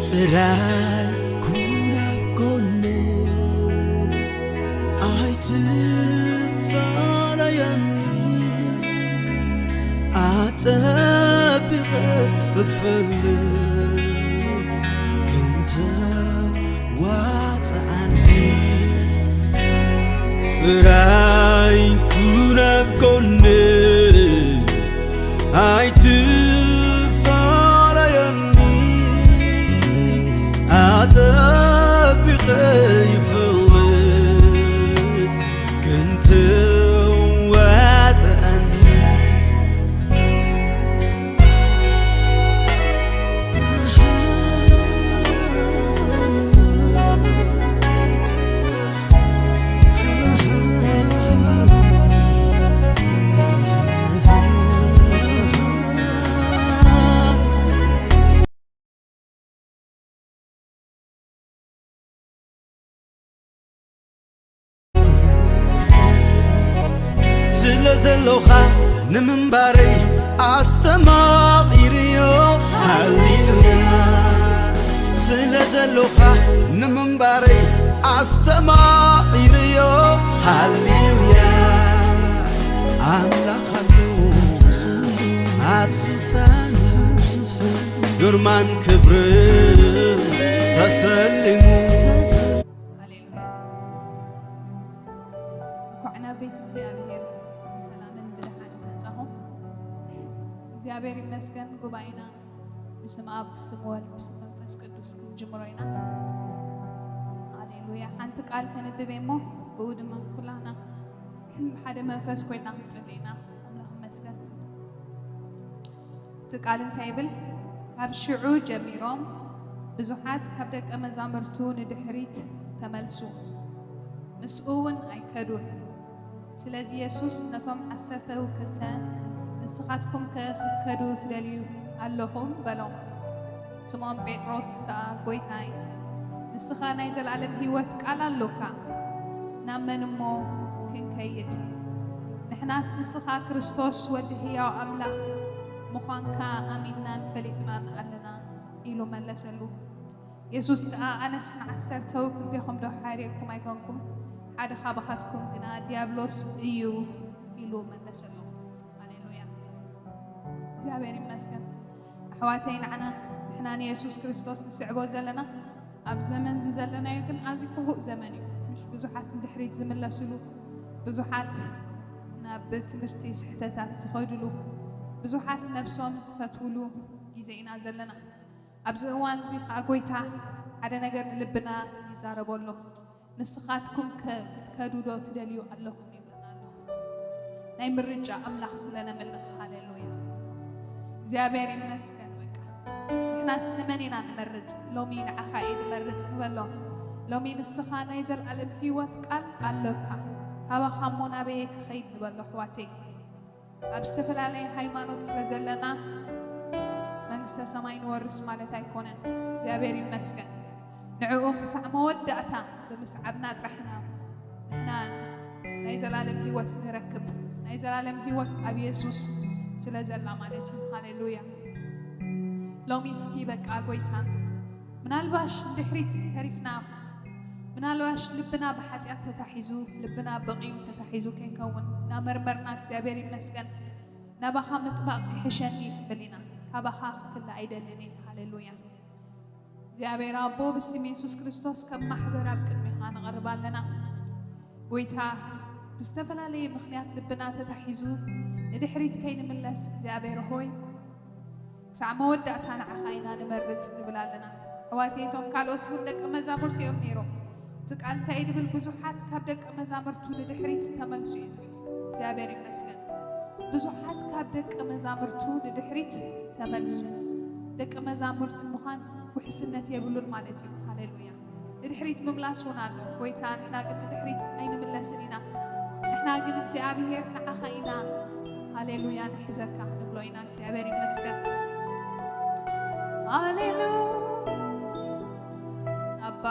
ጥራይ ኩን ኣብ ጎነይ፣ ኣይትፋለየኒ። ኣጸቢቐ እፈልጥ ክንተዋጽኣኒ። ጥራይ ኩን ኣብ ጎነይ፣ ኣይትፋለየኒ። ኣጸቢቐ ይፈልጥ ክንተዋጽኣኒ። ስለ ዘሎኻ ንምንባረይ ኣስተማቒርዮ። ሃሌሉያ። ስለ ዘሎኻ ንምንባረይ ኣስተማቒርዮ። ሃሌሉያ። ኣምላኽ ኣሎ ኣብ ዝፋን፣ ግርማን ክብርን ተሰሊሙ። ሃሌሉያ። እንኳዕ ናብ ቤት እግዚኣብሔር ብሰላምን ብደሓንን መጻኹም። እግዚኣብሔር ይመስገን፣ ጉባኤና ብስም ኣብ፣ ብስም ወልድ፣ ብስም መንፈስ ቅዱስ ክንጅምሮ ኢና። ሃሌሉያ። ሓንቲ ቃል ከንብብ እየ እሞ፣ ብኡ ድማ ኩላና ብሓደ መንፈስ ኮይና ክንጽሊ ኢና። ኣምላኽ ይመስገን። እቲ ቃል እንታይ ይብል? ካብ ሽዑ ጀሚሮም ብዙሓት ካብ ደቀ መዛሙርቱ ንድሕሪት ተመልሱ፣ ምስኡ እውን ኣይከዱን። ስለዚ የሱስ ነቶም ዓሰርተ ክልተ፣ "ንስኻትኩም ከ ክትከዱ ትደልዩ ኣለኹም?" በሎም። ስምዖን ጴጥሮስ ከኣ፣ "ጐይታይ፣ ንስኻ ናይ ዘለኣለም ህይወት ቃል ኣሎካ፣ ናብ መን እሞ ክንከይድ? ንሕናስ ንስኻ ክርስቶስ ወዲ ህያው ኣምላኽ ምዃንካ ኣሚንናን ፈሊጥናን ኣለና" ኢሉ መለሰሉ። የሱስ ከኣ፣ "ኣነስ ንዓሰርተው ክልቴኹም ዶ ሓርየኩም ኣይኮንኩን? ሓደ ኻባኻትኩም ግና ዲያብሎስ እዩ" ኢሉ መለሰሉ። ሃሌሉያ። እግዚኣብሔር ይመስገን። ኣሕዋተይ፣ ንዓና፣ ንሕና ንየሱስ ክርስቶስ ንስዕቦ ዘለና፣ ኣብ ዘመን እዚ ዘለናዮ ግን ኣዝዩ ክፉእ ዘመን እዩ። ምሽ ብዙሓት ንድሕሪት ዝምለስሉ፣ ብዙሓት ናብ ትምህርቲ ስሕተታት ዝኸድሉ፣ ብዙሓት ነብሶም ዝፈትውሉ ግዜ ኢና ዘለና። ኣብዚ እዋን እዚ ኸኣ ጐይታ ሓደ ነገር ንልብና ይዛረቦ ኣሎ። "ንስኻትኩም ከ ክትከዱ ዶ ትደልዩ ኣለኹም?" ይብለና ኣሎ። ናይ ምርጫ ኣምላኽ ስለ ነምልኽ፣ ሃሌሉያ። እግዚኣብሔር ይመስገን። በቃ ንሕናስ ንመን ኢና ንመርጽ? ሎሚ ንዓኻ እየ ንመርጽ ንበሎ። ሎሚ ንስኻ ናይ ዘልኣለም ህይወት ቃል ኣለካ። ካባኻ እሞ ናበየ ክኸይድ ንበሎ፣ ኣሕዋተይ። ኣብ ዝተፈላለየ ሃይማኖት ስለ ዘለና መንግስተ ሰማይ ንወርስ ማለት ኣይኮነን። እግዚኣብሔር ይመስገን። ንዕኡ ክሳዕ መወዳእታ ብምስዓብና ጥራሕ ኢና ንሕና ናይ ዘላለም ህይወት ንረክብ። ናይ ዘላለም ህይወት ኣብ የሱስ ስለ ዘላ ማለት እዩ። ሃሌሉያ። ሎሚ እስኪ በቃ ጐይታ፣ ምናልባሽ ንድሕሪት ተሪፍና፣ ምናልባሽ ልብና ብሓጢኣት ተታሒዙ፣ ልብና ብቂም ተታሒዙ ከይከውን እናመርመርና፣ እግዚኣብሔር ይመስገን፣ ናባኻ ምጥባቕ ይሕሸኒ ክንብል ኢና። ካባኻ ክፍለ ኣይደልን እየ። ሃሌሉያ። እግዚኣብሔር ኣቦ፣ ብስም የሱስ ክርስቶስ ከም ማሕበር ኣብ ቅድሜኻ ንቐርብ ኣለና። ጐይታ፣ ብዝተፈላለየ ምኽንያት ልብና ተታሒዙ ንድሕሪት ከይንምለስ፣ እግዚኣብሔር ሆይ፣ ክሳዕ መወዳእታ ንዓኻ ኢና ንመርጽ ንብል ኣለና። ኣሕዋተይ፣ እቶም ካልኦት እውን ደቀ መዛሙርቲ እዮም ነይሮም። እቲ ቃል እንታይ እዩ ዝብል? ብዙሓት ካብ ደቀ መዛሙርቱ ንድሕሪት ተመልሱ እዩ ዝብል። እግዚኣብሔር ይመስገን። ብዙሓት ካብ ደቀ መዛሙርቱ ንድሕሪት ተመልሱ። ደቀ መዛሙርቲ ምዃን ውሕስነት የብሉን ማለት እዩ። ሃሌሉያ። ንድሕሪት ምምላስ እውን ኣሎ። ጐይታ፣ ንሕና ግን ንድሕሪት ኣይንምለስን ኢና። ንሕና ግን እግዚኣብሔር ንዓኻ ኢና፣ ሃሌሉያ፣ ንሕዘካ ክንብሎ ኢና። እግዚኣብሔር ይመስገን። ሃሌሉያ። ኣባ፣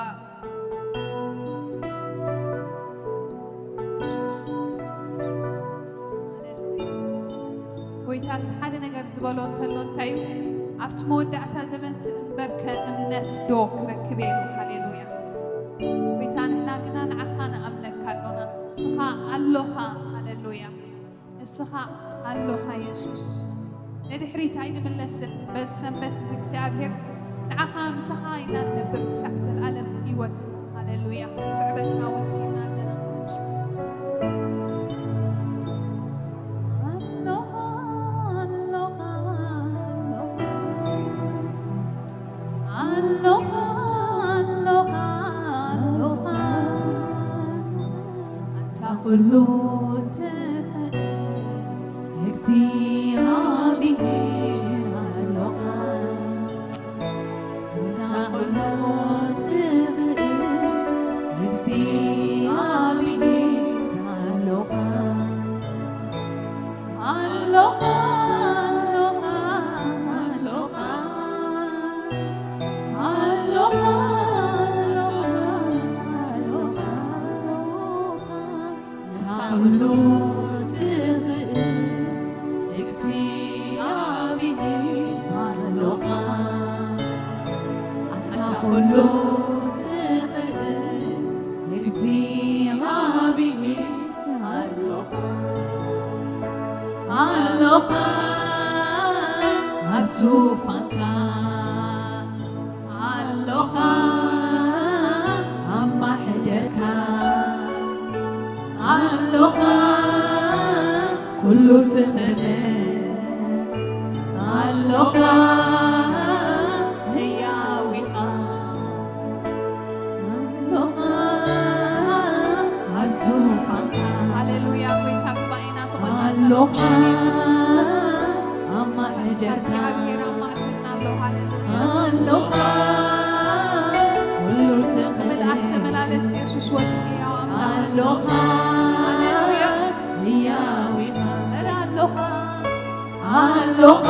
ጎይታስ ሓደ ነገር ዝበሎ እንተሎ እንታይ እዩ? ኣብቲ መወዳእታ ዘመንስ እምበርከ እምነት ዶ ክረክብ እየ ኢሉ። ሃሌሉያ። ጎይታ ንሕና ግና ንዓኻ ንኣምነካ ኣሎና። ንስኻ ኣሎኻ። ሃሌሉያ። ንስኻ ኣሎኻ የሱስ። ንድሕሪት ኣይንምለስን። በዚ ሰንበት እዚ እግዚኣብሔር ንዓኻ ምሳኻ ኢና ንነብር ክሳዕ ዘለኣለም ህይወት። ሃሌሉያ። ስዕበትና ወሲድና ኣለና። ኣሎኻ፣ ኣሎኻ፣ ኣሎኻ። ኣሎኻ፣ ኣሎኻ፣ ኣሎኻ። ኣንታ ኩሉ ትኽእል እግዚኣብሔር ኣሎኻ። ኣንታ ኩሉ ትኽእል እግዚኣብሔር ኣሎኻ። ኣሎኻ፣ ኣሎኻ፣ ኣሎኻ። ኣሎኻ፣ ኣሎኻ፣ ኣሎኻ፣ ኣሎኻ። ኣንታ ኩሉ ትኽእል እግዚኣብሔር ኣሎኻ። ኣንታ ኩሉ ትኽእል እግዚኣብሔር ኣሎኻ። ኣሎኻ ኣብ ዙፋንካ፣ ኣሎኻ ኣብ ማሕደርካ፣ ኣሎኻ ኩሉ ትኽእል፣ ኣሎኻ ህያው ኢኻ። ኣሎኻ ኣብ ዙፋንካ። ሃሌሉያ። ጎይታ ጉባኤና ተቖጻጸር። ኣሎኻ የሱስ ክርስቶስ ኣብ ማሕደርካ። እግዚኣብሔር ኣብ ማእከልና ኣሎ። ሃሌሉያ። ኣሎኻ ኩሉ ትኽእል። ምልኣት ተመላለስ የሱስ ወዲ ህያው ኣምላኽ። ኣሎኻ ሃሌሉያ። ህያው ኢኻ። እረ ኣሎኻ። ኣሎኻ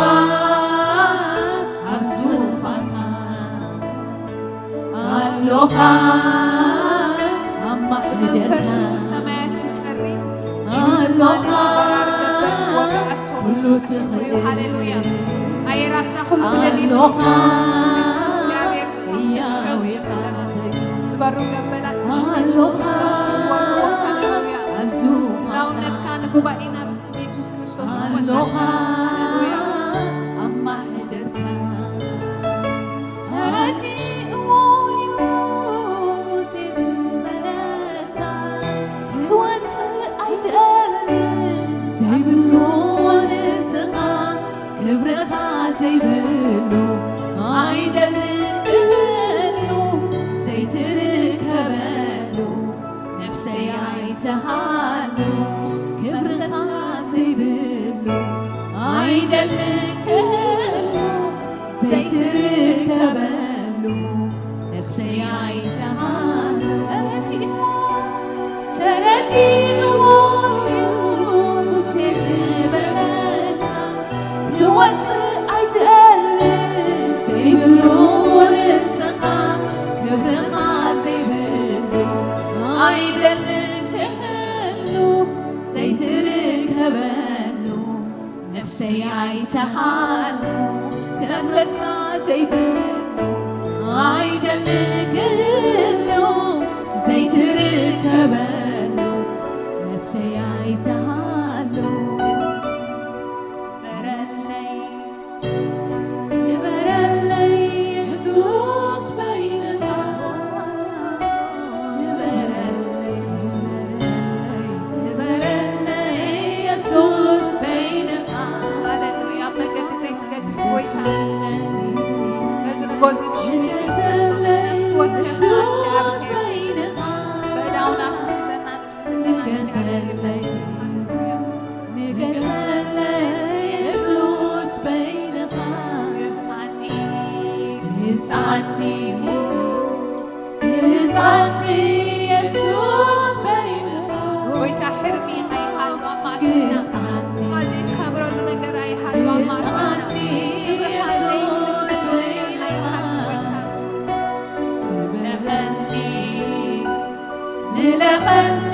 ኣብ ዙፋንካ፣ ኣሎኻ ኣብ ማእከል መንፈሱ ሰማያት ይጸሪ፣ ኣሎኻ ማለት በራሪ ገበር ወግኣቶም ኩሉ ትኽእል። ሃሌሉያ። ኣየራትና ኩሉ ብደም የሱስ ኣሎኻ ክርስቶስ እግዚኣብሔር ክሳብ ህያው ፍጥረት ኢኻ። ዝበሩ ገበላት ብሽም የሱስ ኣሎኻ ክርስቶስ ይወግኦ። ሃሌሉያ። ኣብ ዙፋንካ ህላውነትካ ንጉባኤና ብስም የሱስ ክርስቶስ ኣሎኻ ይወለድ። ሃሌሉያ። ኣብ ማሕደርካ ተረዲእዎ እዩ ሙሴ ዝበለካ፣ ክወጽእ ኣይደልን ዘይብሉ ንስኻ፣ ክብርኻ ዘይብሉ ኣይደልን ክህሉ ዘይትርከበሉ። ነፍሰይ ኣይተሃሉ ክብርኻ ዘይብሉ ኣይደልን ክህሉ ዘይትርከበሉ። ነፍሰይ ኣይተሃሉ ተረዲእዎ፣ ተረዲእዎ እዩ ሙሴ ዝበለካ። ክወጽእ ኣይደልን ዘይብሉ ንስኻ፣ ክብርኻ ዘይብሉ ኣይደልን ክህሉ ዘይትርከበሉ። ነፍሰይ ኣይተሃሉ መንፈስካ ዘይብሉ ኣይደልን ክህሉ ዘይትርከበሉ። ነፍሰይ ኣይተሃሉ በረለይ ንበረለይ የሱስ በይንኻ፣ ንበረለይ፣ ንበረለይ የሱስ በይንኻ። ሃሌሉያ። ኣብ መገዲ ዘይትገድፍ ጎይታ፣ በዚ ንጎ እዚ ምሽት የሱስ ክርስቶስ ነፍሲ ወከፍና እግዚኣብሔር በይንኻ በእዳውና ክትሕዘና ንጸሊ። ንገሰለይ፣ ንገሰለይ የሱስ በይንኻ። ግዝኣኒ፣ ግዝኣኒ፣ ግዝኣኒ የሱስ በይንኻ። ጎይታ ሕርሚ ኣይሃሉ ኣብ ማእከልና። ግዝኣኒ፣ ንስኻ ዘይትኸብረሉ ነገር ኣይሃሉ ኣብ ማእከልና። ግዝኣኒ ክብርኻ የሱስ ዘይፍለጠሉ ነገር ኣይሃሉ ጎይታ። ምለኸኒ፣ ምለኸኒ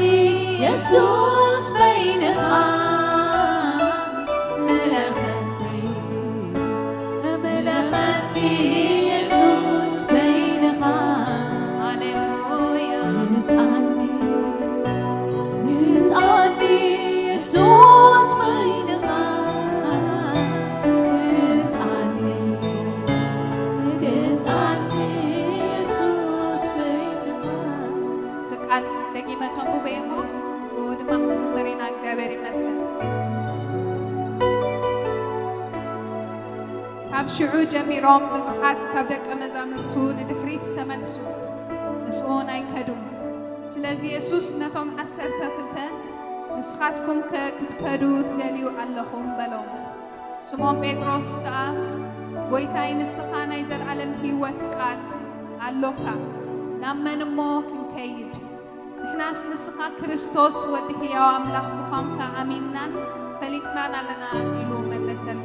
የሱስ በይንኻ፣ ምለኸኒ፣ ካብ ሽዑ ጀሚሮም ብዙሓት ካብ ደቀ መዛሙርቱ ንድሕሪት ተመልሱ፣ ምስኡ ኣይከዱን። ስለዚ የሱስ ነቶም ዓሰርተ ክልተ፣ "ንስኻትኩምከ ክትከዱ ትደልዩ ኣለኹም?" በሎም። ስምኦን ጴጥሮስ ከኣ፣ "ጐይታይ፣ ንስኻ ናይ ዘለኣለም ህይወት ቃል ኣሎካ፣ ናብ መን እሞ ክንከይድ? ንሕናስ ንስኻ ክርስቶስ ወዲ ህያው ኣምላኽ ምዃንካ ኣሚንናን ፈሊጥናን ኣለና" ኢሉ መለሰሉ።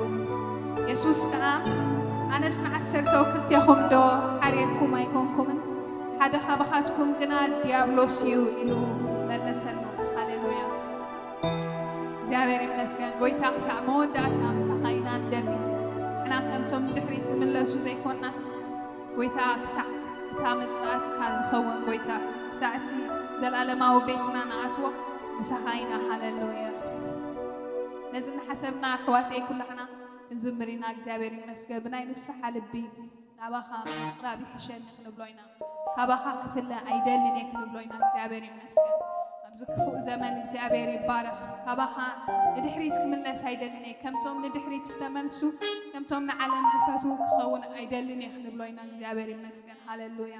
የሱስ ከኣ፣ "ኣነስ ንዓሰርተው ክልቴኹምዶ ሓርየኩም ኣይኮንኩምን? ሓደ ኻባኻትኩም ግና ዲያብሎስ እዩ" ኢሉ መለሰሉ። ሃሌሉያ! እግዚኣብሔር ይመስገን። ጐይታ ክሳዕ መወዳእታ ምሳኻ ኢና ንደሊ። ንሕና ከምቶም ንድሕሪት ዝምለሱ ዘይኮናስ፣ ጐይታ ክሳዕ እታ መጻእትካ ዝኸውን ጐይታ፣ ክሳዕ እቲ ዘለኣለማዊ ቤትና ንኣትዎ ምሳኻ ኢና። ሃሌሉያ! ነዚ እናሓሰብና ኣሕዋተይ ኩላህና ክንዝምር ኢና። እግዚኣብሔር ይመስገን። ብናይ ንስሓ ልቢ ናባኻ ምቕራብ ይሕሸኒ ክንብሎ ኢና። ካባኻ ክፍለ ኣይደልን እየ ክንብሎ ኢና። እግዚኣብሔር ይመስገን። ኣብዚ ክፉእ ዘመን እግዚኣብሔር ይባረኽ። ካባኻ ንድሕሪት ክምለስ ኣይደልን እየ። ከምቶም ንድሕሪት ዝተመልሱ፣ ከምቶም ንዓለም ዝፈትዉ ክኸውን ኣይደልን እየ ክንብሎ ኢና። እግዚኣብሔር ይመስገን። ሃሌሉያ።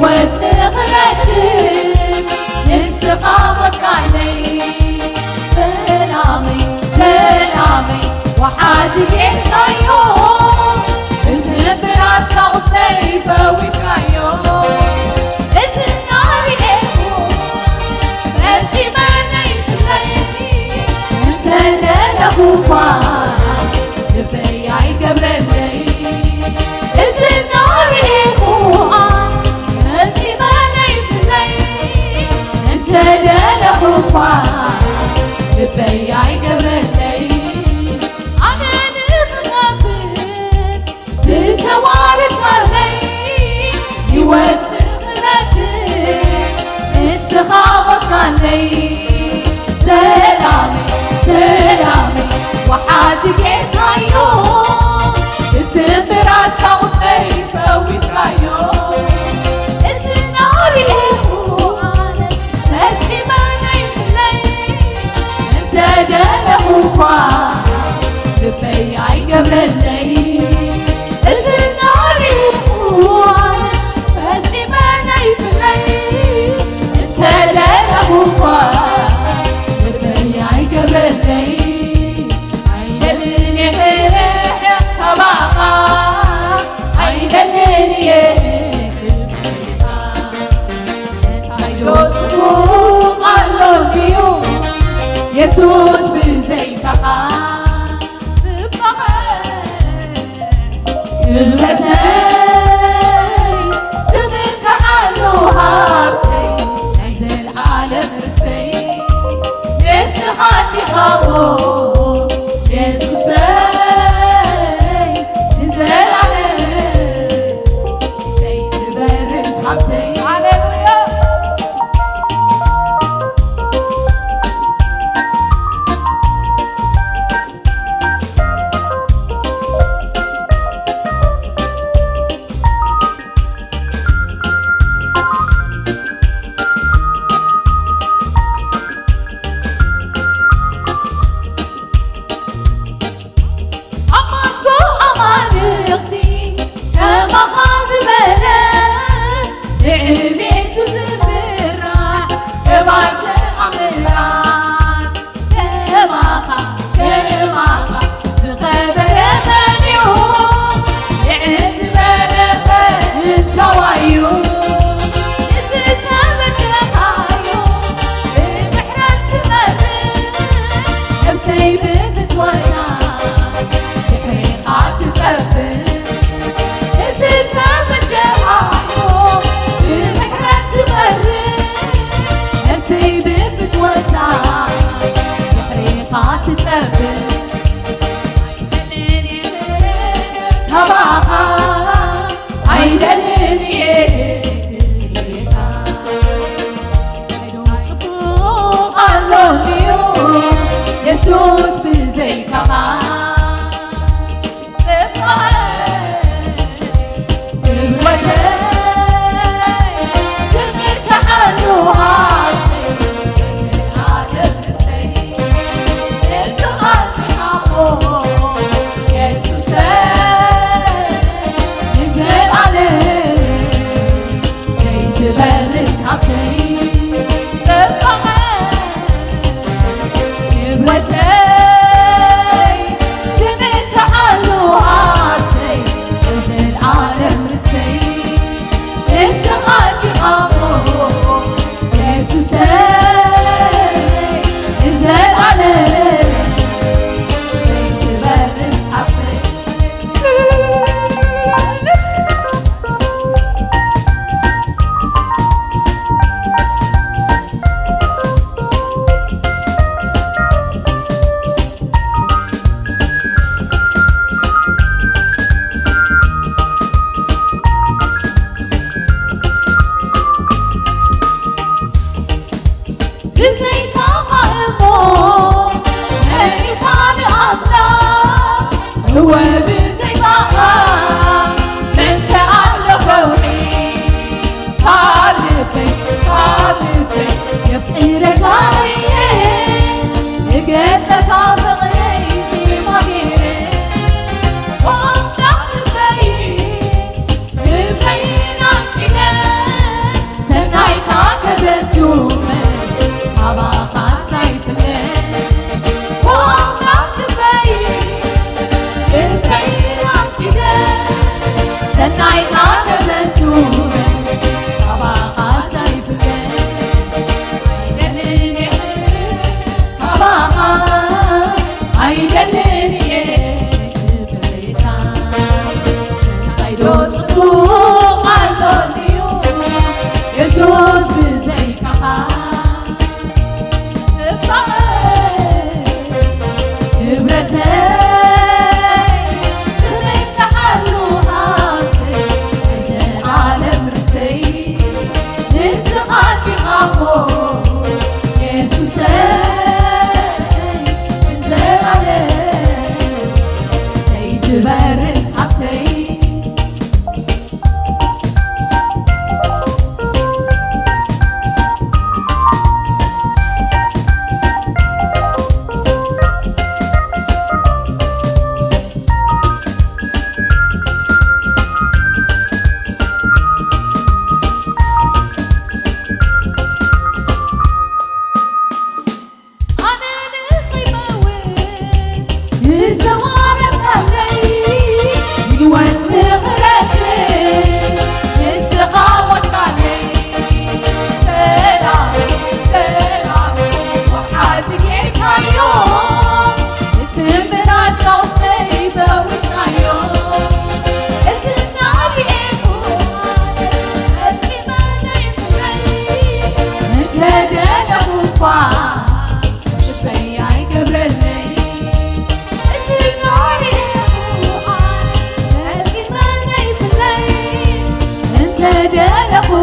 ህይወት ንኽረክብ ንስኻ መካነይ፣ ሰላመይ፣ ሰላመይ፣ ወሓዚ ጌርካዮ፣ ብስብራትካ ቁስለይ ፈዊስካዮ። እዚ እናርኤኩ ፈጺመ ነይፍለይ፣ እንተ ደለኹ እኳ ልበይ ኣይገብረለይ። እዚ እናርኤኩ ኣነስ ፈጺመ ነይፍለይ፣ እንተ ደለኹ እኳ ልበይ ኣይገብረለይ። ኣነ ንኽኸብር ዝተዋረድካለይ፣ ህይወት ንኽረክብ ንስኻ ሞትካለይ። ሰላመይ፣ ሰላመይ፣ ወሓዚ ጌርካዮ፣ ብስብራትካ ቁስለይ ፈዊስካዮ። እዚ እናርኤኩ ኣነስ ፈጺመ ነይፍለይ፣ እንተ ደለኹ እኳ ልበይ ኣይገብረለይ። እዚ እናርኤኩ ኣነስ ፈጺመ ነይፍለይ፣ እንተ ደለኹ እኳ ልበይ ኣይገብረለይ። ኣይደልን እየ ክርሕቕ ካባኻ፣ ኣይደልን እየ ክርሕቕ። እንታይ ዶ ጽቡቕ ኣሎ ድዩ የሱስ ብዘይካኻ? ጽባቐ ክብረተይ ትምካሓሉ ሃብተይ ናይ ዘልዓለም ርስተይ ንስኻ እንዲኻ እሞ የሱሰይ ንዘልዓለም ዘይትበርስ ሃብተይ። ሃሌሉያ። ኣብ መንጎ ኣማልኽቲ ከማኻ ዝበለ ንዕቤቱ ዝፍራሕ ገባር ተኣምራት ከማኻ፣ ከማኻ ዝኸበረ መን እዩ? ንዕቲ መረበ እንታዋዩ? እቲ ተበደኻዮ ብምሕረት ትመርሕ፣ ነብሰይ ብፍትወታ ድሕሬኻ ትጠፍእ። እቲ ተበደኻዮ ብምሕረት ትመርሕ፣ ነብሰይ ብፍትወታ ድሕሬኻ ትጠፍእ። ካባኻ ኣይደልን እየ ጌታ። ጽቡቕ ኣሎ ድዩ የሱስ ብዘይካኻ?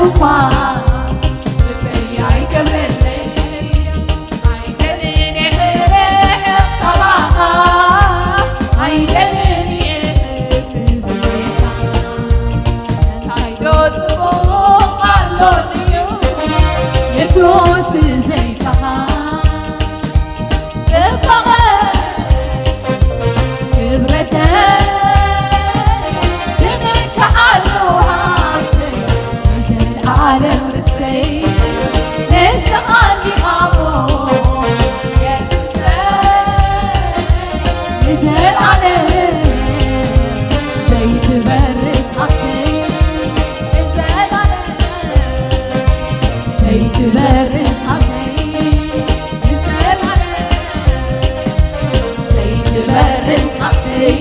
እኳ ብዘይ ኣይገብረለይ ኣይደልን እየ ካባኻ ኣይደልን እየ ብዘይካ እንታይ ዶ ጽቡቕ ኣሎ ድዩ የሱስ ብዘይካኻ ጽባቐ ክብረተ ትመክዓሉ ሃብተይ ንዘለዓለም ርስተይ ንስኻ እንዲኻ እሞ የሱሰይ ንዘለዓለም ዘይትበርስ ሃብተይ ንዘለዓለም ዘይትበርስ ሃብተይ ንዘለዓለም ዘይትበርስ ሃብተይ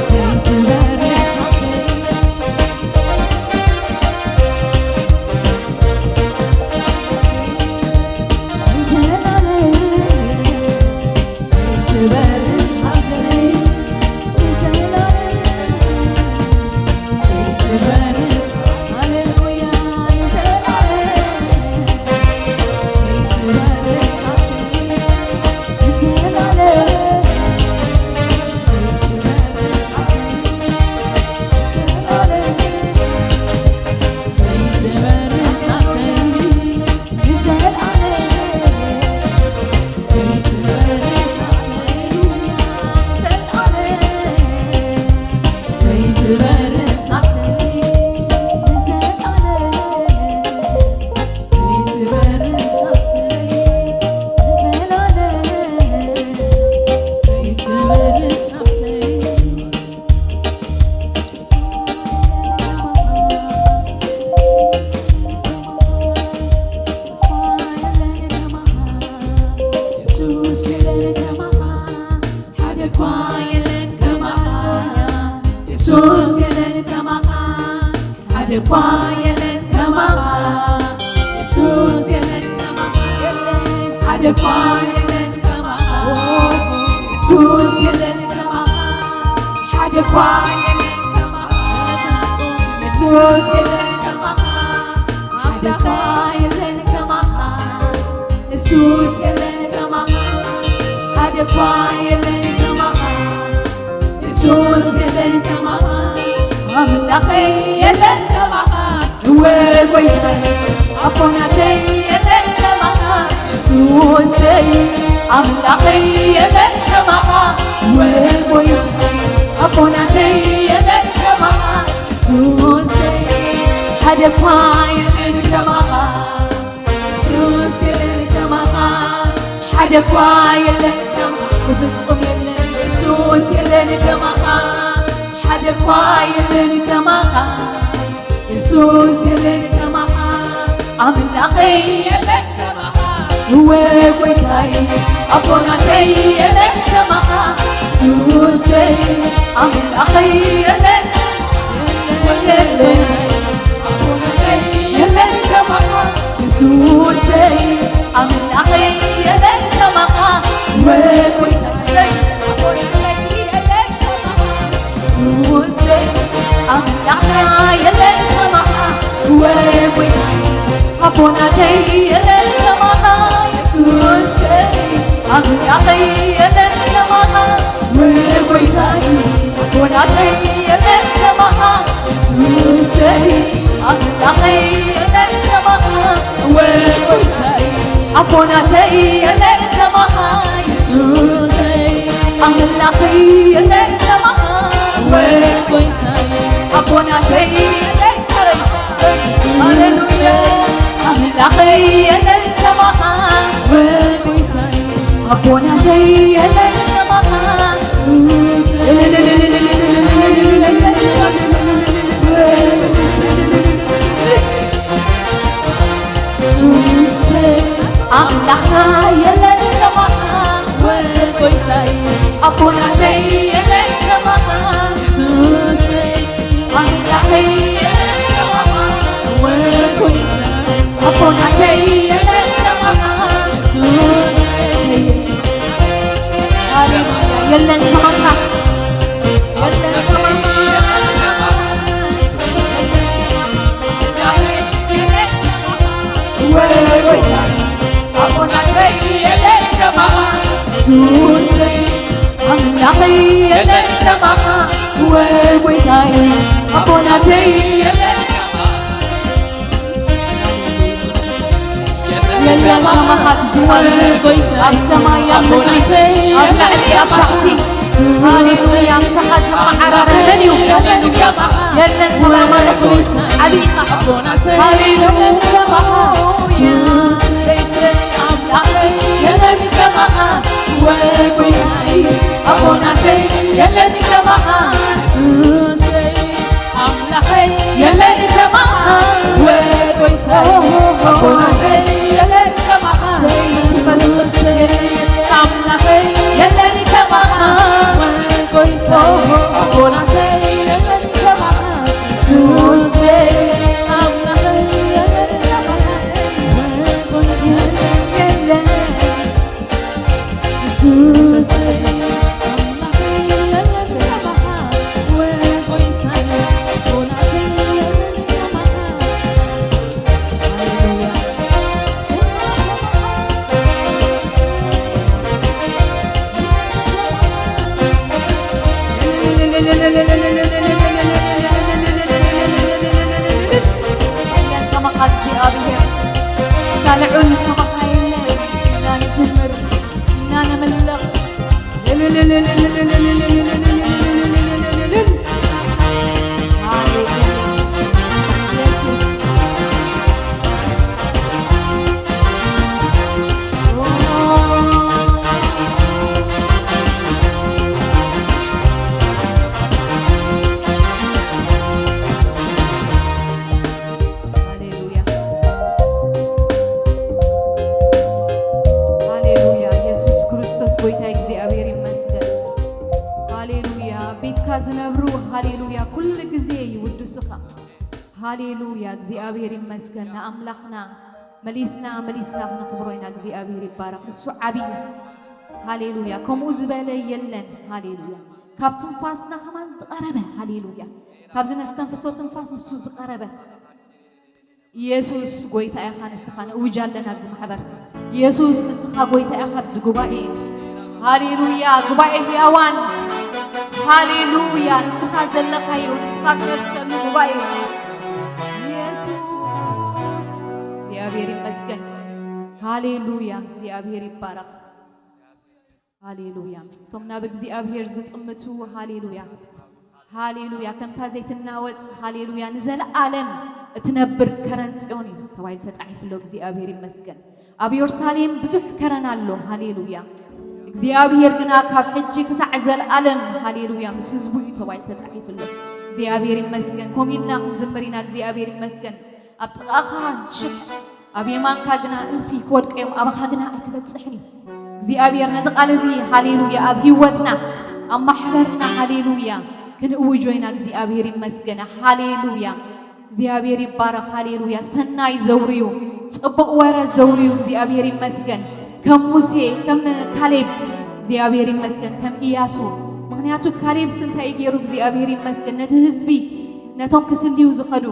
ዘይትበርስ ሃብተይ ንዘለዓለም ዘይትበርስ ሃብተይ ንዘለዓለም ዘይትበርስ ሃሌሉያ ንዘለዓለም ዘይትበርስ ሃብተይ ንዘለዓለም ዘይትበርስ ሃብተይ ንዘለዓለም ዘይትበርስ ሃብተይ ንዘለዓለም የለን ከማኻ የሱስ የለን ከማኻ ሓደ እኳ የለን ከማኻ የሱስ የለን ከማኻ የለን ሓደ እኳ የለን ከማኻ የሱስ የለን ከማኻ ሓደ እኳ የለን ከማኻ የሱስ የለን ከማኻ ኣምላኻ የለን ከማኻ የሱስ የለን ከማኻ ሓደ እኳ የለን ከማኻ የሱስ የለን ከማኻ ኣምላኸይ የለን ከማኻ እወ ጎይታይ ኣቦናተይ የለን ከማኻ የሱሰይ ኣምላኸይ የለን ከማኻ እወ ጎይታይ ኣቦናተይ የለን ከማኻ የሱሰይ ሓደ እኳ የለን ከማኻ የሱስ የለን ከማኻ ሓደ እኳ የለን ከማኻ ብፍጹም የለን የሱስ የለን ከማኻ ሓደ እኳ የለን ከማኻ የሱስ የለን ከማኻ ኣምላኸይ የለን ከማኻ እወ ጎይታይ ኣቦናተይ የለን ከማኻ የሱሰይ ኣምላኸይ የለን የለን ኣቦናተይ የለን ከማኻ የሱሰይ ኣምላኸይ የለን ከማኻ እወ ጎይታይ ኣቦናተይ የለን ከማኻ የሱሰይ ኣምላኽና የለን ከማኻ እወ ጎይታይ ኣቦናተይ የለን ከማኻ የሱሰይ ኣምላኸይ የለን ከማኻ እወ ጎይታይ ኣቦናተይ የለን ከማኻ የሱሰይ ኣምላኸይ የለን ከማኻ እወ ጎይታይ ኣቦናተይ የለን ከማኻ የሱሰይ ኣምላኸይ የለን ከማኻ እወ ጎይታይ ኣቦናተይ የለን ከማኻ ሃሌሉያ ኣምላኸይ የለን ከማኻ እወ ጎይታይ ኣቦናተይ የለን ከማኻ የሱሰይ ኣምላኽና የለን ከማኻ ወጎይታይ ኣቦናተይ የለን ከማኻ የሱሰይ ኣምላኸይ የለን ከማኻ ወጎይታይ ኣቦናተይ የለን ከማኻ የሱሰይ ሃሌሉያ የለን ከማኻ የለን ከማኻ ኣቦናተይ የለን ከማኻ፣ ሱሰይ ኣምላኸይ የለን ከማኻ፣ ወይ ጎይታይ ኣቦናተይ የለን ከማኻ። የለን ከማኻ ትዝመር ኣብ ሰማይ ኣብ ምድሪ ኣብ ላዕሊ ኣብ ታሕቲ። ሃሌሉያ። ምሳኻ ዝመዓራረ መን እዩ? የለን ከማኻ። የለን ከማኻ ማለት ፍሉይ ዓብዪ ኢኻ። ሃሌሉያ። ኣምላኸይ የለን ከማኻ ወይ ጎይታይ ኣቦናተይ የለን ከማኻ ሱሰይ ኣምላኸይ የለን ከማኻ ወይ ጎይታይ ኣቦናተይ የለን ከማኻ ኣምላኸይ የለን ከማኻ ወይ ጎይታይ ኣቦናተይ የለን ከማኻ ሱሰይ ኣምላኸይ የለን ከማኻ ወይ ጎይታይ የለን ከማኻ እግዚኣብሔር ካልዑን ከማኻ የለን። ኢና ንዝምር፣ ኢና ነምልኽ። ሃሌሉያ። ኢየሱስ። ሃሌሉያ። ሃሌሉያ። ኢየሱስ ክርስቶስ ጎይታ እግዚኣብሔር ይመስገን። ሃሌሉያ። ቤትካ ዝነብሩ ሃሌሉያ ኩሉ ግዜ ይውድሱኻ። ሃሌሉያ። እግዚኣብሔር ይመስገን። ንኣምላኽና መሊስና መሊስና ክነኽብሮ ኢና። እግዚኣብሔር ይባረኽ። ንሱ ዓብዪ እዩ። ሃሌሉያ። ከምኡ ዝበለ የለን። ሃሌሉያ። ካብ ትንፋስና ከማን ዝቐረበ። ሃሌሉያ። ካብዚ ነስተንፍሶ ትንፋስ ንሱ ዝቐረበ። ኢየሱስ ጎይታ ኢኻ፣ ንስኻ ነእውጅ ኣለና ኣብዚ ማሕበር። ኢየሱስ ንስኻ ጎይታ ኢኻ ኣብዚ ጉባኤ። ሃሌሉያ፣ ጉባኤ ህያዋን። ሃሌሉያ፣ ንስኻ ዘለኻዮ፣ ንስኻ ትነግሰሉ ጉባኤ። ኢየሱስ፣ እግዚኣብሔር ይመስገን። ሃሌሉያ፣ እግዚኣብሔር ይባረኽ። ሃሌሉያ። እቶም ናብ እግዚኣብሔር ዝጥምቱ፣ ሃሌሉያ፣ ሃሌሉያ፣ ከምታ ዘይትናወጽ፣ ሃሌሉያ፣ ንዘለዓለም እትነብር ከረን ጽዮን እዩ ተባሂሉ ተጻሒፉ ኣሎ። እግዚኣብሔር ይመስገን። ኣብ የሩሳሌም ብዙሕ ከረን ኣሎ። ሃሌሉያ። እግዚኣብሔር ግና ካብ ሕጂ ክሳዕ ዘለዓለም፣ ሃሌሉያ፣ ምስ ህዝቡ እዩ ተባሂሉ ተጻሒፉ ኣሎ። እግዚኣብሔር ይመስገን። ከምኡ ኢልና ክንዝምር ኢና። እግዚኣብሔር ይመስገን። ኣብ ጥቓኻ ሽሕ ኣብ የማንካ ግና እልፊ ክወድቁ እዮም፣ ኣባኻ ግና ኣይክበጽሕን እዩ። እግዚኣብሔር ነዚ ቃል እዚ፣ ሃሌሉያ፣ ኣብ ህይወትና፣ ኣብ ማሕበርና፣ ሃሌሉያ፣ ክንእውጆ ኢና። እግዚኣብሔር ይመስገን። ሃሌሉያ። እግዚኣብሔር ይባረኽ። ሃሌሉያ። ሰናይ ዘውርዩ፣ ጽቡቕ ወረ ዘውርዩ፣ እግዚኣብሔር ይመስገን። ከም ሙሴ፣ ከም ካሌብ፣ እግዚኣብሔር ይመስገን። ከም ኢያሱ። ምኽንያቱ ካሌብስ እንታይ ገይሩ? እግዚኣብሔር ይመስገን። ነቲ ህዝቢ፣ ነቶም ክስልዩ ዝኸዱ፣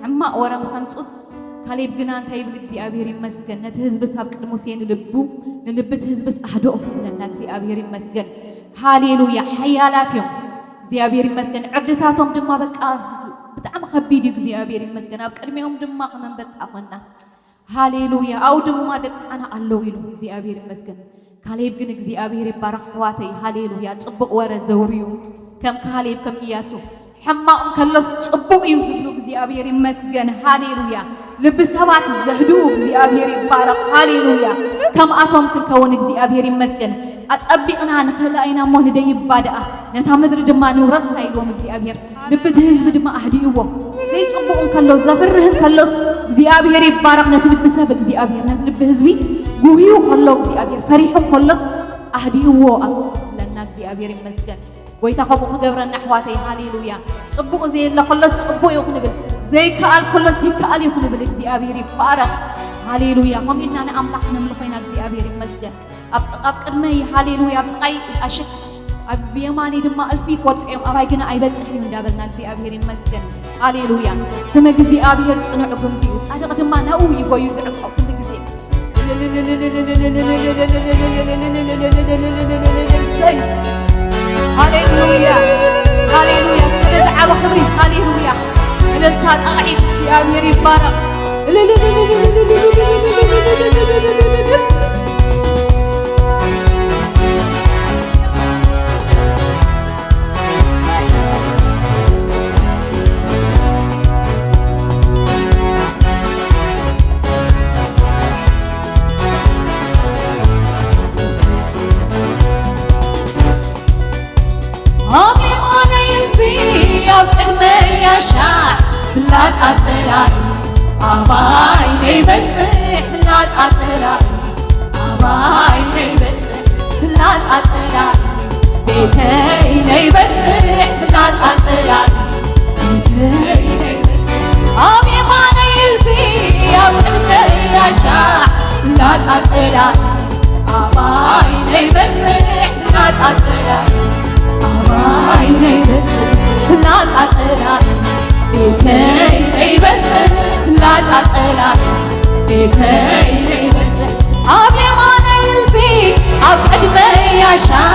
ሕማቕ ወረ ምስ ኣምጹስ፣ ካሌብ ግና እንታይ ይብል? እግዚኣብሔር ይመስገን፣ ነቲ ህዝብስ ኣብ ቅድሚ ሙሴ ንልቡ፣ ንልቢ እቲ ህዝብስ ኣህድኦ ይብለና። እግዚኣብሔር ይመስገን። ሃሌሉያ። ሓያላት እዮም። እግዚኣብሔር ይመስገን። ዕርድታቶም ድማ በቃ ብጣዕሚ ከቢድ እዩ። እግዚኣብሔር ይመስገን። ኣብ ቅድሚኦም ድማ ከም ኣንበጣ ኾንና። ሃሌሉያ። ኣብኡ ድማ ደቂ ቃና ኣለዉ ኢሉ። እግዚኣብሔር ይመስገን። ካሌብ ግን እግዚኣብሔር ይባረኽ ኣሕዋተይ። ሃሌሉያ። ጽቡቕ ወረ ዘውርዩ። ከም ካሌብ፣ ከም ኢያሱ። ሕማቕ እንከሎስ ጽቡቕ እዩ ዝብሉ እግዚኣብሔር ይመስገን። ሃሌሉያ። ልቢ ሰባት ዘህድኡ እግዚኣብሔር ይባረኽ። ሃሌሉያ። ከምኣቶም ክንከውን እግዚኣብሔር ይመስገን። ኣጸቢቕና ንኽእላ ኢና እሞ ንደይባ ደኣ፣ ነታ ምድሪ ድማ ንውረሳ ኢልዎም እግዚኣብሔር። ልቢ እቲ ህዝቢ ድማ ኣህዲእዎ። ዘይጽቡቕ እንከሎ፣ ዘፍርህ እንከሎስ እግዚኣብሔር ይባረኽ። ነቲ ልቢ ሰብ እግዚኣብሔር፣ ነቲ ልቢ ህዝቢ ጉህዩ ከሎ እግዚኣብሔር፣ ፈሪሑ ከሎስ ኣህዲእዎ። ኣብ ለና እግዚኣብሔር ይመስገን። ጎይታ ከምኡ ክገብረና ኣሕዋተይ። ሃሌሉያ። ጽቡቕ ዘየለ ከሎስ ጽቡቕ እዩ ክንብል፣ ዘይከኣል ከሎስ ይከኣል እዩ ክንብል እግዚኣብሔር ይባረኽ። ሃሌሉያ። ከምኡ ኢልና ንኣምላኽ ነምልኾ ኢና። እግዚኣብሔር ይመስገን። ኣብ ጥቕ-፣ ኣብ ቅድመይ፣ ሃሌሉያ፣ ኣብ ጥቓይ ኣሽሕ፣ ኣብ የማኒ ድማ እልፊ ክወድቁ እዮም፣ ኣባይ ግና ኣይበጽሕ እዩ እንዳበልና እግዚኣብሔር ይመስገን። ሃሌሉያ። ስም እግዚኣብሔር ጽኑዕ ግንቢ እዩ፣ ጻድቕ ድማ ናብኡ ይጎዩ ዝዕቀብ ኩሉ ግዜ። ሃሌሉያ፣ ሃሌሉያ። እስከ ነዚ ዓቢ ክብሪ፣ ሃሌሉያ። እልልታ፣ ጣቕዒት፣ እግዚኣብሔር ይባረኽ። ኣብ የማነይ እልፊ ኣብ ቅድመይ ኣሻዕ ፍላጻ ጸላኢ ኣባይ ነይበጽሕ ፍላጻ ጸላኢ ኣባይ ነይበጽሕ ፍላጻ ጸላኢ ቤተይ ነይበጽሕ ፍላጻ ጸላኢ ቤተይ ነይበጽሕ ኣብ የማነይ እልፊ ኣብ ቅድመይ ኣሻዕ ፍላጻ ጸላኢ ኣባይ ነይበጽሕ ፍላጻ ጸላኢ ኣባይ ነይበጽሕ ፍላጻ ጸላኢ ቤተይ ነይበጽሕ ፍላጻ ጸላኢ ቤተይ ነይበጽሕ ኣብ የማነይ እልፊ ኣብ ቅድመይ ኣሻዕ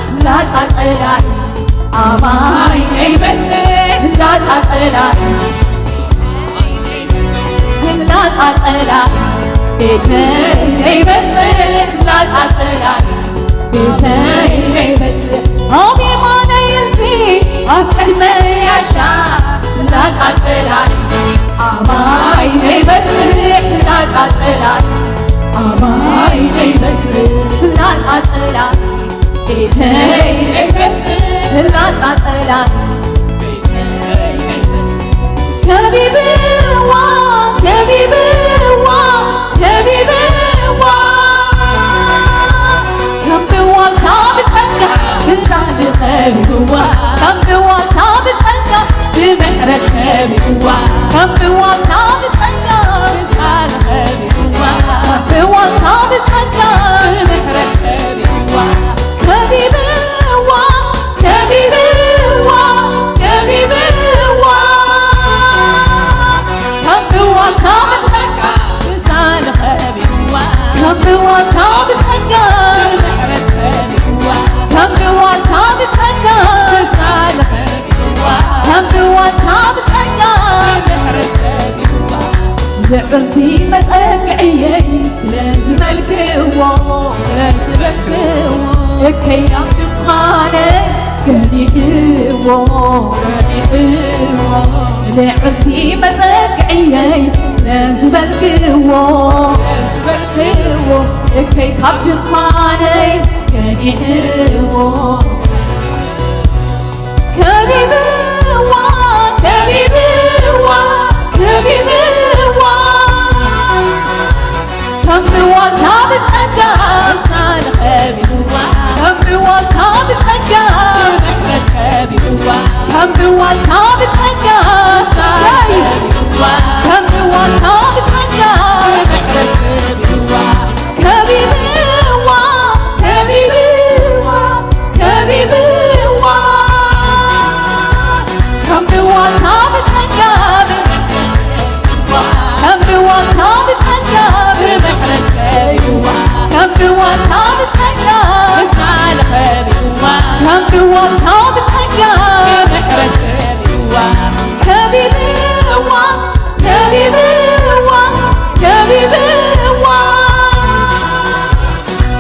ፍላጻ ጸላኢ ኣባይ ነይበጽሕ ፍላጻ ጸላኢ ፍላጻ ጸላኢ ቤተይ ነይበጽሕ ፍላጻ ጸላኢ ቤተይ ነይበጽሕ ኣብ የማነይ እልፊ ኣብ ቅድመይ ኣሻዕ ፍላጻ ጸላኢ ኣባይ ነይበጽሕ ፍላጻ ጸላኢ ኣባይ ነይበጽሕ ፍላጻ ጸላኢ ቤተይ ነይበጽሕ ፍላጻ ጸላኢ ከቢብዋ ከቢብዋ ከቢብዋ ከም ብዋልታ ብጸጋ ብሳህሊ ከቢብዋ ከም ብዋልታ ብጸጋ ብምሕረት ከቢብዋ ከም ብዋልታ ብጸጋ ብሳህሊ ከቢብዋ ከም ብዋልታ ብጸጋ ብምሕረት ከቢብዋ ከቢብዋ ከቢብዋ ከቢብዋ ከም ብዋልታ ብጸጋ ብሳህሊ ከቢብዋ ከም ብዋልታ ብጸጋ ብምሕረት ከቢብዋ ከም ብዋልታ ብጸጋ ብሳህሊ ከቢብዋ ከም ብዋልታ ብጸጋ ብምሕረት ከቢብዋ ልዑል መጸግዕየይ ስለ ዝበልክዎ ስለ ዝበልክዎ እከይ ኣብ ድንኳነይ ገኒሕዎ ገኒሕዎ ልዑል መጸግዕየይ ስለ ዝበልክዎ ስለ ዝበልክዎ እከይ ካብ ድንኳነይ ገኒሕዎ ከቢብዋ ከቢብዋ ከቢብዋ ከም ብዋልታ ብጸጋ ሳለ ከቢብዋ ከም ብዋልታ ብጸጋ ምሕረት ከቢብዋ ከም ብዋልታ ብጸጋ ሳለ ከቢብዋ ከም ብዋልታ ብጸጋ ምሕረት ከቢብዋ ከቢብዋ ከቢብዋ ከቢብዋ ከም ብዋልታ ብጸጋ ከም ብዋልታ ብጸጋ ብምሕረት ከቢብዋ ከም ብዋልታ ብጸጋ ብሳለ ከቢብዋ ከም ብዋልታ ብጸጋ ብምሕረት ከቢብዋ ከቢብዋ ከቢብዋ ከቢብዋ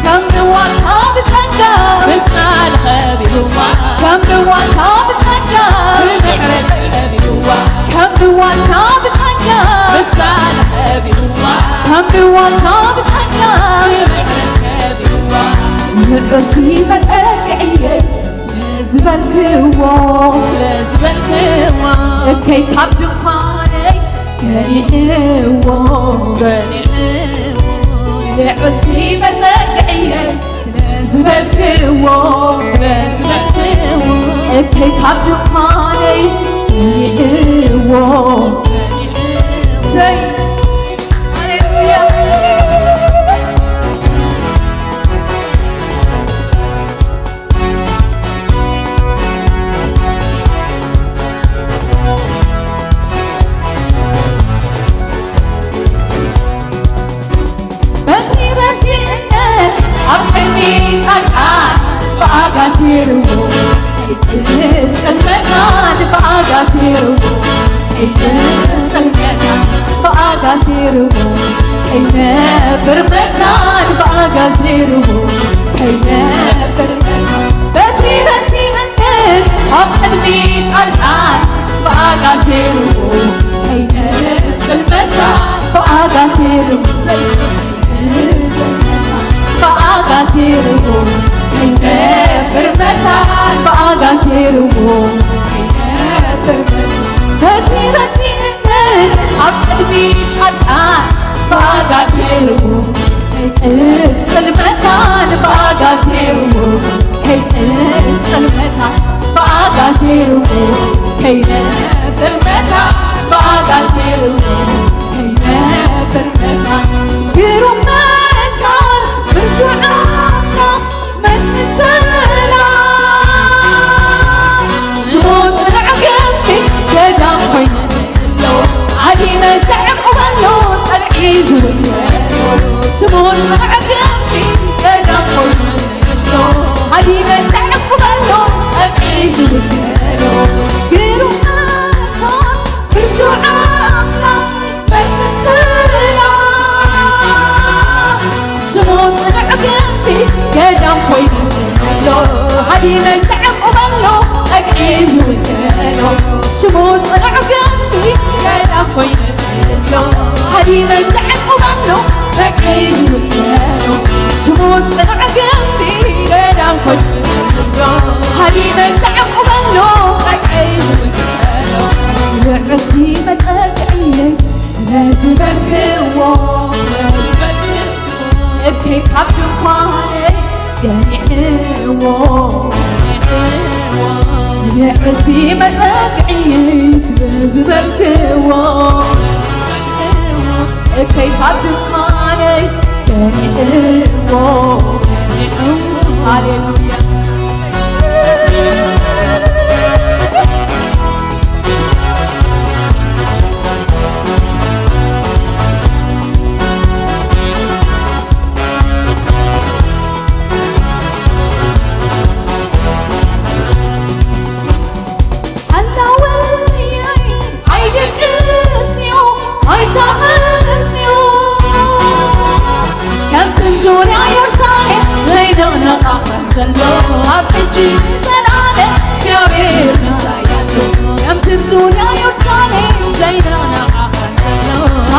ከም ብዋልታ ብጸጋ ብቃል ከቢብዋ ከም ብዋልታ ብጸጋ ብምሕረት ከቢብዋ ከም ብዋልታ ብጸጋ ብሳል ከቢብዋ ከም ብዋልታ ብጸጋ ብምሕረት ከቢብዋ ምሕረቲ መጸግዕየ ዝበልክዎ ስለ ዝበልክዎ እከይ ካብ ድንኳነይ ገኒሕዎ ገኒሕዎ ልዑል መጸግዕየ ስለ ዝበልክዎ ስለ ዝበልክዎ እከይ ካብ ድንኳነይ ገኒሕዎ ዘይ ሃሌሉያ በትሪ ጽልመታን ብኣጋሲርዎ፣ ጽልመታን ብኣጋሲርዎ፣ ከይነብር መታን ብኣጋሲርዎ፣ ከይነብር መታን በትሪ ረሲነን ኣብ ቅድሚ ጻድቃን ብኣጋሲርዎ፣ ከይነብር መታን ብኣጋሲርዎ። ብኣጋሲርዎ ከይነብር መታን ብኣጋሲርዎ ከይነብር መታን በትሪ ረሲነን ኣብ ቅድሚ ጻድቃን ብኣጋሲርዎ ከይጽልመታን ብኣጋሲርዎ ከይጽልመታን ብኣጋሲርዎ ከይነብር መታን ብኣጋሲርዎ ከይነብር መታን ግሩም መካር ብርቱዕ ኣምላኽ መስፍን ሰላም ስሙ ጽኑዕ ግንቢ ገዳም ኮይኑ ኣሎ ሃዲመ ዘዕቁበሉ ጸግዒ ዝውለሉ ስሙ ጽኑዕ ግንቢ ገዳም ኮይኑ ኣሎ ሃዲመ ዘዕቁበሉ ጸግዒ ዝውለሉ ግሩም መካር ብርቱዕ ኣምላኽ መስፍን ሰላም ስሙ ጽኑዕ ግንቢ ገዳም ኮይኑ ኣሎ ሃዲመ ዘዕቁበሉ ጸግዒ ዝውለሉ ስሙ ጽኑዕ ግንቢ ገዳም ኮይኑ ኣሎ ሃዲመ ዘዕቁበሉ ጸግዒ ዝውለሉ ስሙ ጽኑዕ ግንቢ ገዳም ኮይኑ ኣሎ ሃዲመ ዘዕቁበሉ ጸግዒ ዝውለሉ ንዕቲ መጸግዒ ስለ ዝበልክዎ እከይ ካብ ድኳነይ ገኒሕዎ ንዕቲ መጸግዒ ስለ ዝበልክዎ እከይ ካብ ድኳነይ ገኒሕዎ ሃሌሉያ ከምቲ ዙርያ ዮርሳሌም ዘይንቕነቓ ዘሎ ኣብ ሕጂ ንዘለኣለም እግዚኣብሔር ምሳይ ኣሎ። ከምቲ ዙርያ ዮርሳሌም ዘይንቕነቓ ዘሎ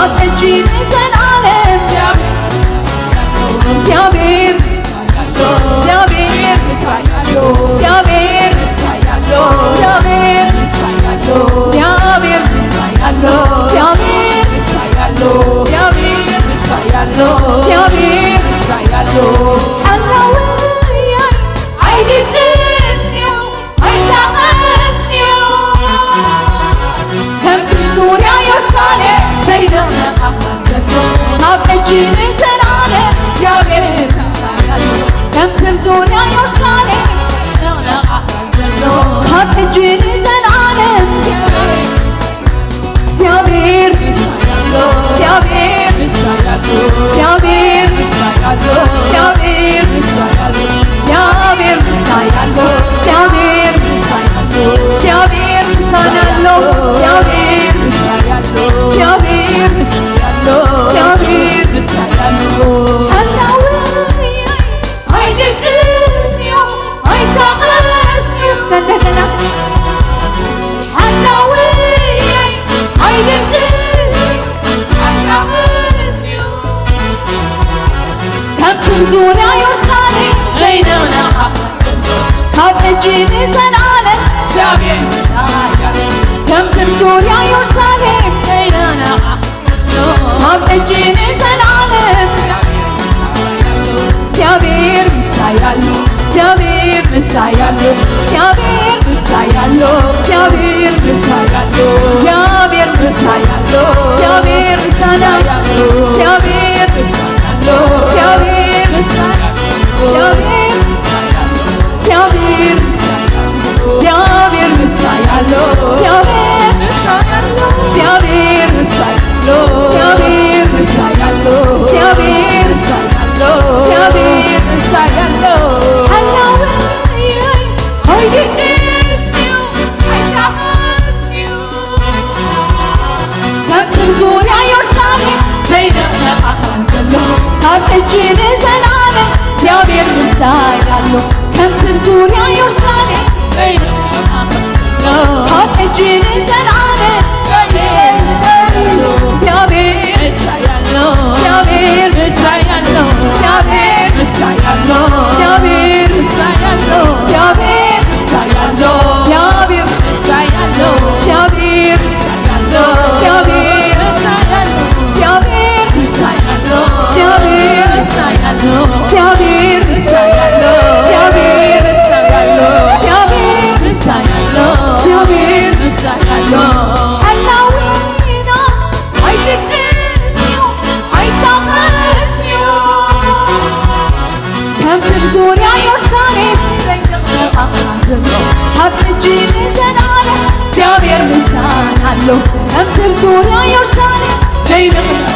ኣብ ሕጂ ንዘለኣለም እግዚኣብሔር ዙርያ ዮርሳሌም በይንኻ ካብ ሕጂ ንዘለዓለም በይንኻ። እግዚኣብሔር ምሳይ ኣሎ፣ እግዚኣብሔር ምሳይ ኣሎ፣ እግዚኣብሔር ምሳይ ኣሎ፣ እግዚኣብሔር ምሳይ ኣሎ፣ እግዚኣብሔር ምሳይ ኣሎ፣ ከምቲ ዙርያ ዮርሳሌም ዘይንቕንቕ ኣኻዝም፣ ካብ ሕጂ ንዘለዓለም እግዚኣብሔር ምሳና ኣሎ። ከምቲ ዙርያ ዮርሳሌም ዘይንቕንቕ፣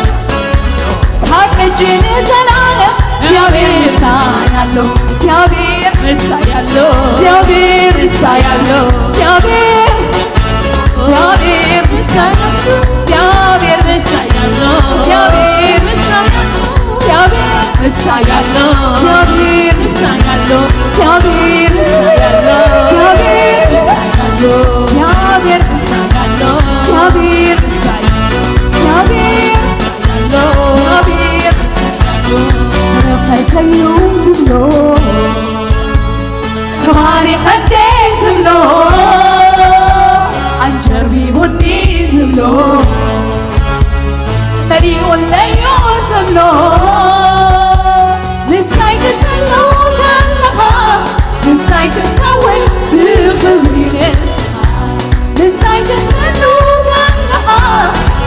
ካብ ሕጂ ንዘለዓለም እግዚኣብሔር ምሳና ኣሎ። እግዚኣብሔር ምሳይ ኣሎ፣ እግዚኣብሔር ምሳይ ኣሎ፣ እግዚኣብሔር፣ እግዚኣብሔር ምሳይ ኣሎ፣ እግዚኣብሔር ምሳይ ኣሎ፣ እግዚኣብሔር ምሳይ ኣሎ፣ እግዚኣብሔር ምሳይ ኣሎ፣ እግዚኣብሔር ምሳይ ኣሎ፣ እግዚኣብሔር ምሳይ ኣሎ፣ እግዚኣብሔር ምሳይ፣ እግዚኣብሔር ምሳይ ኣሎ፣ እግዚኣብሔር ምሳይ ኣሎ። በረኸተይ እዩ ዝብሎ፣ ተባሪኸ እንዴ ዝብሎ፣ ኣንጀርቢቡኒ ዝብሎ፣ መሊኡለዩ ዝብሎ፣ ንሳይ ክትህሉ ከለኻ፣ ንሳይ ክትከውን ብኽብሪ ንስኻ፣ ንሳይ ክትህሉ ከለኻ፣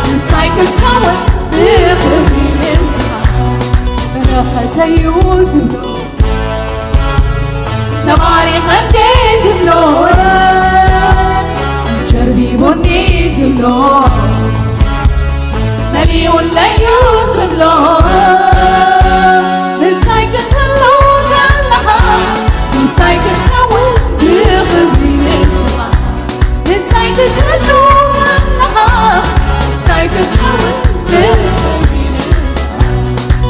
ንሳይ ክትከውን ብኽብሪ ንስኻ፣ በረኸተይ እዩ ዝብሎ። ተባሪኸ እንዴ ዝብሎ፣ ጀርቢቡኒ ዝብሎ፣ መሊኡለዩ ዝብሎ፣ ንሳይ ክትህሉ ከለኻ፣ ንሳይ ክትከውን ብኽብሪ ንስኻ፣ ንሳይ ክትህሉ ከለኻ፣ ንሳይ ክትከውን ብኽብሪ ንስኻ።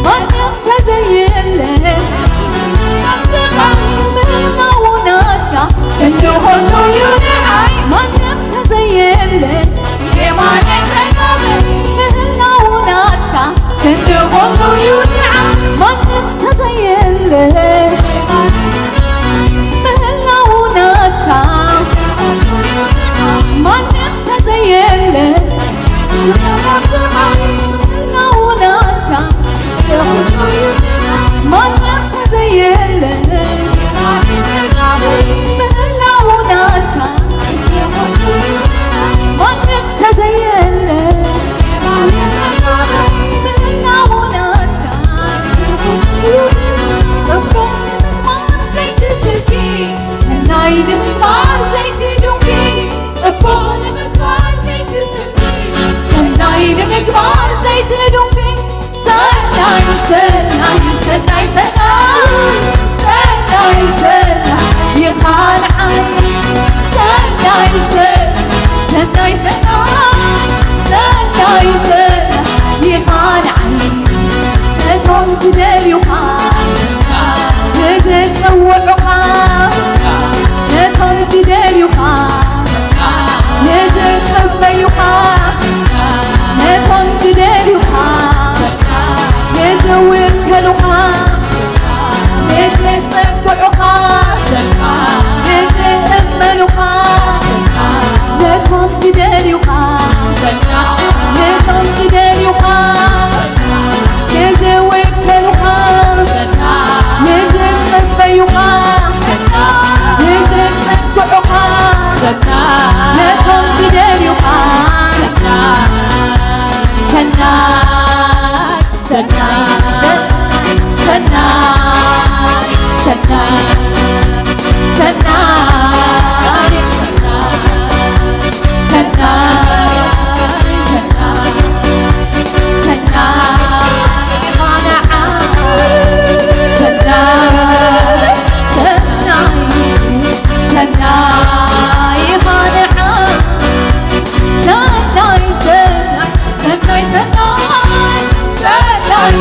ማንም ተዘየለ ምህላው ናትካ ክንዲ ኹሉ እዩ ንዓይ። ማንም ተዘየለ የማነ ጸጋመ ምህላው ናትካ ክንዲ ኹሉ እዩ ንዓይ። ማንም ተዘየለ ምህላው ናትካ ማንም ተዘየለ ሰናይ ንምግባር ዘይትዱንጊ፣ ጽቡቕ ንምግባር ዘይትስንኪ፣ ሰናይ ንምግባር ዘይትዱንጊ፣ ሰናይ፣ ሰናይ፣ ሰናይ፣ ሰናይ፣ ሰናይ፣ ሰናይ ኢኻ ንዓይ። ሰናይ፣ ሰናይ፣ ሰናይ፣ ሰናይ፣ ሰናይ፣ ሰናይ ኢኻ ንዓይ። ነቶም ዝደልዩኻ፣ ንዝጸውዑኻ፣ ነቶም ዝደልዩኻ፣ ንዝጸበዩኻ፣ ነቶም ዝደልዩኻ፣ ንዝውከሉኻ፣ ንዝጸግዑኻ፣ ንዝእመኑኻ፣ ነቶም ዝደልዩኻ፣ ነቶም ዝደልዩኻ፣ ንዝውከሉኻ፣ ንዝጸበዩኻ፣ ንዝጸግዑኻ፣ ነቶም ዝደልዩኻ፣ ሰናይ፣ ሰናይ፣ ሰናይ፣ ሰናይ፣ ሰናይ፣ ሰናይ፣ ሰናይ፣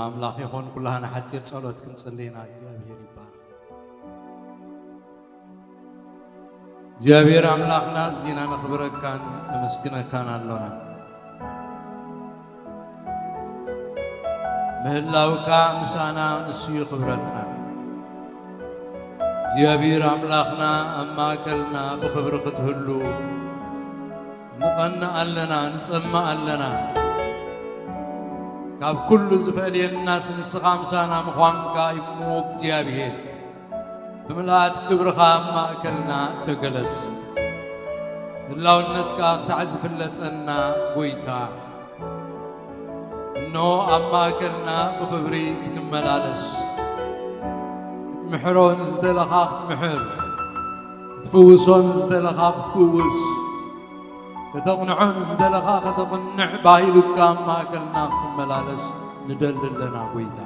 ኣምላኽ ይኹን። ኩላህና ሓጺር ጸሎት ክንጽሊ ኢና። እግዚኣብሔር ይባረክ። እግዚኣብሔር ኣምላኽና፣ እዚና ነኽብረካን ነመስግነካን ኣሎና። ምህላውካ ምሳና ንሱ እዩ ክብረትና። እግዚኣብሔር ኣምላኽና፣ ኣብ ማእከልና ብኽብሪ ክትህሉ ንቐንእ ኣለና፣ ንጸምእ ኣለና። ካብ ኩሉ ዝፈልየናስ ንስኻ ምሳና ምዃንካ እዩ እሞ እግዚኣብሔር። ብምልኣት ክብርኻ ኣብ ማእከልና ተገለጽ። ህላውነትካ ክሳዕ ዝፍለጠና ጎይታ፣ እንሆ ኣብ ማእከልና ብኽብሪ ክትመላለስ፣ ክትምሕሮ ንዝደለኻ ክትምሕር፣ ክትፍውሶ ንዝደለኻ ክትፍውስ፣ ከተቕንዖ ንዝደለኻ ከተቕንዕ ባህሉካ ኣብ ማእከልና ክትመላለስ ንደሊ ኣለና ጎይታ።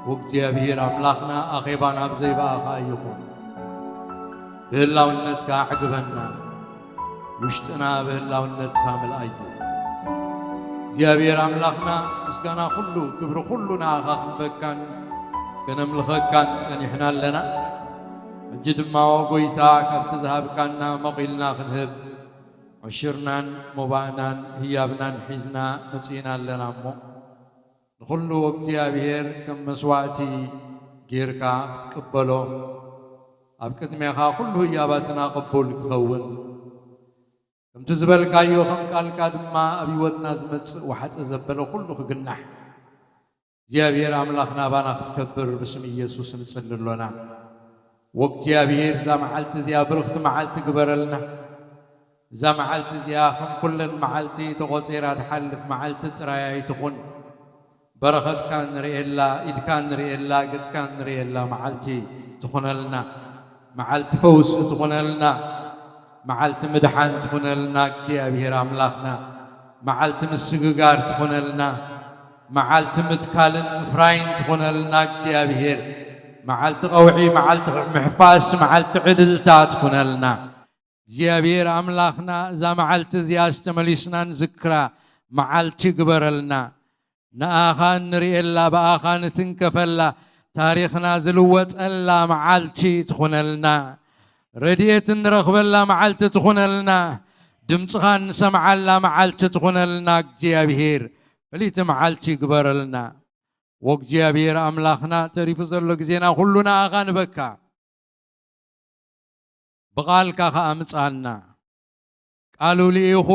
ወእግዚኣብሔር ኣምላኽና፣ ኣኼባና ብዘይ ብኣኻ ይኹን። ብህላውነትካ ኣዕግበና፣ ውሽጥና ብህላውነትካ ምልኣዮ። እግዚኣብሔር ኣምላኽና፣ ምስጋና ኩሉ፣ ክብሪ ኩሉ ንኣኻ ክንበካን ከነምልኸካን ጸኒሕና ኣለና። ሕጂ ድማ፣ ኦ ጎይታ፣ ካብቲ ዝሃብካና መቒልና ክንህብ፣ ዕሽርናን ሞባእናን ህያብናን ሒዝና መጺእና ኣለና እሞ፣ ንኹሉ እግዚኣብሔር ከም መስዋእቲ ጌርካ ክትቅበሎ፣ ኣብ ቅድሜኻ ኩሉ ህያባትና ቅቡል ክኸውን፣ ከምቲ ዝበልካዮ ከም ቃልካ ድማ ኣብ ህይወትና ዝመጽእ ወሓጠ ዘበለ ኩሉ ክግናሕ፣ እግዚኣብሔር ኣምላኽ ናባና ክትከብር ብስም ኢየሱስ ንጽሊ ኣሎና። ወእግዚኣብሔር እዛ መዓልቲ እዚኣ ብርኽቲ መዓልቲ ግበረልና። እዛ መዓልቲ እዚኣ ከም ኩለን መዓልቲ ተቖጺራ ትሓልፍ መዓልቲ ጥራይ ኣይትኹን። በረኸትካ ንርእየላ፣ ኢድካ ንርእየላ፣ ገጽካ ንርእየላ መዓልቲ ትኹነልና። መዓልቲ ፈውሲ ትኹነልና። መዓልቲ ምድሓን ትኹነልና እግዚኣብሔር ኣምላኽና። መዓልቲ ምስግጋር ትኹነልና። መዓልቲ ምትካልን ምፍራይን ትኹነልና እግዚኣብሔር። መዓልቲ ቀውዒ፣ መዓልቲ ምሕፋስ፣ መዓልቲ ዕልልታ ትኹነልና። እግዚኣብሔር ኣምላኽና፣ እዛ መዓልቲ እዚኣስ ተመሊስና ንዝክራ መዓልቲ ግበረልና። ንኣኻ እንርእየላ፣ ብኣኻ ንትንከፈላ፣ ታሪኽና ዝልወጠላ መዓልቲ ትኹነልና። ረድኤት እንረኽበላ መዓልቲ ትኹነልና። ድምፅኻ እንሰምዓላ መዓልቲ ትኹነልና። እግዚኣብሔር ፍልይቲ መዓልቲ ግበረልና። ወእግዚኣብሔር ኣምላኽና፣ ተሪፉ ዘሎ ግዜና ኩሉ ንኣኻ ንበካ። ብቓልካ ኸኣ ምጻና። ቃሉ ልኢኹ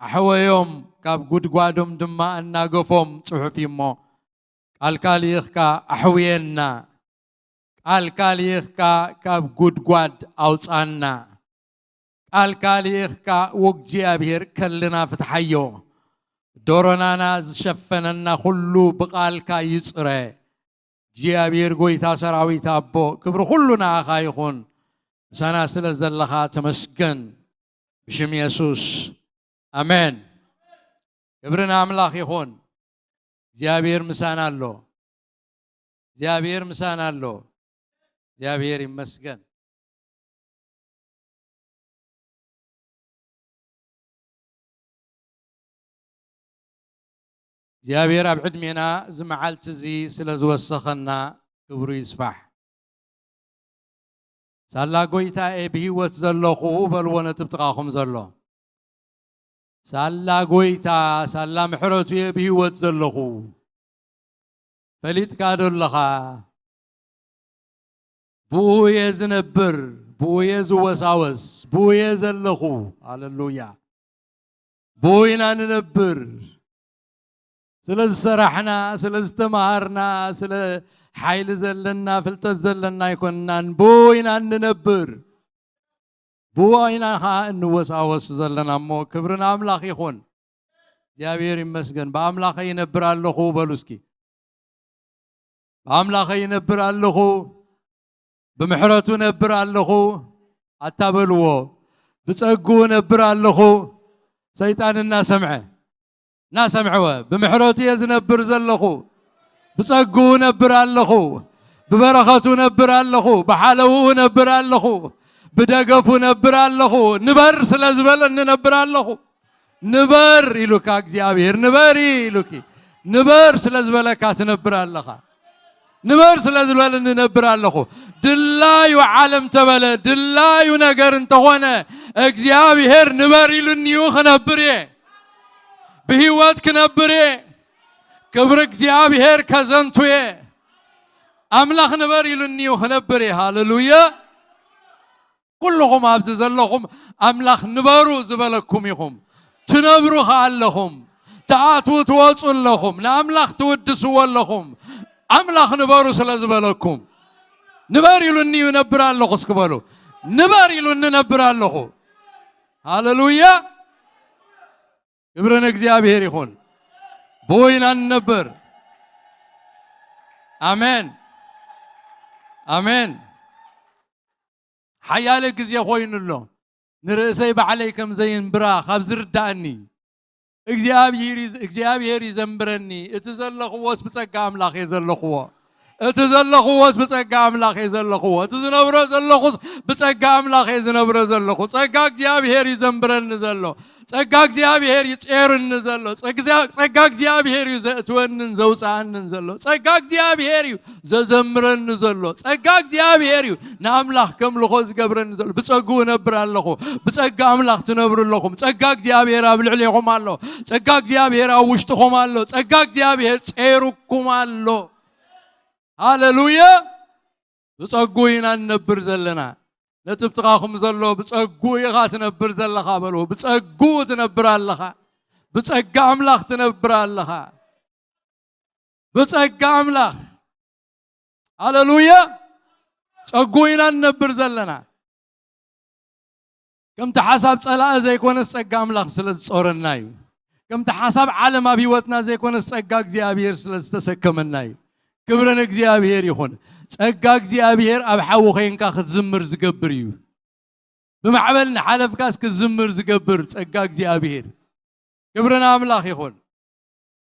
ኣሕወዮም፣ ካብ ጉድጓዶም ድማ ኣናገፎም፣ ጽሑፍ እዩ እሞ፣ ቃልካ ልኢኽካ ኣሕውየና። ቃልካ ልኢኽካ ካብ ጉድጓድ ኣውጻና። ቃልካ ልኢኽካ፣ ወእግዚኣብሔር፣ ከልና ፍትሓዮ። ዶሮናና ዝሸፈነና ኩሉ ብቓልካ ይጽረ። እግዚኣብሔር ጐይታ ሰራዊት ኣቦ፣ ክብሪ ኩሉ ንኣኻ ይኹን። ምሳና ስለ ዘለኻ ተመስገን። ብሽም የሱስ፣ ኣሜን። ክብሪ ንኣምላኽ ይኹን። እግዚኣብሔር ምሳና ኣሎ። እግዚኣብሔር ምሳና ኣሎ። እግዚኣብሔር ይመስገን። እግዚኣብሔር ኣብ ዕድሜና እዚ መዓልቲ እዚ ስለ ዝወሰኸና ክብሩ ይስፋሕ። ሳላ ጐይታ እየ ብህይወት ዘለኹ በልዎ ነቲ ብጥቓኹም ዘሎ። ሳላ ጐይታ፣ ሳላ ምሕረቱ እየ ብህይወት ዘለኹ። ፈሊጥካ ዶ ኣለኻ? ብኡ እየ ዝነብር፣ ብኡ እየ ዝወሳወስ፣ ብኡ እየ ዘለኹ። ሃሌሉያ። ብኡ ኢና ንነብር። ስለ ዝሰራሕና፣ ስለ ዝተምሃርና፣ ስለ ሓይሊ ዘለና፣ ፍልጠት ዘለና ኣይኮንናን። ብኡ ኢና እንነብር። ብኡ ኢና ኸዓ እንወሳወስ ዘለና እሞ፣ ክብሪ ንኣምላኽ ይኹን። እግዚኣብሔር ይመስገን። ብኣምላኸይ ይነብር ኣለኹ በሉ እስኪ። ብኣምላኸይ ይነብር ኣለኹ፣ ብምሕረቱ ነብር ኣለኹ ኣታ በልዎ። ብጸግኡ ነብር ኣለኹ፣ ሰይጣን እናሰምዐ፣ እናሰምዐወ። ብምሕረቱ እየ ዝነብር ዘለኹ፣ ብጸግኡ ነብር ኣለኹ፣ ብበረኸቱ ነብር ኣለኹ፣ ብሓለውኡ ነብር ኣለኹ፣ ብደገፉ ነብር ኣለኹ። ንበር ስለ ዝበለኒ ነብር ኣለኹ። ንበር ኢሉካ እግዚኣብሔር፣ ንበሪ ኢሉኪ። ንበር ስለ ዝበለካ ትነብር ኣለኻ። ንበር ስለ ዝበለኒ እነብር ኣለኹ። ድላዩ ዓለም ተበለ፣ ድላዩ ነገር እንተኾነ፣ እግዚኣብሔር ንበር ኢሉኒ እዩ፣ ክነብር እየ። ብህይወት ክነብር እየ። ክብሪ እግዚኣብሔር ከዘንቱ እየ። ኣምላኽ ንበር ኢሉኒ እዩ፣ ክነብር እየ። ሃሌሉያ። ኩልኹም ኣብዚ ዘለኹም ኣምላኽ ንበሩ ዝበለኩም ኢኹም። ትነብሩ ኸኣ ኣለኹም። ትኣትዉ ትወጹ ኣለኹም። ንኣምላኽ ትውድስዎ ኣለኹም። ኣምላኽ ንበሩ ስለ ዝበለኩም። ንበር ኢሉኒ እዩ፣ እነብር ኣለኹ እስኪ በሉ። ንበር ኢሉኒ እነብር ኣለኹ። ሃሌሉያ። ክብሪ ንእግዚኣብሔር ይኹን። ብኡ ኢና ንነብር። ኣሜን። ኣሜን። ሓያለ ግዜ ኮይኑ ኣሎ። ንርእሰይ ባዕለይ ከም ዘይንብራ ካብ ዝርዳእኒ፣ እግዚኣብሔር እዩ፣ እግዚኣብሔር እዩ ዘንብረኒ። እቲ ዘለኽዎስ ብጸጋ ኣምላኽ እየ ዘለኽዎ። እቲ ዘለኽዎስ ብጸጋ ኣምላኽ እየ ዘለኽዎ። እቲ ዝነብሮ ዘለኹስ ብጸጋ ኣምላኽ እየ ዝነብሮ ዘለኹ። ጸጋ እግዚኣብሔር እዩ ዘንብረኒ ዘሎ። ጸጋ እግዚኣብሔር እዩ ጼሩኒ ዘሎ። ጸግዛ-፣ ጸጋ እግዚኣብሔር እዩ ዘእትወንን ዘውጽኣንን ዘሎ። ጸጋ እግዚኣብሔር እዩ ዘዘምረኒ ዘሎ። ጸጋ እግዚኣብሔር እዩ ንኣምላኽ ከምልኾ ዝገብረኒ ዘሎ። ብጸግኡ እነብር ኣለኹ። ብጸጋ ኣምላኽ ትነብሩ ኣለኹም። ጸጋ እግዚኣብሔር ኣብ ልዕሌኹም ኣሎ። ጸጋ እግዚኣብሔር ኣብ ውሽጥኹም ኣሎ። ጸጋ እግዚኣብሔር ጼሩኩም ኣሎ። ሃሌሉያ። ብጸግኡ ኢና ንነብር ዘለና። ነቲ ብጥቓኹም ዘሎ ብጸግኡ ኢኻ ትነብር ዘለኻ በልዎ። ብጸግኡ ትነብር ኣለኻ። ብጸጋ ኣምላኽ ትነብር ኣለኻ። ብጸጋ ኣምላኽ። ሃሌሉያ። ጸግኡ ኢና ንነብር ዘለና። ከምቲ ሓሳብ ጸላኢ ዘይኮነስ ጸጋ ኣምላኽ ስለ ዝጾረና እዩ። ከምቲ ሓሳብ ዓለም ኣብ ህይወትና ዘይኮነስ ጸጋ እግዚኣብሔር ስለ ዝተሰከመና እዩ። ክብሪ ንእግዚኣብሔር ይኹን። ጸጋ እግዚኣብሔር ኣብ ሓዊ ኾይንካ ክትዝምር ዝገብር እዩ። ብማዕበል ንሓለፍካስ ክትዝምር ዝገብር ጸጋ እግዚኣብሔር። ክብሪ ንኣምላኽ ይኹን።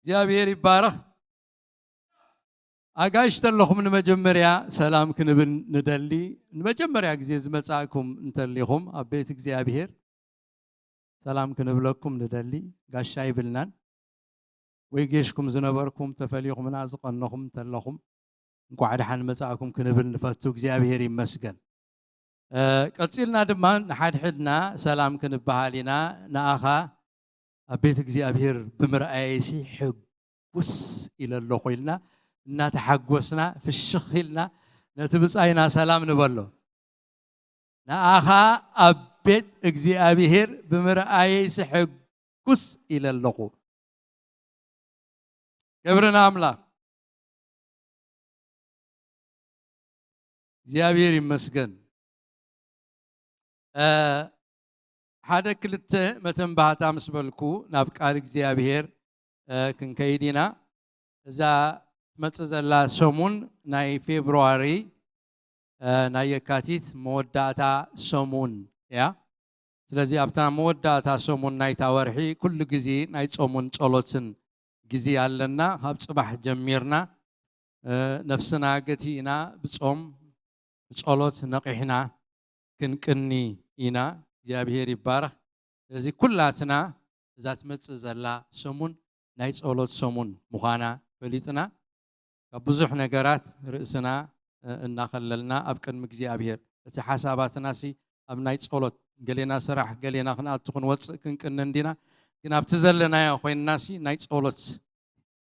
እግዚኣብሔር ይባረኽ። ኣጋይሽ ተለኹም ንመጀመርያ ሰላም ክንብል ንደሊ። ንመጀመርያ ግዜ ዝመጻእኩም እንተሊኹም ኣብ ቤት እግዚኣብሔር ሰላም ክንብለኩም ንደሊ። ጋሻ ይብልናን ወይ ጌሽኩም ዝነበርኩም ተፈሊኹምና ዝቐነኹም እንተለኹም እንኳዕ ደሓን መጻእኩም ክንብል ንፈቱ። እግዚኣብሔር ይመስገን። እ፣ ቀጺልና ድማ ንሓድሕድና ሰላም ክንበሃል ኢና። ንኣኻ ኣብ ቤት እግዚኣብሔር ብምርኣየሲ ሕጉስ ኢለ ኣለኹ ኢልና እናተሓጎስና ፍሽኽ ኢልና ነቲ ብጻይና ሰላም ንበሎ። ንኣኻ ኣብ ቤት እግዚኣብሔር ብምርኣየይሲ ሕጉስ ኢለ ኣለኹ። ክብሪ ንኣምላኽ። እግዚኣብሔር ይመስገን። እ፣ ሓደ ክልተ መተንባህታ ምስ በልኩ ናብ ቃል እግዚኣብሔር፣ እ፣ ክንከይድ ኢና። እዛ ትመጽእ ዘላ ሰሙን ናይ ፌብሩዋሪ፣ እ፣ ናይ የካቲት መወዳእታ ሰሙን እያ። ስለዚ ኣብታ መወዳእታ ሰሙን ናይታ ወርሒ ኩሉ ግዜ ናይ ጾሙን ጸሎትን ግዜ ኣለና። ካብ ጽባሕ ጀሚርና፣ እ፣ ነፍስና ገቲእና ብጾም ብጸሎት ነቒሕና ክንቅኒ ኢና። እግዚኣብሔር ይባረኽ። ስለዚ ኩላትና እዛ ትመጽእ ዘላ ሰሙን ናይ ጸሎት ሰሙን ምዃና ፈሊጥና ካብ ብዙሕ ነገራት ርእስና፣ እ፣ እናኸለልና ኣብ ቅድሚ እግዚኣብሔር እቲ ሓሳባትናሲ ኣብ ናይ ጸሎት ገሌና ስራሕ ገሌና ክንኣቱ ክንወጽእ ክንቅኒ እንዲና። ግን ኣብቲ ዘለናዮ ኮይንናሲ ናይ ጸሎት፣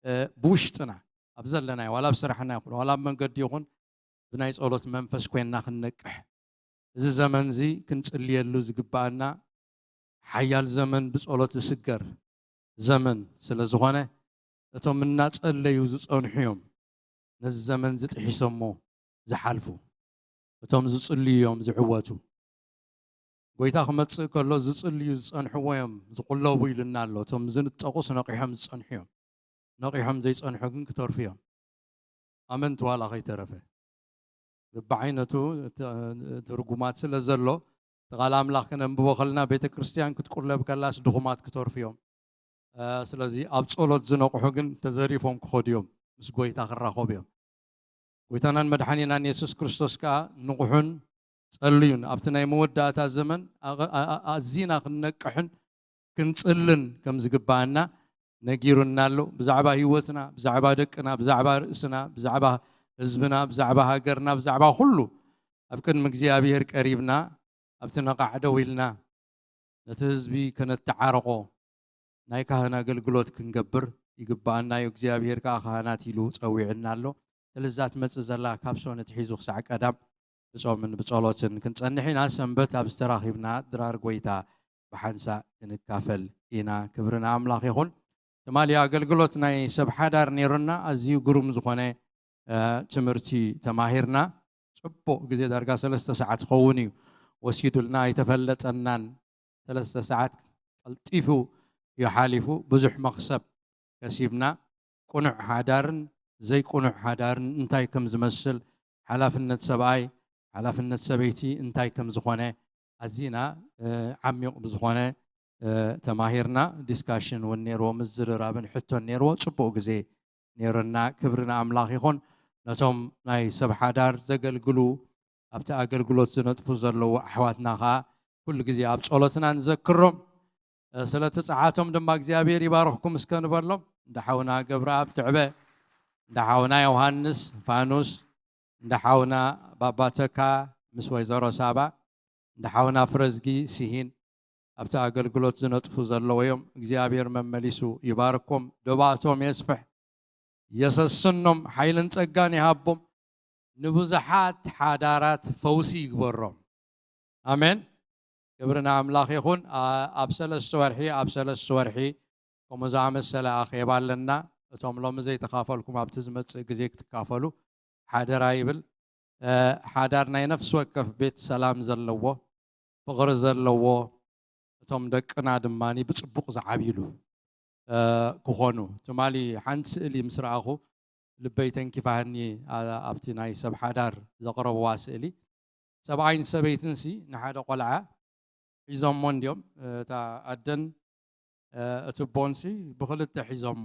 እ፣ ብውሽጥና ኣብ ዘለናዮ ዋላ ኣብ ስራሕና ይኹን ዋላ ኣብ መንገዲ ይኹን ብናይ ጸሎት መንፈስ ኮይንና ክንነቅሕ እዚ ዘመን እዚ ክንጽልየሉ ዝግባኣና ሓያል ዘመን ብጸሎት ዝስገር ዘመን ስለ ዝኾነ እቶም እናጸለዩ ዝጸንሑ እዮም ነዚ ዘመን እዚ ጥሒሶሞ ዝሓልፉ። እቶም ዝጽልዩ እዮም ዝዕወቱ። ጎይታ ክመጽእ ከሎ ዝጽልዩ ዝጸንሕዎ እዮም ዝቑለቡ ኢሉና ኣሎ። እቶም ዝንጠቑስ ነቒሖም ዝጸንሑ እዮም። ነቒሖም ዘይጸንሑ ግን ክተርፉ እዮም። ኣመንቲ ዋላ ከይተረፈ። በብዓይነቱ ት-፣ ትርጉማት ስለ ዘሎ፣ እቲ ቃል ኣምላኽ ክነንብቦ ከለና ቤተ ክርስቲያን ክትቁለብ ከላስ ድኹማት ክተርፉ እዮም። እ፣ ስለዚ ኣብ ጸሎት ዝነቕሑ ግን ተዘሪፎም ክኸዱ እዮም። ምስ ጎይታ ክራኸቡ እዮም። ጎይታናን መድሓኒናን የሱስ ክርስቶስ ከኣ ንቑሑን ጸልዩን። ኣብቲ ናይ መወዳእታ ዘመን ኣቐ-፣ ኣ-፣ ኣ-፣ ኣዚና ክንነቅሕን ክንጽልን ከም ዝግባኣና ነጊሩና ኣሎ። ብዛዕባ ህይወትና፣ ብዛዕባ ደቅና፣ ብዛዕባ ርእስና፣ ብዛዕባ ህዝብና፣ ብዛዕባ ሃገርና፣ ብዛዕባ ኩሉ ኣብ ቅድሚ እግዚኣብሔር ቀሪብና ኣብቲ ነቓዕ ደው ኢልና ነቲ ህዝቢ ከነተዓርቖ ናይ ካህን ኣገልግሎት ክንገብር ይግብኣና እዩ። እግዚኣብሔር ከኣ ካህናት ኢሉ ጸዊዕና ኣሎ። ስለዛ ትመጽእ ዘላ ካብ ሰኑይ ኣትሒዙ ክሳዕ ቀዳም ብጾምን ብጸሎትን ክንጸንሕ ኢና። ሰንበት ኣብ ዝተራኺብና ድራር ጐይታ ብሓንሳእ ክንካፈል ኢና። ክብሪ ንኣምላኽ ይኹን። ትማሊ ኣገልግሎት ናይ ሰብ ሓዳር ነይሩና። ኣዝዩ ግሩም ዝኾነ፣ እ፣ ትምህርቲ ተማሂርና። ጽቡቕ ግዜ ዳርጋ ሰለስተ ሰዓት ክኸውን እዩ ወሲዱልና፣ ኣይተፈለጠናን። ሰለስተ ሰዓት ቀልጢፉ እዩ ሓሊፉ። ብዙሕ መኽሰብ ከሲብና። ቅኑዕ ሓዳርን ዘይቅኑዕ ሓዳርን እንታይ ከም ዝመስል፣ ሓላፍነት ሰብኣይ፣ ሓላፍነት ሰበይቲ እንታይ ከም ዝኾነ ኣዚና፣ እ፣ ዓሚቕ ብዝኾነ፣ እ፣ ተማሂርና። ዲስካሽን እውን ነይርዎ፣ ምዝርራብን ሕቶን ነይርዎ። ጽቡቕ ግዜ ነይሩና። ክብሪ ንኣምላኽ ይኹን። ነቶም ናይ ሰብ ሓዳር ዘገልግሉ፣ ኣብቲ ኣገልግሎት ዝነጥፉ ዘለዉ ኣሕዋትና ኸኣ ኩሉ ግዜ ኣብ ጸሎትና ንዘክሮም። እ፣ ስለ እቲ ጸዓቶም ድማ እግዚኣብሔር ይባርኽኩም እስከ ንበሎም። እንዳ ሓውና ገብረኣብ ትዕበ፣ እንዳ ሓውና ዮሃንስ ፋኑስ፣ እንዳ ሓውና ባባ ተካ ምስ ወይዘሮ ሳባ፣ እንዳ ሓውና ፍረዝጊ ስሂን ኣብቲ ኣገልግሎት ዝነጥፉ ዘለዉ እዮም። እግዚኣብሔር መመሊሱ ይባርኮም፣ ደባቶም የስፍሕ፣ የሰስኖም፣ ሓይልን ጸጋን ይሃቦም፣ ንብዙሓት ሓዳራት ፈውሲ ይግበሮም። ኣሜን። ክብሪ ንኣምላኽ ይኹን። ኣ-፣ ኣብ ሰለስተ ወርሒ፣ ኣብ ሰለስተ ወርሒ ከምኡ ዝኣመሰለ ኣኼባ ኣለና። እቶም ሎሚ ዘይተኻፈልኩም ኣብቲ ዝመጽእ ግዜ ክትካፈሉ ሓደራ ይብል። እ፣ ሓዳር ናይ ነፍሲ ወከፍ ቤት ሰላም ዘለዎ፣ ፍቕሪ ዘለዎ፣ እቶም ደቅና ድማ ብጽቡቕ ዝዓብይሉ፣ እ፣ ክኾኑ። ትማሊ ሓንቲ ስእሊ ምስ ረኣኹ ልበይ ተንኪፋህኒ፣ ኣ-፣ ኣብቲ ናይ ሰብ ሓዳር ዘቕረብዋ ስእሊ። ሰብኣይን ሰበይትንሲ ንሓደ ቆልዓ ሒዞሞ እንድዮም። እታ ኣደን፣ እ፣ እቲ ኣቦንሲ ብኽልተ ሒዞሞ።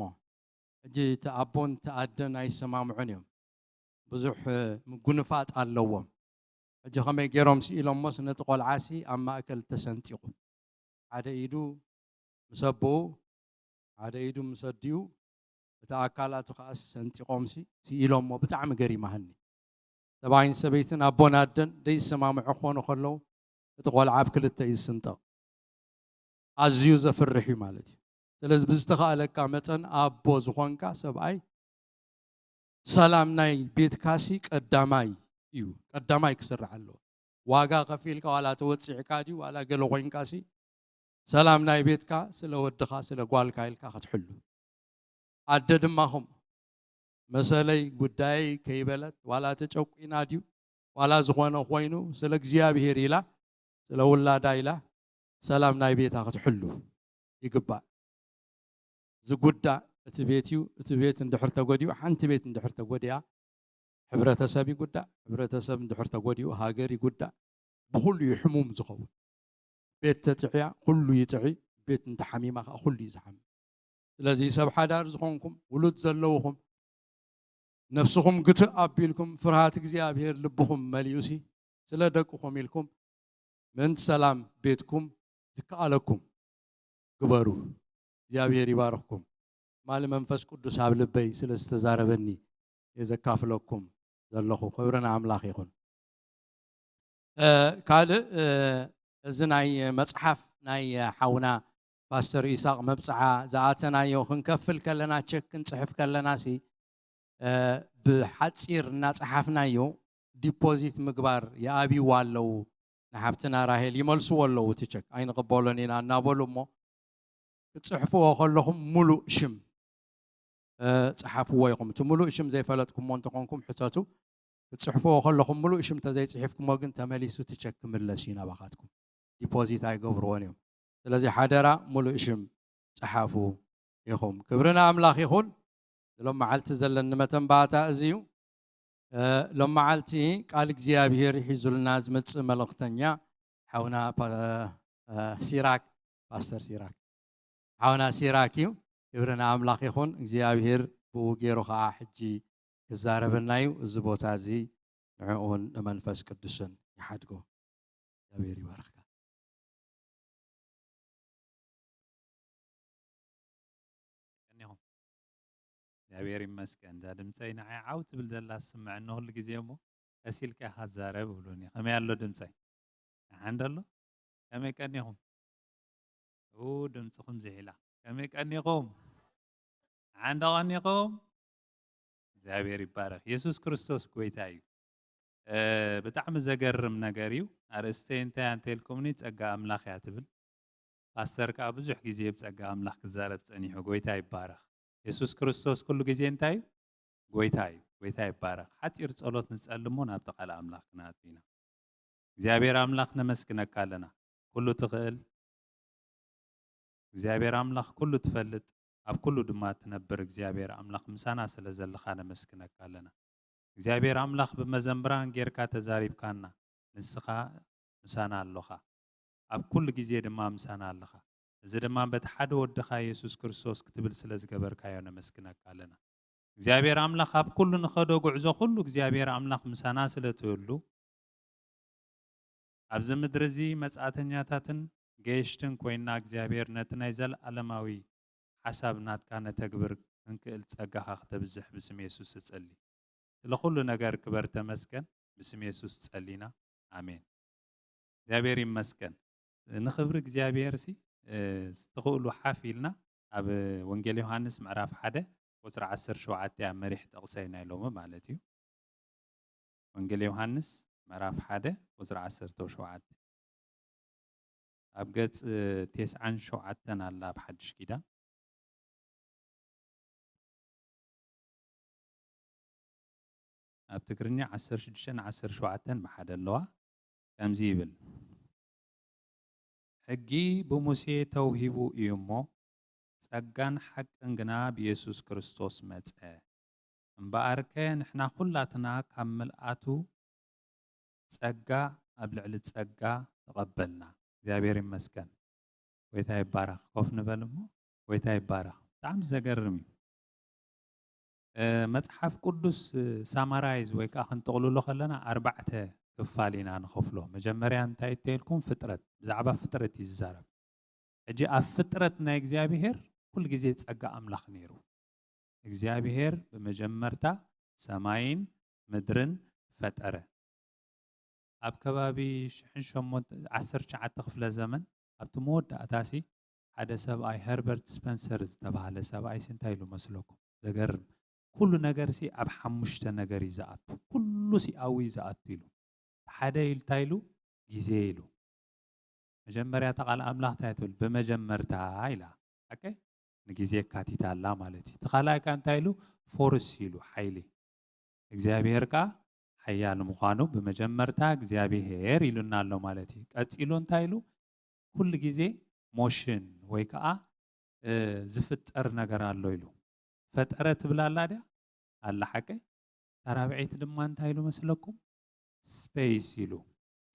ሕጂ እቲ ኣቦን እቲ ኣደን ኣይሰማምዑን እዮም። ብዙሕ፣ እ፣ ምጉንፋጥ ኣለዎም። ሕጂ ከመይ ገይሮም ስኢሎሞስ ነቲ ቆልዓሲ ኣብ ማእከል ተሰንጢቑ። ሓደ ኢዱ ምስ ኣቦኡ፣ ሓደ ኢዱ ምስ ኣዲኡ፣ እቲ ኣካላቱ ከኣ ሰንጢቖምሲ ስኢሎሞ። ብጣዕሚ ገሪማህኒ። ሰብኣይን ሰበይትን ኣቦን ኣደን ዘይሰማምዑ ክኾኑ ከለዉ እቲ ቆልዓ ኣብ ክልተ እዩ ዝስንጠቕ። ኣዝዩ ዘፍርሕ እዩ ማለት እዩ። ስለዚ ብዝተኻእለካ መጠን ኣቦ ዝኾንካ ሰብኣይ ሰላም ናይ ቤትካሲ ቀዳማይ እዩ። ቀዳማይ ክስራዕ ኣለዎ። ዋጋ ከፊልካ ዋላ ተወጺዕካ ድዩ ዋላ ገለ ኮይንካሲ ሰላም ናይ ቤትካ ስለ ወድኻ ስለ ጓልካ ኢልካ ክትሕሉ። ኣደ ድማ ኸምኡ መሰለይ ጉዳየይ ከይበለት ዋላ ተጨቁና ድዩ ዋላ ዝኾነ ኮይኑ ስለ እግዚኣብሔር ኢላ ስለ ውላዳ ኢላ ሰላም ናይ ቤታ ክትሕሉ ይግባእ። ዝጉዳእ እቲ ቤት እዩ። እቲ ቤት እንድሕር ተጎዲኡ፣ ሓንቲ ቤት እንድሕር ተጎዲኣ፣ ሕብረተሰብ ይጉዳእ። ሕብረተሰብ እንድሕር ተጎዲኡ፣ ሃገር ይጉዳእ። ብኹሉ እዩ ሕሙም ዝኸውን። ቤት ተጥዕያ፣ ኩሉ ይጥዒ። ቤት እንተሓሚማ ከኣ፣ ኩሉ እዩ ዝሓሚ። ስለዚ ሰብ ሓዳር ዝኾንኩም፣ ውሉድ ዘለውኹም፣ ነፍስኹም ግትእ ኣቢልኩም፣ ፍርሃት እግዚኣብሔር ልብኹም መሊኡሲ፣ ስለ ደቅኹም ኢልኩም፣ ምእንቲ ሰላም ቤትኩም ዝከኣለኩም ግበሩ። እግዚኣብሔር ይባርኽኩም። ማሊ መንፈስ ቅዱስ ኣብ ልበይ ስለ ዝተዛረበኒ እየ ዘካፍለኩም ዘለኹ። ክብሪ ንኣምላኽ ይኹን። እ፣ ካልእ፣ እ፣ እዚ ናይ መጽሓፍ ናይ ሓውና ፓስተር ኢሳቕ መብጽዓ ዝኣተናዮ ክንከፍል ከለና፣ ቸክ ክንጽሕፍ ከለናሲ፣ እ፣ ብሓጺር እናጸሓፍናዮ ዲፖዚት ምግባር ይኣብይዋ ኣለዉ። ንሓብትና ራሄል ይመልስዎ ኣለዉ፣ እቲ ቸክ ኣይንቕበሎን ኢና እናበሉ እሞ፣ ክትጽሕፍዎ ከለኹም ሙሉእ ሽም፣ እ፣ ጸሓፍዎ ኢኹም። እቲ ሙሉእ ሽም ዘይፈለጥኩሞ እንተኾንኩም ሕተቱ። ክትጽሕፍዎ ከለኹም ሙሉእ ሽም ተዘይጽሒፍኩሞ ግን ተመሊሱ እቲ ቸክ ክምለስ እዩ ናባኻትኩም። ዲፖዚት ኣይገብርዎን እዮም። ስለዚ ሓደራ ሙሉእ ሽም ጸሓፉ ኢኹም። ክብሪ ንኣምላኽ ይኹን። ሎም መዓልቲ ዘለኒ መተንባታ እዚ እዩ። እ፣ ሎም መዓልቲ ቃል እግዚኣብሔር ሒዙልና ዝመጽእ መልእኽተኛ ሓውና ፓ-፣ እ፣ ሲራክ፣ ፓስተር ሲራክ፣ ሓውና ሲራክ እዩ። ክብሪ ንኣምላኽ ይኹን። እግዚኣብሔር ብኡ ገይሩ ኸዓ ሕጂ ክዛረበና እዩ። እዚ ቦታ እዚ ንዕኡን ንመንፈስ ቅዱስን ይሓድጎ። እግዚኣብሔር ይባርኽካ። እግዚኣብሔር ይመስገን። እዛ ድምፀይ ንዓይ ዓው ትብል ዘላ ትስምዐኒ ኩሉ ግዜ እሞ፣ ቀስ ኢልካ ኢኻ ትዛረብ ይብሉኒ። ከመይ ኣሎ ድምፀይ? ደሓን ዶ ኣሎ? ከመይ ቀኒኹም? ኡ፣ ድምፅኹም ዝሒላ። ከመይ ቀኒኹም? ደሓን ዶ ቀኒኹም? እግዚኣብሔር ይባረኽ። የሱስ ክርስቶስ ጎይታ እዩ። እ፣ ብጣዕሚ ዘገርም ነገር እዩ። ኣርእስተይ እንታይ እንተልኩምኒ፣ ጸጋ ኣምላኽ እያ ትብል። ፓስተር ከኣ ብዙሕ ግዜ ብጸጋ ኣምላኽ ክዛረብ ጸኒሑ። ጎይታ ይባረኽ። የሱስ ክርስቶስ ኩሉ ግዜ እንታይ እዩ? ጎይታ እዩ። ጎይታ ይባረኽ። ሓጺር ጸሎት ንጸልሞ ናብቲ ቃል ኣምላኽ ክንኣቱ ኢና። እግዚኣብሔር ኣምላኽ ነመስግነካ ኣለና። ኩሉ ትኽእል፣ እግዚኣብሔር ኣምላኽ ኩሉ ትፈልጥ፣ ኣብ ኩሉ ድማ ትነብር እግዚኣብሔር ኣምላኽ ምሳና ስለ ዘለኻ ነመስግነካ ኣለና። እግዚኣብሔር ኣምላኽ ብመዘምራን ጌርካ ተዛሪብካና፣ ንስኻ ምሳና ኣሎኻ። ኣብ ኩሉ ግዜ ድማ ምሳና ኣለኻ። እዚ ድማ በቲ ሓደ ወድኻ የሱስ ክርስቶስ ክትብል ስለ ዝገበርካዮ ነመስግነካ ኣለና። እግዚኣብሔር ኣምላኽ ኣብ ኩሉ ንኸዶ ጉዕዞ ኩሉ እግዚኣብሔር ኣምላኽ ምሳና ስለ ትህሉ፣ ኣብዚ ምድሪ እዚ መጻእተኛታትን ገየሽትን ኮይንና እግዚኣብሔር ነቲ ናይ ዘለኣለማዊ ሓሳብ ናትካ ነተግብር ክንክእል ጸጋኻ ክተብዝሕ ብስም የሱስ እጸሊ። ስለ ኩሉ ነገር ክበር ተመስገን። ብስም የሱስ ጸሊና። ኣሜን። እግዚኣብሔር ይመስገን። ንኽብሪ እግዚኣብሔር ሲ፣ እ፣ ትኽእሉ ሓፍ ኢልና ኣብ ወንጌል ዮሃንስ ምዕራፍ ሓደ ቁጽሪ ዓሰርተ ሸውዓተ ኣብ መሪሕ ጥቕሰይ ናይ ሎሚ ማለት እዩ። ወንጌል ዮሃንስ ምዕራፍ ሓደ ቁጽሪ ዓሰርተ ሸውዓተ። ኣብ ገጽ ተስዓን ሸውዓተን ኣላ ኣብ ሓድሽ ኪዳን። ኣብ ትግርኛ ዓሰርተ ሽዱሽተን ዓሰርተ ሸውዓተን ብሓደ ኣለዋ። ከምዚ ይብል፣ ሕጊ ብሙሴ ተውሂቡ እዩ እሞ፣ ጸጋን ሓቅን ግና ብየሱስ ክርስቶስ መጸ። እምበኣርከ ንሕና ኩላትና ካብ ምልኣቱ ጸጋ ኣብ ልዕሊ ጸጋ ተቐበልና። እግዚኣብሔር ይመስገን። ጎይታ ይባረኽ። ኮፍ ንበል እሞ፣ ጎይታ ይባረኽ። ብጣዕሚ ዘገርም እዩ። እ፣ መጽሓፍ ቅዱስ፣ እ፣ ሳማራይዝ ወይ ከኣ ክንጥቕልሎ ከለና ኣርባዕተ ክፋል ኢና ንኸፍሎ። መጀመርያ እንታይ እተልኩም? ፍጥረት። ብዛዕባ ፍጥረት እዩ ዝዛረብ። ሕጂ ኣብ ፍጥረት ናይ እግዚኣብሔር ኩሉ ግዜ ጸጋ ኣምላኽ ነይሩ። እግዚኣብሔር ብመጀመርታ ሰማይን ምድርን ፈጠረ። ኣብ ከባቢ ሽሕን ሸሞንተ፣ ዓሰርተ ትሽዓተ ክፍለ ዘመን፣ ኣብቲ መወዳእታሲ ሓደ ሰብኣይ፣ ሄርበርት ስፐንሰር ዝተባህለ ሰብኣይሲ እንታይ ኢሉ መስለኩም? ዘገርም። ኩሉ ነገርሲ ኣብ ሓሙሽተ ነገር እዩ ዝኣቱ። ኩሉሲ ኣብኡ እዩ ዝኣቱ ኢሉ። ሓደ ኢሉ እንታይ ኢሉ? ግዜ ኢሉ። መጀመርያ እታ ቃል ኣምላኽ እንታይ ትብል? ብመጀመርታ ኢላ። ኦኬ? ንግዜ ኣካቲታ ኣላ ማለት እዩ። እቲ ካልኣይ ከ እንታይ ኢሉ? ፎርስ ኢሉ፣ ሓይሊ። እግዚኣብሔር ከኣ ሓያል ምዃኑ ብመጀመርታ እግዚኣብሔር ኢሉና ኣሎ ማለት እዩ። ቀጺሉ እንታይ ኢሉ? ኩሉ ግዜ ሞሽን ወይ ከኣ፣ እ፣ ዝፍጠር ነገር ኣሎ ኢሉ። ፈጠረ ትብል ኣላ ድያ? ኣላ ሓቂ። እታ ራብዐይቲ ድማ እንታይ ኢሉ መስለኩም? ስፔስ ኢሉ።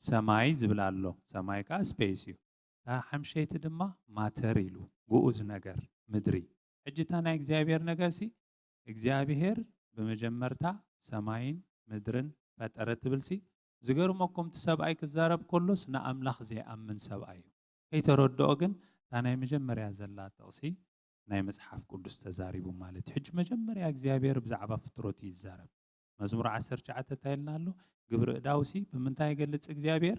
ሰማይ ዝብል ኣሎ። ሰማይ ከኣ ስፔስ እዩ። እታ ሓምሸይቲ ድማ ማተር ኢሉ። ግኡዝ ነገር፣ ምድሪ። ሕጂ እታ ናይ እግዚኣብሔር ነገርሲ፣ እግዚኣብሔር ብመጀመርታ ሰማይን ምድርን ፈጠረ ትብልሲ፣ ዝገርመኩም እቲ ሰብኣይ ክዛረብ ከሎስ ንኣምላኽ ዘይኣምን ሰብኣይ እዩ። ከይተረድኦ ግን እታ ናይ መጀመርያ ዘላ ጥቕሲ ናይ መጽሓፍ ቅዱስ ተዛሪቡ ማለት እዩ። ሕጂ መጀመርያ እግዚኣብሔር ብዛዕባ ፍጥረቱ ይዛረብ። መዝሙር ዓሰርተ ትሽዓተ እንታይ ኢልና ኣሎ? ግብሪ እዳውሲ ብምንታይ ይገልጽ እግዚኣብሔር?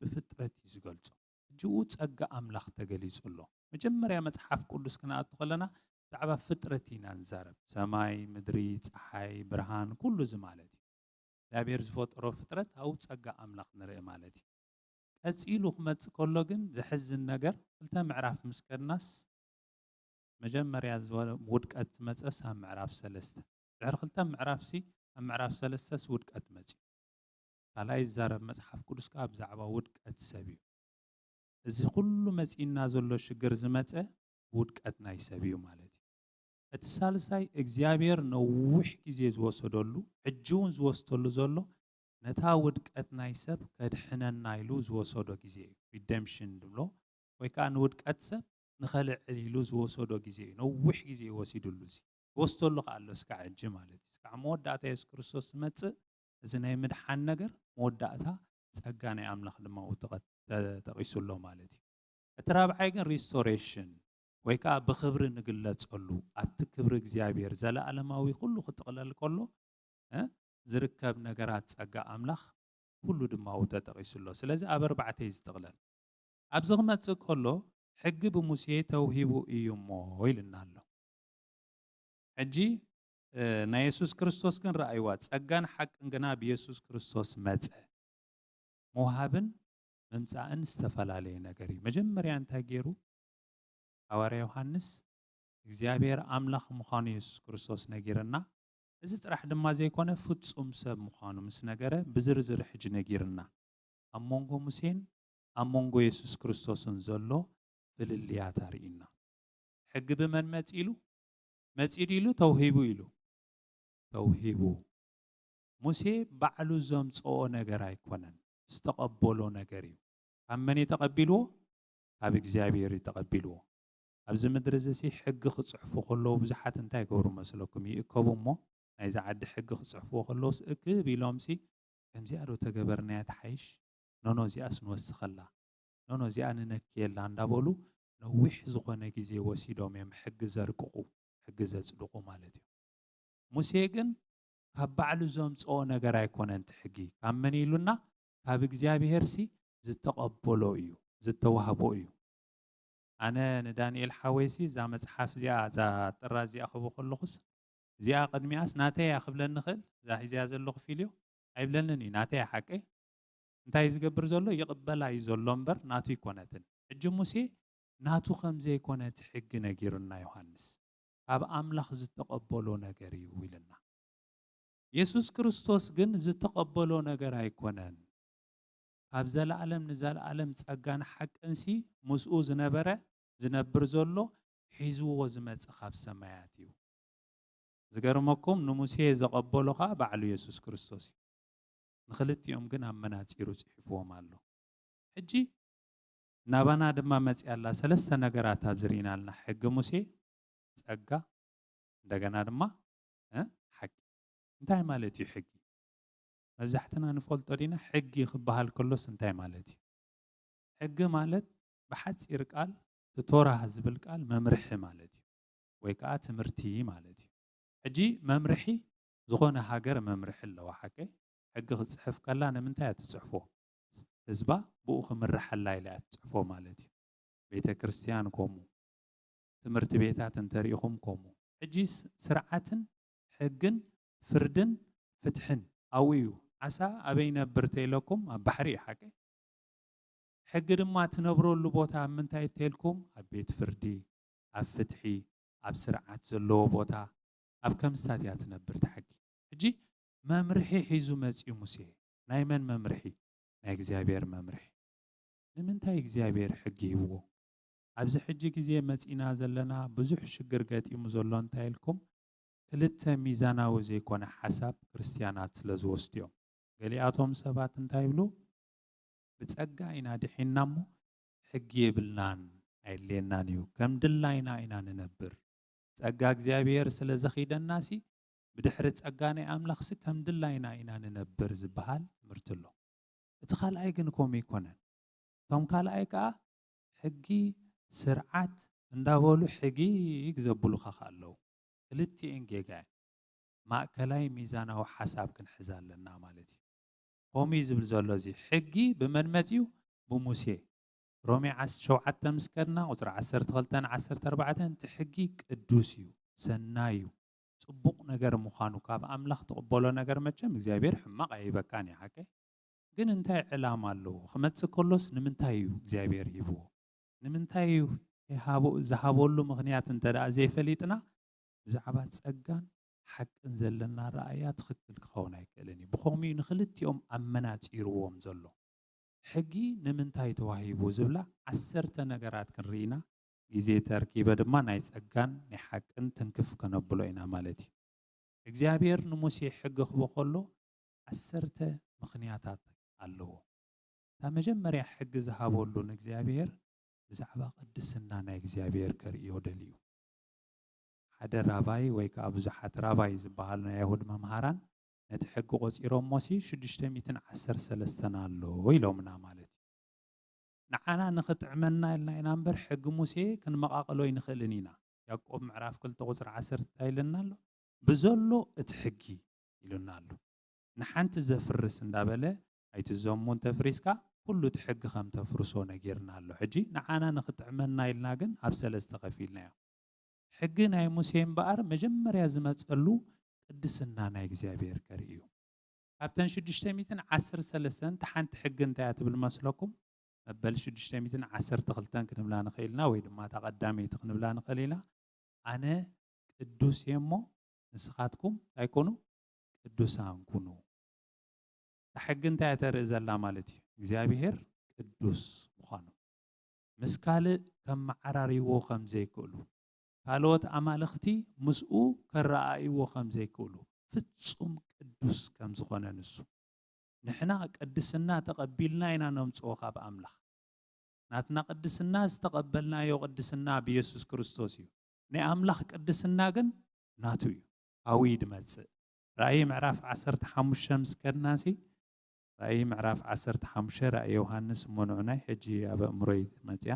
ብፍጥረት እዩ ዝገልጾ። ሕጂ ኡ ጸጋ ኣምላኽ ተገሊጹ ኣሎ። መጀመርያ መጽሓፍ ቅዱስ ክንኣቱ ከለና ብዛዕባ ፍጥረት ኢና ንዛረብ። ሰማይ፣ ምድሪ፣ ጸሓይ፣ ብርሃን፣ ኩሉ እዚ ማለት እዩ። እግዚኣብሔር ዝፈጠሮ ፍጥረት ኣብኡ ጸጋ ኣምላኽ ንርኢ ማለት እዩ። ቀጺሉ ክመጽእ ከሎ ግን ዘሕዝን ነገር፣ ክልተ ምዕራፍ ምስ ከድናስ፣ መጀመርያ ዝወ-፣ ውድቀት ዝመጸስ ኣብ ምዕራፍ ሰለስተ። ድሕሪ ክልተ ምዕራፍሲ ኣብ ምዕራፍ ሰለስተስ ውድቀት መጽዩ። ካልኣይ ዝዛረብ መጽሓፍ ቅዱስ ከኣ ብዛዕባ ውድቀት ሰብ እዩ። እዚ ኩሉ መጺእና ዘሎ ሽግር ዝመጸ ውድቀት ናይ ሰብ እዩ ማለት እዩ። እቲ ሳልሳይ እግዚኣብሔር ነዊሕ ግዜ ዝወሰደሉ፣ ሕጂ እውን ዝወስደሉ ዘሎ፣ ነታ ውድቀት ናይ ሰብ ከድሕነና ኢሉ ዝወሰዶ ግዜ እዩ። ሪደምሽን ዝብሎ፣ ወይ ከኣ ንውድቀት ሰብ ንኸልዕል ኢሉ ዝወሰዶ ግዜ እዩ። ነዊሕ ግዜ እዩ ወሲዱሉ። እዚ ወስደሉ ከኣ ኣሎ እስካዕ ሕጂ ማለት እዩ። እስካዕ መወዳእታ የሱስ ክርስቶስ ዝመጽእ፣ እዚ ናይ ምድሓን ነገር መወዳእታ ጸጋ ናይ ኣምላኽ ድማ ኣብኡ ተቐ-፣ ተጠቒሱ ኣሎ ማለት እዩ። እቲ ራብዓይ ግን ሪስቶሬሽን፣ ወይ ከዓ ብኽብሪ ንግለጸሉ፣ ኣብቲ ክብሪ እግዚኣብሔር ዘለኣለማዊ ኩሉ ክጥቕለል ከሎ፣ እ፣ ዝርከብ ነገራት ጸጋ ኣምላኽ ኩሉ ድማ ኣብኡ ተጠቒሱ ኣሎ። ስለዚ ኣብ ኣርባዕተ እዩ ዝጥቕለል። ኣብዚ ክመጽእ ከሎ፣ ሕጊ ብሙሴ ተውሂቡ እዩ እሞ ኢልና ኣሎ። ሕጂ፣ እ፣ ናይ የሱስ ክርስቶስ ግን ረኣይዋ፣ ጸጋን ሓቅን ግና ብየሱስ ክርስቶስ መጸ። ምውሃብን ምምጻእን ዝተፈላለየ ነገር እዩ። መጀመርያ እንታይ ገይሩ? ሃዋርያ ዮሃንስ እግዚኣብሔር ኣምላኽ ምዃኑ የሱስ ክርስቶስ ነጊርና። እዚ ጥራሕ ድማ ዘይኮነ፣ ፍጹም ሰብ ምዃኑ ምስ ነገረ፣ ብዝርዝር ሕጂ ነጊርና። ኣብ መንጎ ሙሴን ኣብ መንጎ የሱስ ክርስቶስን ዘሎ ፍልልያት ኣርእዩና። ሕጊ ብመን መጺኡ ኢሉ? መጺኡ ኢሉ ተውሂቡ ኢሉ? ተውሂቡ። ሙሴ ባዕሉ ዘምጽኦ ነገር ኣይኮነን፣ ዝተቐበሎ ነገር እዩ። ካብ መን እዩ ተቐቢልዎ? ካብ እግዚኣብሔር እዩ ተቐቢልዎ። ኣብዚ ምድሪ እዚ ሲ ሕጊ ክጽሕፉ ከለዉ ብዙሓት እንታይ ይገብሩ መስለኩም? ይእከቡ እሞ ናይዚ ዓዲ ሕጊ ክጽሕፍዎ ከለዉስ እክብ ኢሎምሲ፣ "ከምዚኣ ዶ ተገበርናያ ትሓይሽ? ኖኖ እዚኣስ ንወስኸላ፣ ኖኖ እዚኣ ንነክየላ" እንዳበሉ ነዊሕ ዝኾነ ግዜ ወሲዶም እዮም ሕጊ ዘርቅቑ፣ ሕጊ ዘጽድቑ ማለት እዩ። ሙሴ ግን ካብ ባዕሉ ዘምጽኦ ነገር ኣይኮነን እቲ ሕጊ። ካብ መን ኢሉና? ካብ እግዚኣብሄርሲ ዝተቐበሎ እዩ፣ ዝተዋህቦ እዩ። ኣነ ንዳንኤል ሓወይሲ እዛ መጽሓፍ እዚኣ፣ እዛ ጥራ እዚኣ ክህቦ ከለኹስ፣ እዚኣ ቅድሚኣስ ናተይ እያ ክብለኒ ይኽእል፣ እዛ ሒዘያ ዘለኹ ፊልዮ ኣይብለንን እዩ፣ ናተይ እያ ሓቀይ። እንታይ ዝገብር ዘሎ? ይቕበላ እዩ ዘሎ እምበር ናቱ ኣይኮነትን። ሕጂ ሙሴ ናቱ ከም ዘይኮነ እቲ ሕጊ ነጊሩና ዮሃንስ። ካብ ኣምላኽ ዝተቐበሎ ነገር እዩ ኢልና። የሱስ ክርስቶስ ግን ዝተቐበሎ ነገር ኣይኮነን። ካብ ዘለኣለም ንዘለኣለም ጸጋን ሓቅንሲ ምስኡ ዝነበረ፣ ዝነብር ዘሎ፣ ሒዝዎ ዝመጽእ ካብ ሰማያት እዩ። ዝገርመኩም፣ ንሙሴ ዘቐበሎ ኸኣ ባዕሉ የሱስ ክርስቶስ እዩ። ንኽልቲኦም ግን ኣመናጺሩ ጽሒፍዎም ኣሎ። ሕጂ ናባና ድማ መጺኣ ኣላ። ሰለስተ ነገራት ኣብዚ ርኢና ኣለና። ሕጊ ሙሴ፣ ጸጋ፣ እንደገና ድማ፣ እ፣ ሓቂ። እንታይ ማለት እዩ ሕጊ? መብዛሕትና ንፈልጦ ዲና? ሕጊ ክበሃል ከሎስ እንታይ ማለት እዩ? ሕጊ ማለት ብሓጺር ቃል፣ እቲ ቶራ ዝብል ቃል መምርሒ ማለት እዩ፣ ወይ ከኣ ትምህርቲ ማለት እዩ። ሕጂ መምርሒ፣ ዝኾነ ሃገር መምርሒ ኣለዋ፣ ሓቀይ? ሕጊ ክትጽሕፍ ከላ ንምንታይ እያ ትጽሕፎ? ህዝባ ብኡ ክምርሓላ ኢላ እያ ትጽሕፎ ማለት እዩ። ቤተ ክርስቲያን ከምኡ፣ ትምህርቲ ቤታት እንተሪኢኹም ከምኡ። ሕጂ ስ-፣ ስርዓትን ሕግን ፍርድን ፍትሕን ኣብኡ እዩ። ዓሳ ኣበይ ይነብር ተይለኩም? ኣብ ባሕሪ እዩ፣ ሓቀይ? ሕጊ ድማ ትነብረሉ ቦታ ኣብ ምንታይ ተልኩም? ኣብ ቤት ፍርዲ፣ ኣብ ፍትሒ፣ ኣብ ስርዓት ዘለዎ ቦታ፣ ኣብ ከምስታት እያ ትነብር እቲ ሕጊ። ሕጂ መምርሒ ሒዙ መጺኡ ሙሴ። ናይ መን መምርሒ? ናይ እግዚኣብሔር መምርሒ። ንምንታይ እግዚኣብሔር ሕጊ ሂብዎ? ኣብዚ ሕጂ ግዜ መጺና ዘለና ብዙሕ ሽግር ገጢሙ ዘሎ እንታይ ኢልኩም? ክልተ ሚዛናዊ ዘይኮነ ሓሳብ ክርስትያናት ስለ ዝወስዱ እዮም። ገሊኣቶም ሰባት እንታይ ይብሉ? ብጸጋ ኢና ድሒንና እሞ ሕጊ የብልናን፣ ኣየድልየናን እዩ፣ ከም ድላይና ኢና ንነብር። ጸጋ እግዚኣብሔር ስለ ዘኺደናሲ፣ ብድሕሪ ጸጋ ናይ ኣምላኽሲ ከም ድላይና ኢና ንነብር ዝበሃል ትምህርቲ ኣሎ። እቲ ካልኣይ ግን ከምኡ ኣይኮነን። እቶም ካልኣይ ከኣ ሕጊ፣ ስርዓት እንዳበሉ ሕጊግ ዘብሉኻ ከኣ ኣለዉ። ክልቲኤን ጌጋ እየን። ማእከላይ ሚዛናዊ ሓሳብ ክንሕዝ ኣለና ማለት እዩ። ከምኡ እዩ ዝብል ዘሎ እዚ። ሕጊ ብመን መጺኡ? ብሙሴ። ሮሜ ዓስ-፣ ሸውዓተ ምስ ከድና፣ ቁጽሪ ዓሰርተ ክልተን ዓሰርተ ኣርባዕተን፣ እቲ ሕጊ ቅዱስ እዩ፣ ሰናይ እዩ፣ ጽቡቕ ነገር ምዃኑ፣ ካብ ኣምላኽ ትቕበሎ ነገር፣ መቸም እግዚኣብሔር ሕማቕ ኣይህበካን እዩ፣ ሓቀይ? ግን እንታይ ዕላማ ኣለዎ? ክመጽእ ከሎስ ንምንታይ እዩ እግዚኣብሔር ሂብዎ? ንምንታይ እዩ ይሃቦ-፣ ዝሃበሉ ምኽንያት እንተ ደኣ ዘይፈሊጥና፣ ብዛዕባ ጸጋን ሓቅን ዘለና ረኣያ ትኽክል ክኸውን ኣይክእልን እዩ። ብኸምኡ እዩ ንኽልቲኦም ኣመናጺርዎም ዘሎ። ሕጊ ንምንታይ ተዋሂቡ ዝብላ ዓሰርተ ነገራት ክንርኢ ኢና። ግዜ ተርኪበ ድማ ናይ ጸጋን ናይ ሓቅን ትንክፍ ከነብሎ ኢና ማለት እዩ። እግዚኣብሔር ንሙሴ ሕጊ ክህቦ ከሎ ዓሰርተ ምኽንያታት ኣለዎ። እታ መጀመርያ ሕጊ ዝሃበሉ ንእግዚኣብሔር ብዛዕባ ቅድስና ናይ እግዚኣብሔር ከርእዮ ደልዩ። ሓደ ራባይ ወይ ከኣ ብዙሓት ራባይ ዝበሃሉ ናይ ኣይሁድ መምሃራን ነቲ ሕጊ ቆጺሮሞሲ ሽዱሽተ ሚእትን ዓሰርተ ሰለስተን ኣሎ ኢሎምና ማለት እዩ። ንዓና ንኽጥዕመና ኢልና ኢና እምበር ሕጊ ሙሴ ክንመቓቐሎ ኣይንኽእልን ኢና። ያዕቆብ ምዕራፍ ክልተ ቁፅሪ ዓሰርተ እንታይ ኢሉና ኣሎ? ብዘሎ እቲ ሕጊ ኢሉና ኣሎ። ንሓንቲ ዘፍርስ እንዳበለ ኣይትዘሙ እንተፍሪስካ ኩሉ እቲ ሕጊ ከም ተፍርሶ ነጊርና ኣሎ። ሕጂ ንዓና ንኽጥዕመና ኢልና ግን ኣብ ሰለስተ ከፊልናዮ። ሕጊ ናይ ሙሴ እምበኣር መጀመርያ ዝመጸሉ ቅድስና ናይ እግዚኣብሔር ከርኢ እዩ። ካብተን ሽዱሽተ ሚእትን ዓሰርተ ሰለስተን እታ ሓንቲ ሕጊ እንታይ እያ ትብል መስለኩም? መበል ሽዱሽተ ሚእትን ዓሰርተ ክልተን ክንብላ ንኽእል ኢና፣ ወይ ድማ እታ ቀዳመይቲ ክንብላ ንኽእል ኢና። ኣነ ቅዱስ እየ እሞ ንስኻትኩም እንታይ ኩኑ? ቅዱሳን ኩኑ። እታ ሕጊ እንታይ እያ ተርኢ ዘላ ማለት እዩ? እግዚኣብሔር ቅዱስ ምዃኑ። ምስ ካልእ ከመዓራርይዎ ከም ዘይክእሉ፣ ካልኦት ኣማልኽቲ ምስኡ ከረኣእይዎ ከም ዘይክእሉ፣ ፍጹም ቅዱስ ከም ዝኾነ ንሱ። ንሕና ቅድስና ተቐቢልና ኢና ነምጽኦ ካብ ኣምላኽ። ናትና ቅድስና ዝተቐበልናዮ ቅድስና ብየሱስ ክርስቶስ እዩ። ናይ ኣምላኽ ቅድስና ግን ናቱ እዩ። ካብኡ እዩ ድመጽእ። ራእይ ምዕራፍ ዓሰርተ ሓሙሽተ ምስ ከድናሲ፣ ራእይ ምዕራፍ ዓሰርተ ሓሙሽተ ራእይ ዮሃንስ እሞ ንዑናይ ሕጂ ኣብ ኣእምሮይ መጽያ።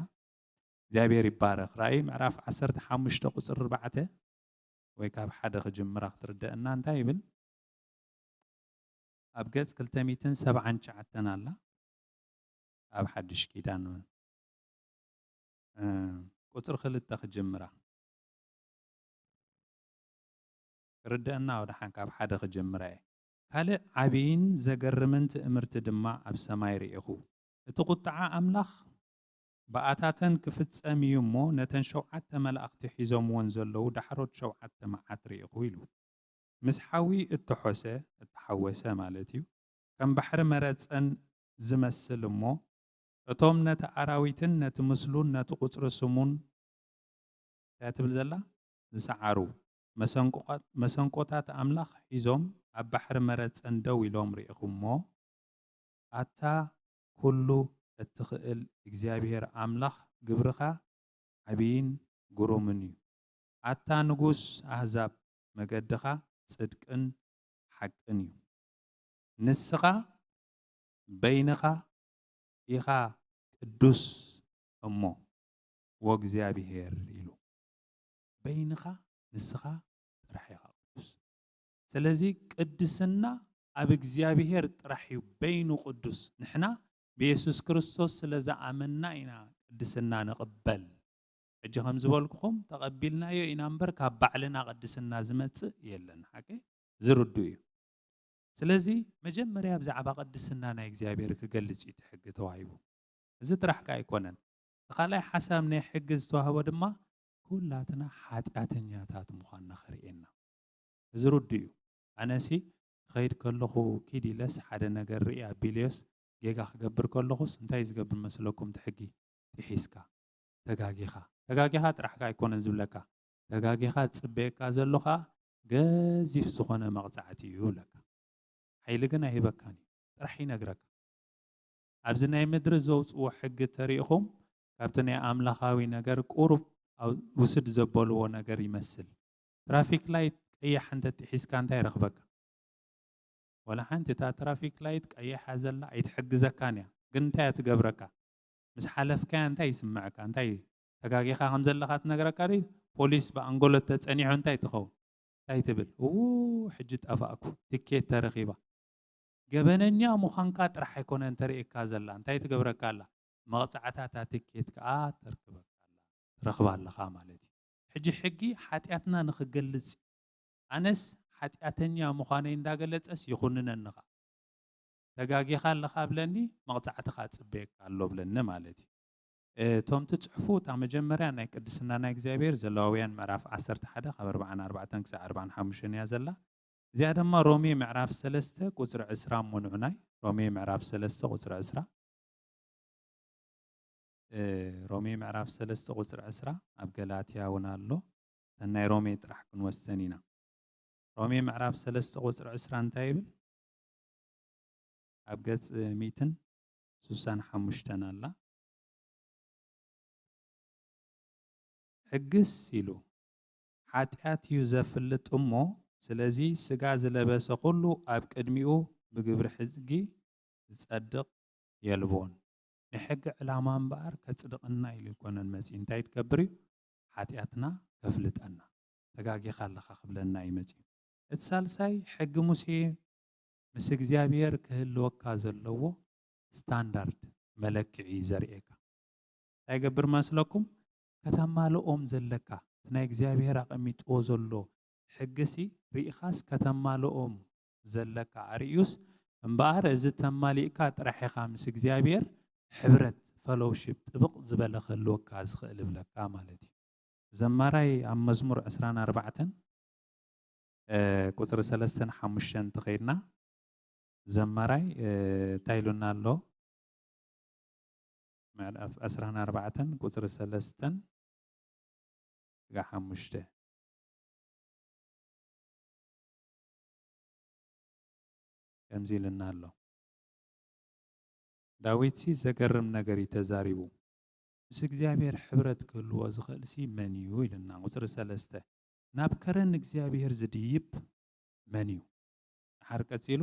እግዚኣብሔር ይባረኽ። ራእይ ምዕራፍ ዓሰርተ ሓሙሽተ ቁፅሪ ኣርባዕተ ወይ ካብ ሓደ ክጅምራ ክትርደአና እንታይ ይብል? ኣብ ገጽ ክልተ ሚእትን ሰብዓን ትሽዓተን ኣላ። ኣብ ሓድሽ ኪዳን፣ እ፣ ቁጽሪ ክልተ ክጅምራ። ክርደአና ወደሓን ካብ ሓደ ክጅምራ እየ። ካልእ ዓቢይን ዘገርምን ትእምርቲ ድማ ኣብ ሰማይ ርኢኹ። እቲ ቁጥዓ ኣምላኽ ብኣታተን ክፍጸም እዩ እሞ፣ ነተን ሸውዓተ መላእኽቲ ሒዞምወን ዘለዉ ዳሕሮት ሸውዓተ መዓት ርኢኹ ኢሉ። ምስ ሓዊ እተሖሰ፣ እተሓወሰ ማለት እዩ፣ ከም ባሕሪ መረጸን ዝመስል እሞ፣ እቶም ነቲ ኣራዊትን ነቲ ምስሉን ነቲ ቁጽሪ ስሙን፣ እንታይ ትብል ዘላ? ዝሰዓሩ፣ መሰንቆቓት-፣ መሰንቆታት ኣምላኽ ሒዞም ኣብ ባሕሪ መረጸን ደው ኢሎም ርኢኹ እሞ፣ ኣታ ኩሉ እትኽእል እግዚኣብሔር ኣምላኽ፣ ግብርኻ ዓቢይን ግሩምን እዩ። ኣታ ንጉስ ኣህዛብ፣ መገድኻ ጽድቅን ሓቅን እዩ። ንስኻ በይንኻ ኢኻ ቅዱስ እሞ፣ ወእግዚኣብሔር ኢሉ። በይንኻ ንስኻ ጥራሕ ኢኻ ቅዱስ። ስለዚ ቅድስና ኣብ እግዚኣብሔር ጥራሕ እዩ በይኑ ቅዱስ። ንሕና ብየሱስ ክርስቶስ ስለ ዝኣመንና ኢና ቅድስና ንቕበል። ሕጂ ከም ዝበልኩኹም ተቐቢልናዮ ኢና እምበር ካብ ባዕልና ቅድስና ዝመጽእ የለን። ሓቂ ዝርዱ እዩ። ስለዚ መጀመርያ ብዛዕባ ቅድስና ናይ እግዚኣብሔር ክገልጽ እዩ እቲ ሕጊ ተዋሂቡ። እዚ ጥራሕ ከኣ ኣይኮነን። እቲ ካልኣይ ሓሳብ ናይ ሕጊ ዝተዋህቦ ድማ ኩላትና ሓጢኣተኛታት ምዃንና ከርእየና። እዚ ርዱእ እዩ። ኣነሲ ክኸይድ ከለኹ ኪድ ኢለስ ሓደ ነገር ርኢ ኣቢለዮስ ጌጋ ክገብር ከለኹስ እንታይ ዝገብር መስለኩም? እቲ ሕጊ ጥሒስካ፣ ተጋጊኻ፣ ተጋጊኻ ጥራሕካ ኣይኮነን ዝብለካ። ተጋጊኻ ዝጽበየካ ዘሎ ኸኣ ገዚፍ ዝኾነ መቕጻዕቲ እዩ ይብለካ። ሓይሊ ግን ኣይህበካን እዩ። ጥራሕ ይነግረካ። ኣብዚ ናይ ምድሪ ዘውጽዎ ሕጊ ተሪእኹም፣ ካብቲ ናይ ኣምላኻዊ ነገር ቁሩብ ኣብ-፣ ውስድ ዘበልዎ ነገር ይመስል። ትራፊክ ላይት ቀያሕ እንተ ጥሒስካ እንታይ ይረኽበካ? ወላ ሓንቲ። እታ ትራፊክ ላይት ቀያሕ እያ ዘላ፣ ኣይትሕግዘካን እያ። ግን እንታይ እያ ትገብረካ? ምስ ሓለፍካያ እንታይ ይስምዐካ? እንታይ ተጋጊኻ ከም ዘለኻ ትነግረካ ድዩ? ፖሊስ ብኣንጎሎ ተጸኒሑ እንታይ ትኸውን? እንታይ ትብል? እዉ፣ ሕጂ ጠፋእኩ፣ ትኬት ተረኺባ። ገበነኛ ምዃንካ ጥራሕ ኣይኮነን ተርእየካ ዘላ፣ እንታይ ትገብረካ ኣላ? መቕጻዕታ እታ ትኬት ከኣ ተርክበካ ኣላ፣ ትረኽባ ኣለኻ ማለት እዩ። ሕጂ ሕጊ ሓጢኣትና ንኽገልጽ እዩ። ኣነስ ሓጢኣተኛ ምዃነይ እንዳገለጸስ ይኹንነኒ ኸኣ። ተጋጊኻ ኣለኻ ብለኒ፣ መቕጻዕትኻ ጽበየካ ኣሎ ብለኒ ማለት እዩ። እቶም ትጽሕፉ፣ እታ መጀመርያ ናይ ቅድስና ናይ እግዚኣብሔር፣ ዘለዋውያን ምዕራፍ ዓሰርተ ሓደ ካብ ኣርብዓን ኣርባዕተን ክሳዕ ኣርብዓን ሓሙሽተን እያ ዘላ። እዚኣ ድማ ሮሜ ምዕራፍ ሰለስተ ቁጽሪ ዕስራ እሞ ንዑናይ፣ ሮሜ ምዕራፍ ሰለስተ ቁጽሪ ዕስራ። እ፣ ሮሜ ምዕራፍ ሰለስተ ቁጽሪ ዕስራ፣ ኣብ ገላትያ እውን ኣሎ። እተን ናይ ሮሜ ጥራሕ ክንወስተን ኢና። ሮሜ ምዕራፍ ሰለስተ ቁጽሪ ዕስራ እንታይ ይብል? ኣብ ገጽ ሚእትን ስሳን ሓሙሽተን ኣላ። ሕግስ ኢሉ ሓጢኣት እዩ ዘፍልጥ እሞ፣ ስለዚ ስጋ ዝለበሰ ኩሉ ኣብ ቅድሚኡ ብግብሪ ሕጊ ዝጸድቕ የልቦን። ሕጊ ዕላማ እምበኣር ከጽድቐና ኢሉ ኣይኮነን መጺኡ። እንታይ ትገብር እዩ? ሓጢኣትና ከፍልጠና። ተጋጊኻ ኣለኻ ክብለና እዩ መጺኡ። እቲ ሳልሳይ ሕጊ ሙሴ ምስ እግዚኣብሔር ክህልወካ ዘለዎ ስታንዳርድ መለክዒ እዩ ዘርእየካ። እንታይ ይገብር መስለኩም? ከተማልኦም ዘለካ እቲ ናይ እግዚኣብሔር ኣቐሚጥዎ ዘሎ ሕግሲ ርኢኻስ ከተማልኦም ዘለካ ኣርእዩስ እምበኣር እዚ ተማሊእካ ጥራሕ ኢኻ ምስ እግዚኣብሔር ሕብረት ፈሎውሺፕ ጥብቕ ዝበለ ክህልወካ ዝኽእል እብለካ ማለት እዩ። ዘማራይ ኣብ መዝሙር ዕስራን ኣርባዕተን ቁፅሪ ሰለስተን ሓሙሽተን እንተኸይድና ዘማራይ እንታይ ኢሉና ኣሎ? ምዕራፍ ዕስራን ኣርባዕተን ቁፅሪ ሰለስተን ሓሙሽተ ከምዚ ኢልና ኣሎ። ዳዊትሲ ዘገርም ነገር እዩ ተዛሪቡ። ምስ እግዚኣብሔር ሕብረት ክህልዎ ዝኽእልሲ መን እዩ ኢልና። ቁፅሪ ሰለስተ ናብ ከረን እግዚኣብሔር ዝድይብ መን እዩ? ድሓር ቀጺሉ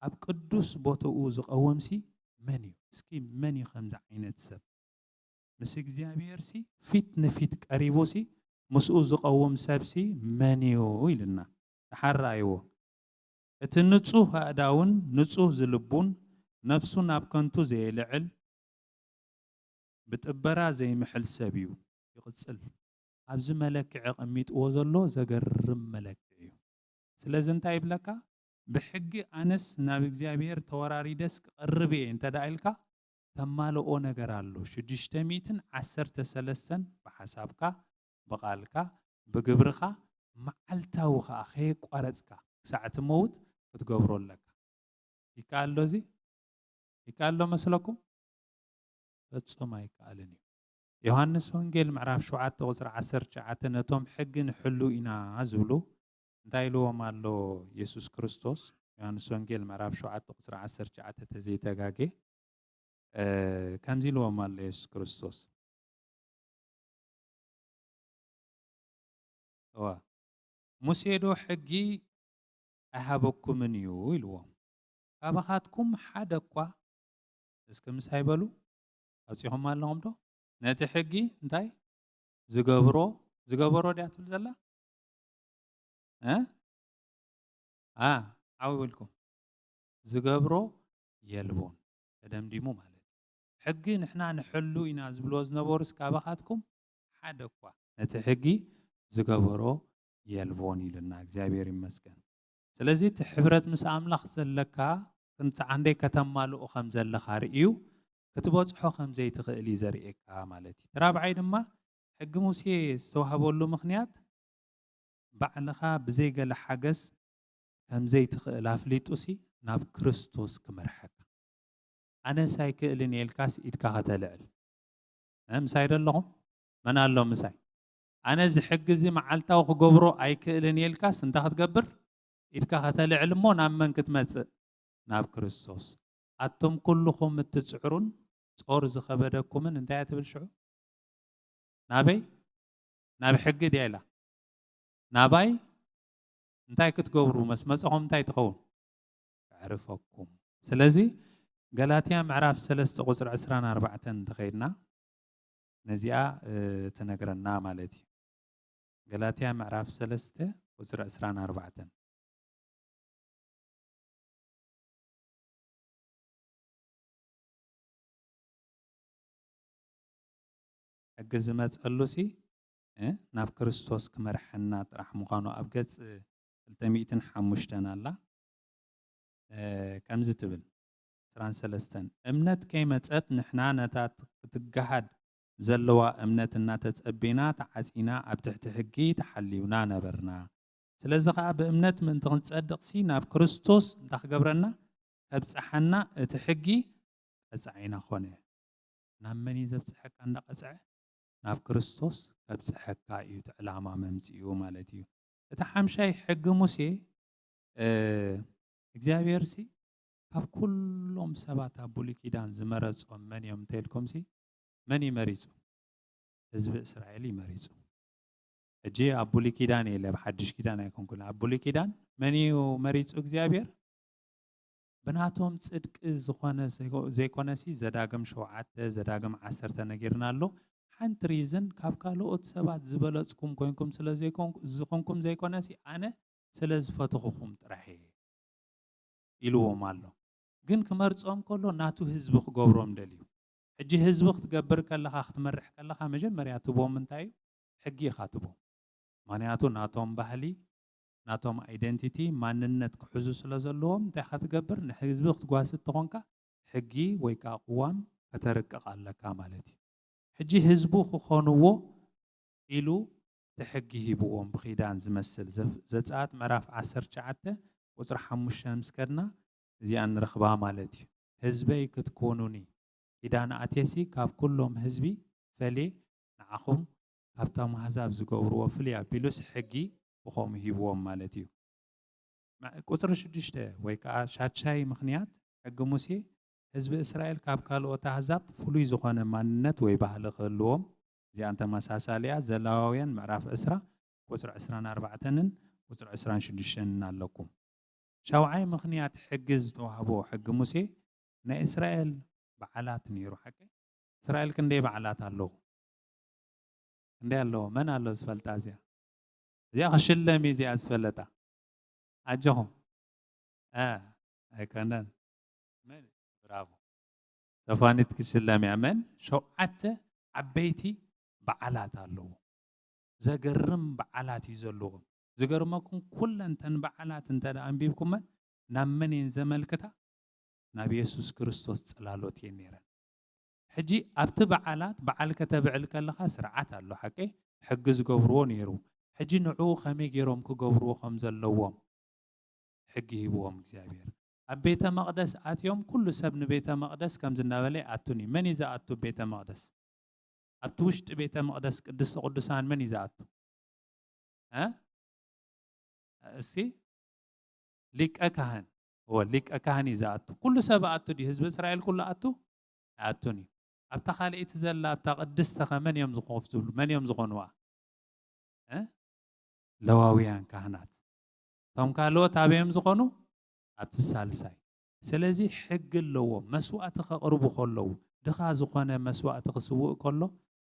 ኣብ ቅዱስ ቦታኡ ዝቐውምሲ መን እዩ? እስኪ መን እዩ ከምዚ ዓይነት ሰብ? ምስ እግዚኣብሔርሲ ፊት ንፊት ቀሪቡሲ ምስኡ ዝቐውም ሰብሲ መን እዩ ኢልና። ድሓር ረኣይዎ። እቲ ንጹህ ኣእዳውን ንጹህ ዝልቡን ነፍሱ ናብ ከንቱ ዘየልዕል ብጥበራ ዘይምሕል ሰብ እዩ። ይቕጽል። ኣብዚ መለክዒ ኣቐሚጥዎ ዘሎ ዘገርም መለክዒ እዩ። ስለዚ እንታይ ይብለካ? ብሕጊ ኣነስ ናብ እግዚኣብሔር ተወራሪደስ ክቐርብ እየ እንተ ደኣ ኢልካ ተማልኦ ነገር ኣሎ። ሽዱሽተ ሚእትን ዓሰርተ ሰለስተን ብሓሳብካ፣ ብቓልካ፣ ብግብርኻ፣ መዓልታዊ ኸኣ ከየቋረጽካ ክሳዕ ትመውት ክትገብሮ ኣለካ። ይከኣል ዶ እዚ? ይከኣል ዶ መስለኩም? ፈጹም ኣይከኣልን እዩ። ዮሃንስ ወንጌል ምዕራፍ ሸውዓተ ቁጽሪ ዓሰርተ ትሽዓተ ነቶም ሕጊ ንሕሉ ኢና ዝብሉ እንታይ ኢልዎም ኣሎ የሱስ ክርስቶስ? ዮሃንስ ወንጌል ምዕራፍ ሸውዓተ ቁጽሪ ዓሰርተ ትሽዓተ ተዘይተጋጌ ከምዚ ኢልዎም ኣሎ የሱስ ክርስቶስ። እዋ ሙሴ ዶ ሕጊ ኣይሃበኩምን እዩ ኢልዎም። ካባኻትኩም ሓደ እኳ እስኪ ምሳይ በሉ ኣውፂኹም ኣለኹም ዶ ነቲ ሕጊ እንታይ ዝገብሮ ዝገበሮ ድያ ትብል ዘላ እ ኣ ዓው ኢልኩም ዝገብሮ የልቦን ተደምዲሙ ማለት እዩ። ሕጊ ንሕና ንሕሉ ኢና ዝብልዎ ዝነበሩስ ካባኻትኩም ሓደ እኳ ነቲ ሕጊ ዝገበሮ የልቦን ኢልና እግዚኣብሔር ይመስገን። ስለዚ እቲ ሕብረት ምስ ኣምላኽ ዘለካ ክንሳዕ ክንደይ ከተማልኦ ከም ዘለኻ ርእዩ ክትበጽሖ ከም ዘይትኽእል እዩ ዘርእየካ ማለት እዩ። እቲ ራብዓይ ድማ ሕጊ ሙሴ ዝተዋህበሉ ምኽንያት ባዕልኻ ብዘይ ገለ ሓገዝ ከም ዘይትኽእል ኣፍሊጡሲ ናብ ክርስቶስ ክመርሐካ። ኣነስ ኣይክእልን እየ ኢልካስ ኢድካ ከተልዕል እ ምሳይ ዶ ኣለኹም? መን ኣሎ ምሳይ? ኣነ እዚ ሕጊ እዚ መዓልታዊ ክገብሮ ኣይክእልን እየ ኢልካስ እንታይ ክትገብር? ኢድካ ከተልዕል እሞ ናብ መን ክትመጽእ? ናብ ክርስቶስ። ኣቱም ኩልኹም እትጽዕሩን ጾር ዝኸበደኩምን እንታይ እያ ትብል ሽዑ? ናበይ? ናብ ሕጊ ድያ ኢላ? ናባይ እንታይ ክትገብሩ መስመፅኹም እንታይ ትኸውን? ከዕርፈኩም። ስለዚ ገላትያ ምዕራፍ ሰለስተ ቁፅሪ ዕስራን ኣርባዕተን እንተኸይድና ነዚኣ ትነግረና ማለት እዩ። ገላትያ ምዕራፍ ሰለስተ ቁፅሪ ዕስራን ኣርባዕተን ሕጊ ዝመፀሉ ሲ እ ናብ ክርስቶስ ክመርሐና ጥራሕ ምዃኑ ኣብ ገፅ ክልተ ሚእትን ሓሙሽተን ኣላ። እ ከምዚ ትብል ዕስራን ሰለስተን እምነት ከይመፀት ንሕና ነታ ክትገሃድ ዘለዋ እምነት እናተፀቤና ተዓፂና ኣብ ትሕቲ ሕጊ ተሓልዩና ነበርና። ስለዚ ኸዓ ብእምነት ምእንቲ ክንጸድቕሲ ናብ ክርስቶስ እንታይ ክገብረና? ከብጽሓና እቲ ሕጊ ቀጻዒና ኾነ። ናብ መን እዩ ዘብጽሐካ እንዳቐጽዐ? ናብ ክርስቶስ ከብጽሐካ እዩ እቲ ዕላማ መምጽኡ ማለት እዩ። እቲ ሓምሻይ ሕጊ ሙሴ እግዚኣብሔር ሲ ካብ ኩሎም ሰባት ኣብ ብሉይ ኪዳን ዝመረጾም መን እዮም እንተልኩም ሲ መን እዩ መሪጹ? ህዝቢ እስራኤል እዩ መሪጹ። ሕጂ ኣብ ብሉይ ኪዳን እየ ኢለ ኣብ ሓድሽ ኪዳን ኣይኮንኩን። ኣብ ብሉይ ኪዳን መን እዩ መሪጹ እግዚኣብሔር? ብናቶም ጽድቂ ዝኾነ ዘይኮነሲ ዘዳግም ሸውዓተ ዘዳግም ዓሰርተ ነጊርና ኣሎ። ሓንቲ ሪዝን ካብ ካልኦት ሰባት ዝበለጽኩም ኮይንኩም ስለ ዝኾንኩም ዘይኮነሲ ኣነ ስለ ዝፈትኹኹም ጥራሕ እየ ኢልዎም ኣሎ። ግን ክመርጾም ከሎ ናቱ ህዝቢ ክገብሮም ደልዩ። ሕጂ ህዝቢ ክትገብር ከለኻ ክትመርሕ ከለኻ መጀመርያ ትቦም እንታይ እዩ? ሕጊ ኢኻ ትቦም። ምክንያቱ ናቶም ባህሊ ናቶም ኣይደንቲቲ ማንነት ክሕዙ ስለ ዘለዎም እንታይ ኢኻ ትገብር? ንህዝቢ ክትጓስት ተኾንካ ሕጊ ወይ ከዓ ቅዋም ከተርቅቕ ኣለካ ማለት እዩ። ሕጂ ህዝቡ ክኾንዎ ኢሉ እቲ ሕጊ ሂብዎም ብኺዳን ዝመስል ዘፍዘፀኣት ምዕራፍ ዓሰርተ ትሽዓተ ቁፅሪ ሓሙሽተ ምስ ከድና እዚኣ ንረኽባ ማለት እዩ። ህዝበይ ክትኮኑኒ ኪዳን ኣትየሲ ካብ ኩሎም ህዝቢ ፈልየ ንዓኹም ካብቶም ኣህዛብ ዝገብርዎ ፍልይ ኣቢሉስ ሕጊ ብኸምኡ ሂብዎም ማለት እዩ። ቁፅሪ ሽዱሽተ ወይ ከዓ ሻድሻይ ምኽንያት ሕጊ ሙሴ ህዝቢ እስራኤል ካብ ካልኦት ኣህዛብ ፍሉይ ዝኾነ ማንነት ወይ ባህሊ ክህልዎም እዚኣን ተመሳሳሊያ ዘላዋውያን ምዕራፍ ዕስራ ቁፅሪ ዕስራን ኣርባዕተንን ቁፅሪ ዕስራን ሽዱሽተንን ኣለኩም። ሻውዓይ ምኽንያት ሕጊ ዝተዋህቦ ሕጊ ሙሴ ናይ እስራኤል በዓላት ነይሩ። ሓቂ እስራኤል ክንደይ በዓላት ኣለዉ? ክንደይ ኣለዎ? መን ኣሎ ዝፈልጣ እዚኣ? እዚኣ ክሽለም እዩ እዚኣ ዝፈለጣ። ኣጆኹም። እ፣ ኣይኮነን። መን? ብራቮ። ዘፋኒት ክሽለም እያ። መን? ሸውዓተ ዓበይቲ በዓላት ኣለዎ። ዘገርም በዓላት እዩ ዘለዎም። ዝገርመኩም ኩለን ተን በዓላት እንተ ደኣ ኣንቢብኩመን ናብ መን እየን ዘመልክታ? ናብ የሱስ ክርስቶስ ጽላሎት እየን ነይረን። ሕጂ ኣብቲ በዓላት በዓል ከተብዕል ከለኻ ስርዓት ኣሎ ሓቀይ ሕጊ ዝገብርዎ ነይሩ። ሕጂ ንዕኡ ከመይ ገይሮም ክገብርዎ ከም ዘለዎም ሕጊ ሂብዎም እግዚኣብሔር። ኣብ ቤተ መቕደስ ኣትዮም ኩሉ ሰብ ንቤተ መቕደስ ከምዚ እናበለ ይኣቱን እዩ። መን እዩ ዝኣቱ ቤተ መቕደስ? ኣብቲ ውሽጢ ቤተ መቕደስ ቅድስተ ቅዱሳን መን እዩ ዝኣቱ? እ? እስቲ ሊቀ ካህን እወ ሊቀ ካህን እዩ ዝኣቱ። ኩሉ ሰብ ኣቱ ድዩ? ህዝቢ እስራኤል ኩሉ ኣቱ ኣይኣቱን እዩ። ኣብታ ካልኣይቲ ዘላ ኣብታ ቅድስተ ከ መን እዮም ዝኮፍ ዝብሉ? መን እዮም ዝኾንዋ? እ? ለዋውያን ካህናት። እቶም ካልኦት ኣበዮም ዝኾኑ? ኣብቲ ሳልሳይ። ስለዚ ሕጊ ኣለዎም። መስዋእቲ ከቕርቡ ከለዉ ድኻ ዝኾነ መስዋእቲ ክስውእ ከሎ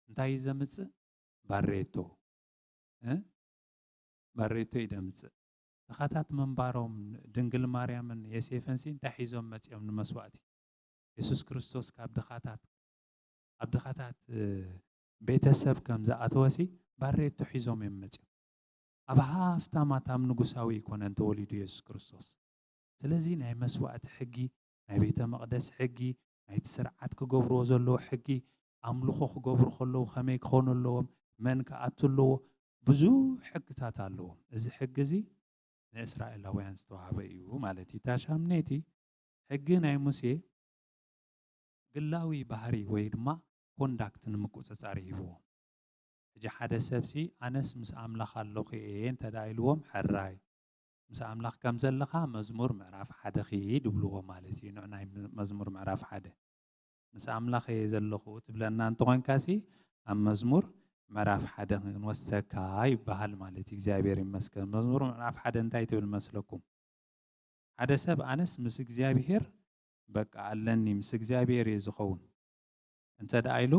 እንታይ እዩ ዘምጽእ? ባሬቶ እ? ባሬቶ እዩ ደምጽእ። ድኻታት ምንባሮም ድንግል ማርያምን የሴፈንሲ እንታይ ሒዞም መጺኦም ንመስዋእቲ? የሱስ ክርስቶስ ካብ ድኻታት ኣብ ድኻታት ቤተሰብ ከም ዝኣተወሲ ባሬቶ ሒዞም እዮም መጺኦም። ኣብ ሃፍታማት ኣብ ንጉሳዊ ኣይኮነን ተወሊዱ የሱስ ክርስቶስ። ስለዚ ናይ መስዋእቲ ሕጊ፣ ናይ ቤተ መቕደስ ሕጊ፣ ናይቲ ስርዓት ክገብርዎ ዘለዎ ሕጊ፣ ኣምልኾ ክገብሩ ከለዉ ከመይ ክኾኑ ኣለዎም፣ መን ክኣቱ ኣለዎ፣ ብዙሕ ሕግታት ኣለዎም። እዚ ሕጊ እዚ ንእስራኤላውያን ዝተዋህበ እዩ ማለት እዩ። እታ ሻምነይቲ ሕጊ ናይ ሙሴ ግላዊ ባህሪ ወይ ድማ ኮንዳክት ንምቁጽጻር ይህብዎም። ሕጂ ሓደ ሰብሲ ኣነስ ምስ ኣምላኽ ኣለኹ እየ እንተ ደኣ ኢልዎም ሕራይ ምስ ኣምላኽ ከም ዘለኻ መዝሙር ምዕራፍ ሓደ ኺድ ይብልዎ ማለት እዩ። ንዕ ናይ መዝሙር ምዕራፍ ሓደ ምስ ኣምላኽ እየ ዘለኹ ትብለና እንተኾንካሲ ኣብ መዝሙር ምዕራፍ ሓደ ክንወስደካ ይበሃል ማለት እዩ። እግዚኣብሔር ይመስገን። መዝሙር ምዕራፍ ሓደ እንታይ ትብል መስለኩም? ሓደ ሰብ ኣነስ ምስ እግዚኣብሔር በቃ ኣለኒ ምስ እግዚኣብሔር እየ ዝኸውን እንተ ደኣ ኢሉ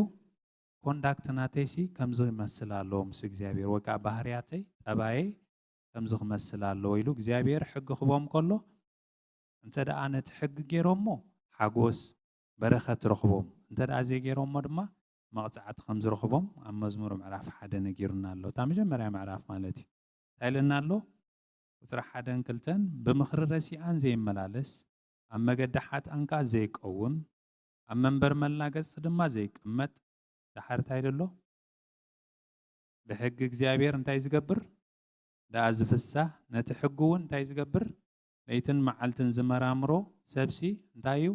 ኮንዳክት ናተይሲ ከምዚ ክመስል ኣለዎ ምስ እግዚኣብሔር ወይ ከዓ ባህርያተይ ጠባየይ ከምዚ ክመስል ኣለዎ ኢሉ እግዚኣብሔር ሕጊ ክቦም ከሎ እንተ ደኣ ነቲ ሕጊ ገይሮሞ ሓጎስ በረኸት ረኽቦም እንተ ደኣ ዘይገይሮሞ ድማ መቕፃዕቲ ከም ዝረኽቦም ኣብ መዝሙር ምዕራፍ ሓደ ነጊሩና ኣሎ። እታ መጀመርያ ምዕራፍ ማለት እዩ። እንታይ ኢለና ኣሎ? ቁፅሪ ሓደን ክልተን ብምኽሪ ረሲኣን ዘይመላለስ ኣብ መገዲ ሓጥኣን ከዓ ዘይቀውም ኣብ መንበር መላገፂ ድማ ዘይቀመጥ ደሓር እንታይ ኢሉ ኣሎ? ብሕጊ እግዚኣብሔር እንታይ ዝገብር ደኣ ዝፍሳህ ነቲ ሕጊ እውን እንታይ ዝገብር ለይትን መዓልትን ዝመራምሮ ሰብሲ እንታይ እዩ?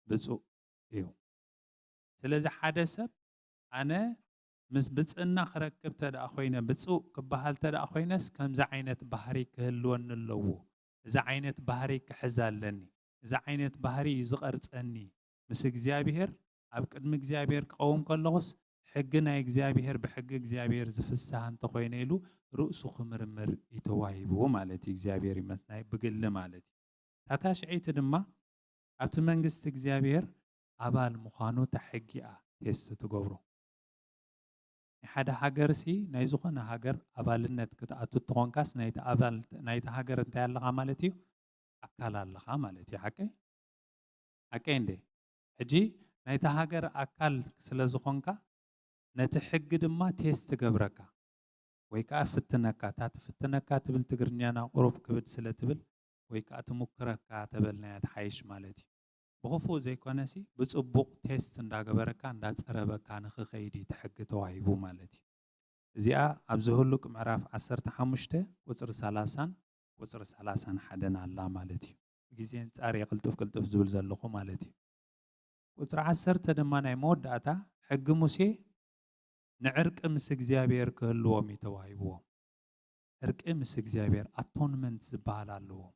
ብፁእ እዩ። ስለዚ ሓደ ሰብ ኣነ ምስ ብፅእና ክረክብ ተደኣ ኮይነ ብፁእ ክበሃል ተደኣ ኮይነስ ከምዚ ዓይነት ባህሪ ክህልወኒ ኣለዎ። እዚ ዓይነት ባህሪ ክሕዝ ኣለኒ። እዚ ዓይነት ባህሪ እዩ ዝቐርፀኒ። ምስ እግዚኣብሔር ኣብ ቅድሚ እግዚኣብሔር ክቐውም ከለኹስ ሕጊ ናይ እግዚኣብሔር ብሕጊ እግዚኣብሔር ዝፍሳህ እንተኮይነ ኢሉ ርእሱ ክምርምር እዩ ተዋሂቡ ማለት እዩ። እግዚኣብሔር ይመስናይ ብግሊ ማለት እዩ። እታ ታሽዐይቲ ድማ ኣብቲ መንግስቲ እግዚኣብሔር ኣባል ምዃኑ እታ ሕጊ እያ ቴስት ትገብሮ። ናይ ሓደ ሃገርሲ ናይ ዝኾነ ሃገር ኣባልነት ክትኣቱ እትኾንካስ ናይቲ ኣባል ናይቲ ሃገር እንታይ ኣለኻ ማለት እዩ? ኣካል ኣለኻ ማለት እዩ። ሓቀይ ሓቀይ እንዴ? ሕጂ ናይቲ ሃገር ኣካል ስለ ዝኾንካ ነቲ ሕጊ ድማ ቴስት ትገብረካ ወይ ከዓ ፍትነካ። እታ ትፍትነካ ትብል ትግርኛና ቁሩብ ክብድ ስለ ትብል ወይ ከዓ ትሙክረካ ተበልናያ ትሓይሽ ማለት እዩ። ብኽፉእ ዘይኮነሲ ብፅቡቕ ቴስት እንዳገበረካ እንዳፀረበካ ንኽኸይድ እዩ እቲ ሕጊ ተዋሂቡ ማለት እዩ። እዚኣ ኣብ ዘሁልቅ ምዕራፍ ዓሰርተ ሓሙሽተ ቁፅሪ ሰላሳን ቁፅሪ ሰላሳን ሓደን ኣላ ማለት እዩ። ግዜ ንፃር እየ ቅልጥፍ ቅልጥፍ ዝብል ዘለኹ ማለት እዩ። ቁፅሪ ዓሰርተ ድማ ናይ መወዳእታ ሕጊ ሙሴ ንዕርቂ ምስ እግዚኣብሔር ክህልዎም እዩ ተዋሂብዎም። ዕርቂ ምስ እግዚኣብሔር ኣቶንመንት ዝበሃል ኣለዎም።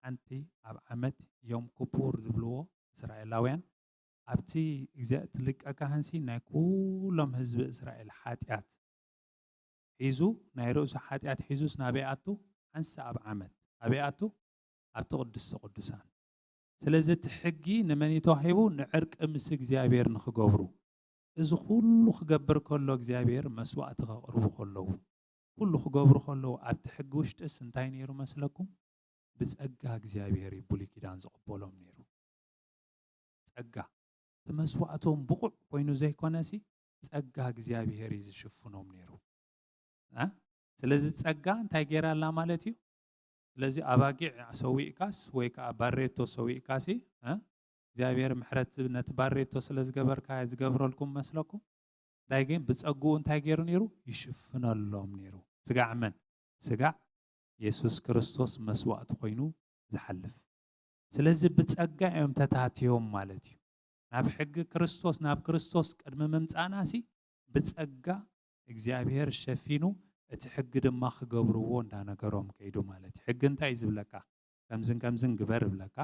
ሓንቲ ኣብ ዓመት ዮም ክፑር ዝብልዎ እስራኤላውያን ኣብቲ እግዚኣብ- እቲ ሊቀ ካህንሲ ናይ ኩሎም ህዝቢ እስራኤል ሓጢኣት ሒዙ ናይ ርእሱ ሓጢኣት ሒዙስ ናበይ ኣቱ? ሓንሳ ኣብ ዓመት ኣበይ ኣቱ? ኣብቲ ቅድስቲ ቅዱሳን። ስለዚ እቲ ሕጊ ንመን እዩ ተዋሂቡ? ንዕርቂ ምስ እግዚኣብሔር ንኽገብሩ። እዚ ኩሉ ክገብር ከሎ እግዚኣብሔር መስዋእቲ ከቕርቡ ከለዉ ኩሉ ክገብሩ ከለዉ ኣብቲ ሕጊ ውሽጥስ እንታይ ነይሩ መስለኩም? ብጸጋ እግዚኣብሔር እዩ ብሉይ ኪዳን ዝቕበሎም ነይሩ። ጸጋ እቲ መስዋእቶም ብቑዕ ኮይኑ ዘይኮነሲ ጸጋ እግዚኣብሔር እዩ ዝሽፍኖም ነይሩ። እ? ስለዚ ጸጋ እንታይ ገይራ ኣላ ማለት እዩ? ስለዚ ኣባጊዕ ሰዊእካስ ወይ ከዓ ባሬቶ ሰዊእካሲ እ? እግዚኣብሔር ምሕረት ነቲ ባሬቶ ስለ ዝገበርካ ዝገብረልኩም መስለኩም? እንታይ ግን ብጸግኡ እንታይ ገይሩ ነይሩ? ይሽፍነሎም ነይሩ። ስጋዕ መን? ስጋዕ የሱስ ክርስቶስ መስዋእቲ ኮይኑ ዝሓልፍ። ስለዚ ብጸጋ እዮም ተታትዮም ማለት እዩ። ናብ ሕጊ ክርስቶስ ናብ ክርስቶስ ቅድሚ ምምጻእናሲ ብጸጋ እግዚኣብሔር ሸፊኑ እቲ ሕጊ ድማ ክገብርዎ እንዳነገሮም ከይዱ ማለት እዩ። ሕጊ እንታይ እዩ ዝብለካ? ከምዝን ከምዝን ግበር እብለካ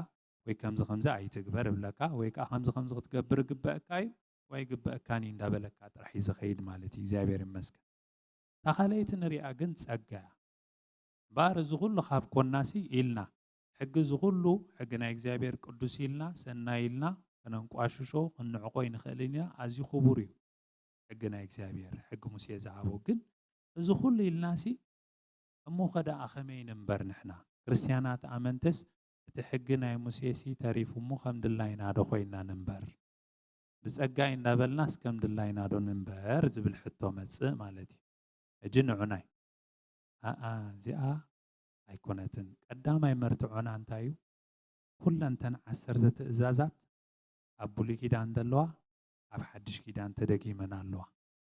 ወይ ከምዚ ከምዚ ኣይትግበር እብለካ ወይ ከዓ ከምዚ ከምዚ ክትገብር ይግበአካ እዩ ወይ ይግበአካን እዩ እንዳበለካ ጥራሕ እዩ ዝኸይድ ማለት እዩ። እግዚኣብሔር ይመስገን። እታ ካልኣይቲ ንሪኣ ግን ጸጋ እያ። እምበኣር እዚ ኩሉ ካብ ኮናሲ ኢልና ሕጊ እዚ ኩሉ ሕጊ ናይ እግዚኣብሔር ቅዱስ ኢልና ሰናይ ኢልና ከነንቋሽሾ ክንንዕቆ ይንኽእል ኢና። ኣዝዩ ክቡር እዩ ሕጊ ናይ እግዚኣብሔር ሕጊ ሙሴ ዝሃቦ። ግን እዚ ኩሉ ኢልናሲ እሞ ኸ ደኣ ኸመይ ንንበር ንሕና ክርስትያናት ኣመንትስ እቲ ሕጊ ናይ ሙሴሲ ተሪፉ እሞ ከም ድላይና ዶ ኮይና ንንበር? ብጸጋይ እንዳበልናስ ከም ድላይና ዶ ንንበር ዝብል ሕቶ መጽእ ማለት እዩ። ሕጂ ንዑናይ ኣኣ እዚኣ ኣይኮነትን። ቀዳማይ መርትዖና እንታይ እዩ? ኩለን ተን ዓሰርተ ትእዛዛት ኣብ ብሉይ ኪዳን ዘለዋ ኣብ ሓድሽ ኪዳን ተደጊመን ኣለዋ።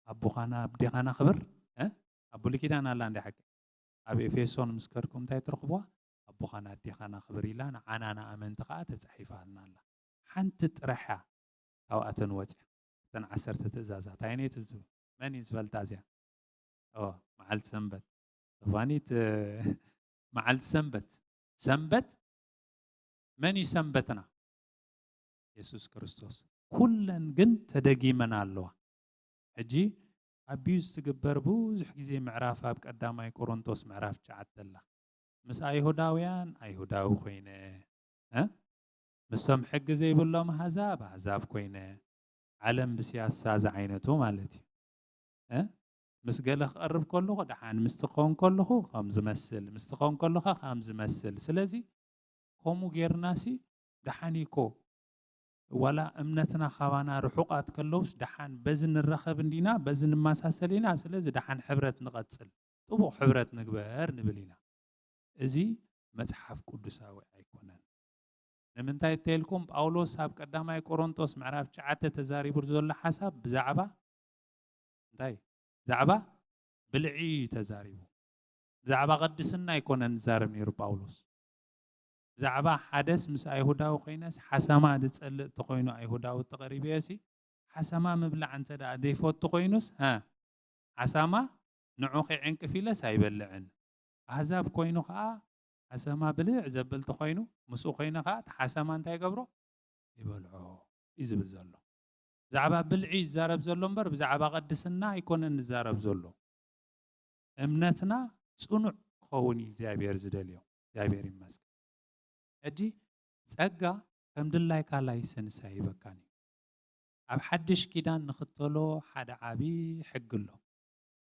ኣቦኻና ኣዴኻና ክብር እ? ኣብ ብሉይ ኪዳን ኣላ እንዲ ሓቂ ኣብ ኤፌሶን ምስ ከድኩም እንታይ ትረኽብዋ? ኣቦኻና ኣዴኻና ክብር ኢላ ንዓና ንኣመንቲ ከዓ ተጻሒፋልና ኣላ። ሓንቲ ጥራሕ እያ ካብኣተን ወፅያ። እተን ዓሰርተ ትእዛዛት ኣይነይቲ ዝብል መን እዩ ዝፈልጣ እዚኣ? ኦ መዓልቲ ሰንበት ፋኒት መዓልቲ ሰንበት ሰንበት መን እዩ ሰንበትና? የሱስ ክርስቶስ። ኩለን ግን ተደጊመን ኣለዋ። ሕጂ ኣቢዩዝ ትግበር ብዙሕ ግዜ ምዕራፍ ኣብ ቀዳማይ ቆሮንቶስ ምዕራፍ ትሽዓተ ኣላ። ምስ ኣይሁዳውያን ኣይሁዳዊ ኮይነ እ? ምስቶም ሕጊ ዘይብሎም ኣህዛብ ኣህዛብ ኮይነ ዓለም ብስያሳ ዝዓይነቱ ማለት እዩ እ? ምስ ገለ ክቐርብ ከለኹ ደሓን ምስቲ ክኸውን ከለኹ ከም ዝመስል ምስቲ ክኸውን ከለኻ ከም ዝመስል ስለዚ ከምኡ ጌርናሲ ደሓን እኮ ዋላ እምነትና ካባና ርሑቓት ከለውስ ደሓን በዚ ንራኸብ እንዲና በዚ ንመሳሰል ኢና ስለዚ ደሓን ሕብረት ንቐጽል ጥቡቕ ሕብረት ንግበር ንብል ኢና። እዚ መጽሓፍ ቅዱሳዊ ኣይኮነን። ንምንታይ እተይልኩም ጳውሎስ ኣብ ቀዳማይ ቆሮንጦስ ምዕራፍ ትሽዓተ ተዛሪቡ ዘሎ ሓሳብ ብዛዕባ እንታይ ብዛዕባ ብልዒ እዩ ተዛሪቡ። ብዛዕባ ቅድስና ኣይኮነን ዝዛረብ ነይሩ ጳውሎስ። ብዛዕባ ሓደስ ምስ ኣይሁዳዊ ኮይነስ ሓሰማ ዝጸልእ ተኮይኑ ኣይሁዳዊ ተቐሪበዮሲ ሓሰማ ምብላዕ እንተ ደኣ ዘይፈቱ ኮይኑስ ሃ ሓሳማ ንዑ ከይዕንቅፍ ኢለስ ኣይበልዕን። ኣህዛብ ኮይኑ ከዓ ሓሰማ ብልዕ ዘብል ተኮይኑ ምስኡ ኮይነ ከዓ እቲ ሓሰማ እንታይ ይገብሮ ይበልዖ እዩ ዝብል ዘሎ። ብዛዕባ ብልዒ ይዛረብ ዘሎ እምበር ብዛዕባ ቅድስና ኣይኮነን ዝዛረብ ዘሎ። እምነትና ፅኑዕ ክኸውን እዩ እግዚኣብሔር ዝደልዮ። እግዚኣብሔር ይመስገን። ሕጂ ጸጋ ከም ድላይካ ላይሰንስ ኣይህበካን እዩ። ኣብ ሓድሽ ኪዳን ንኽተሎ ሓደ ዓቢ ሕጊ ኣሎ።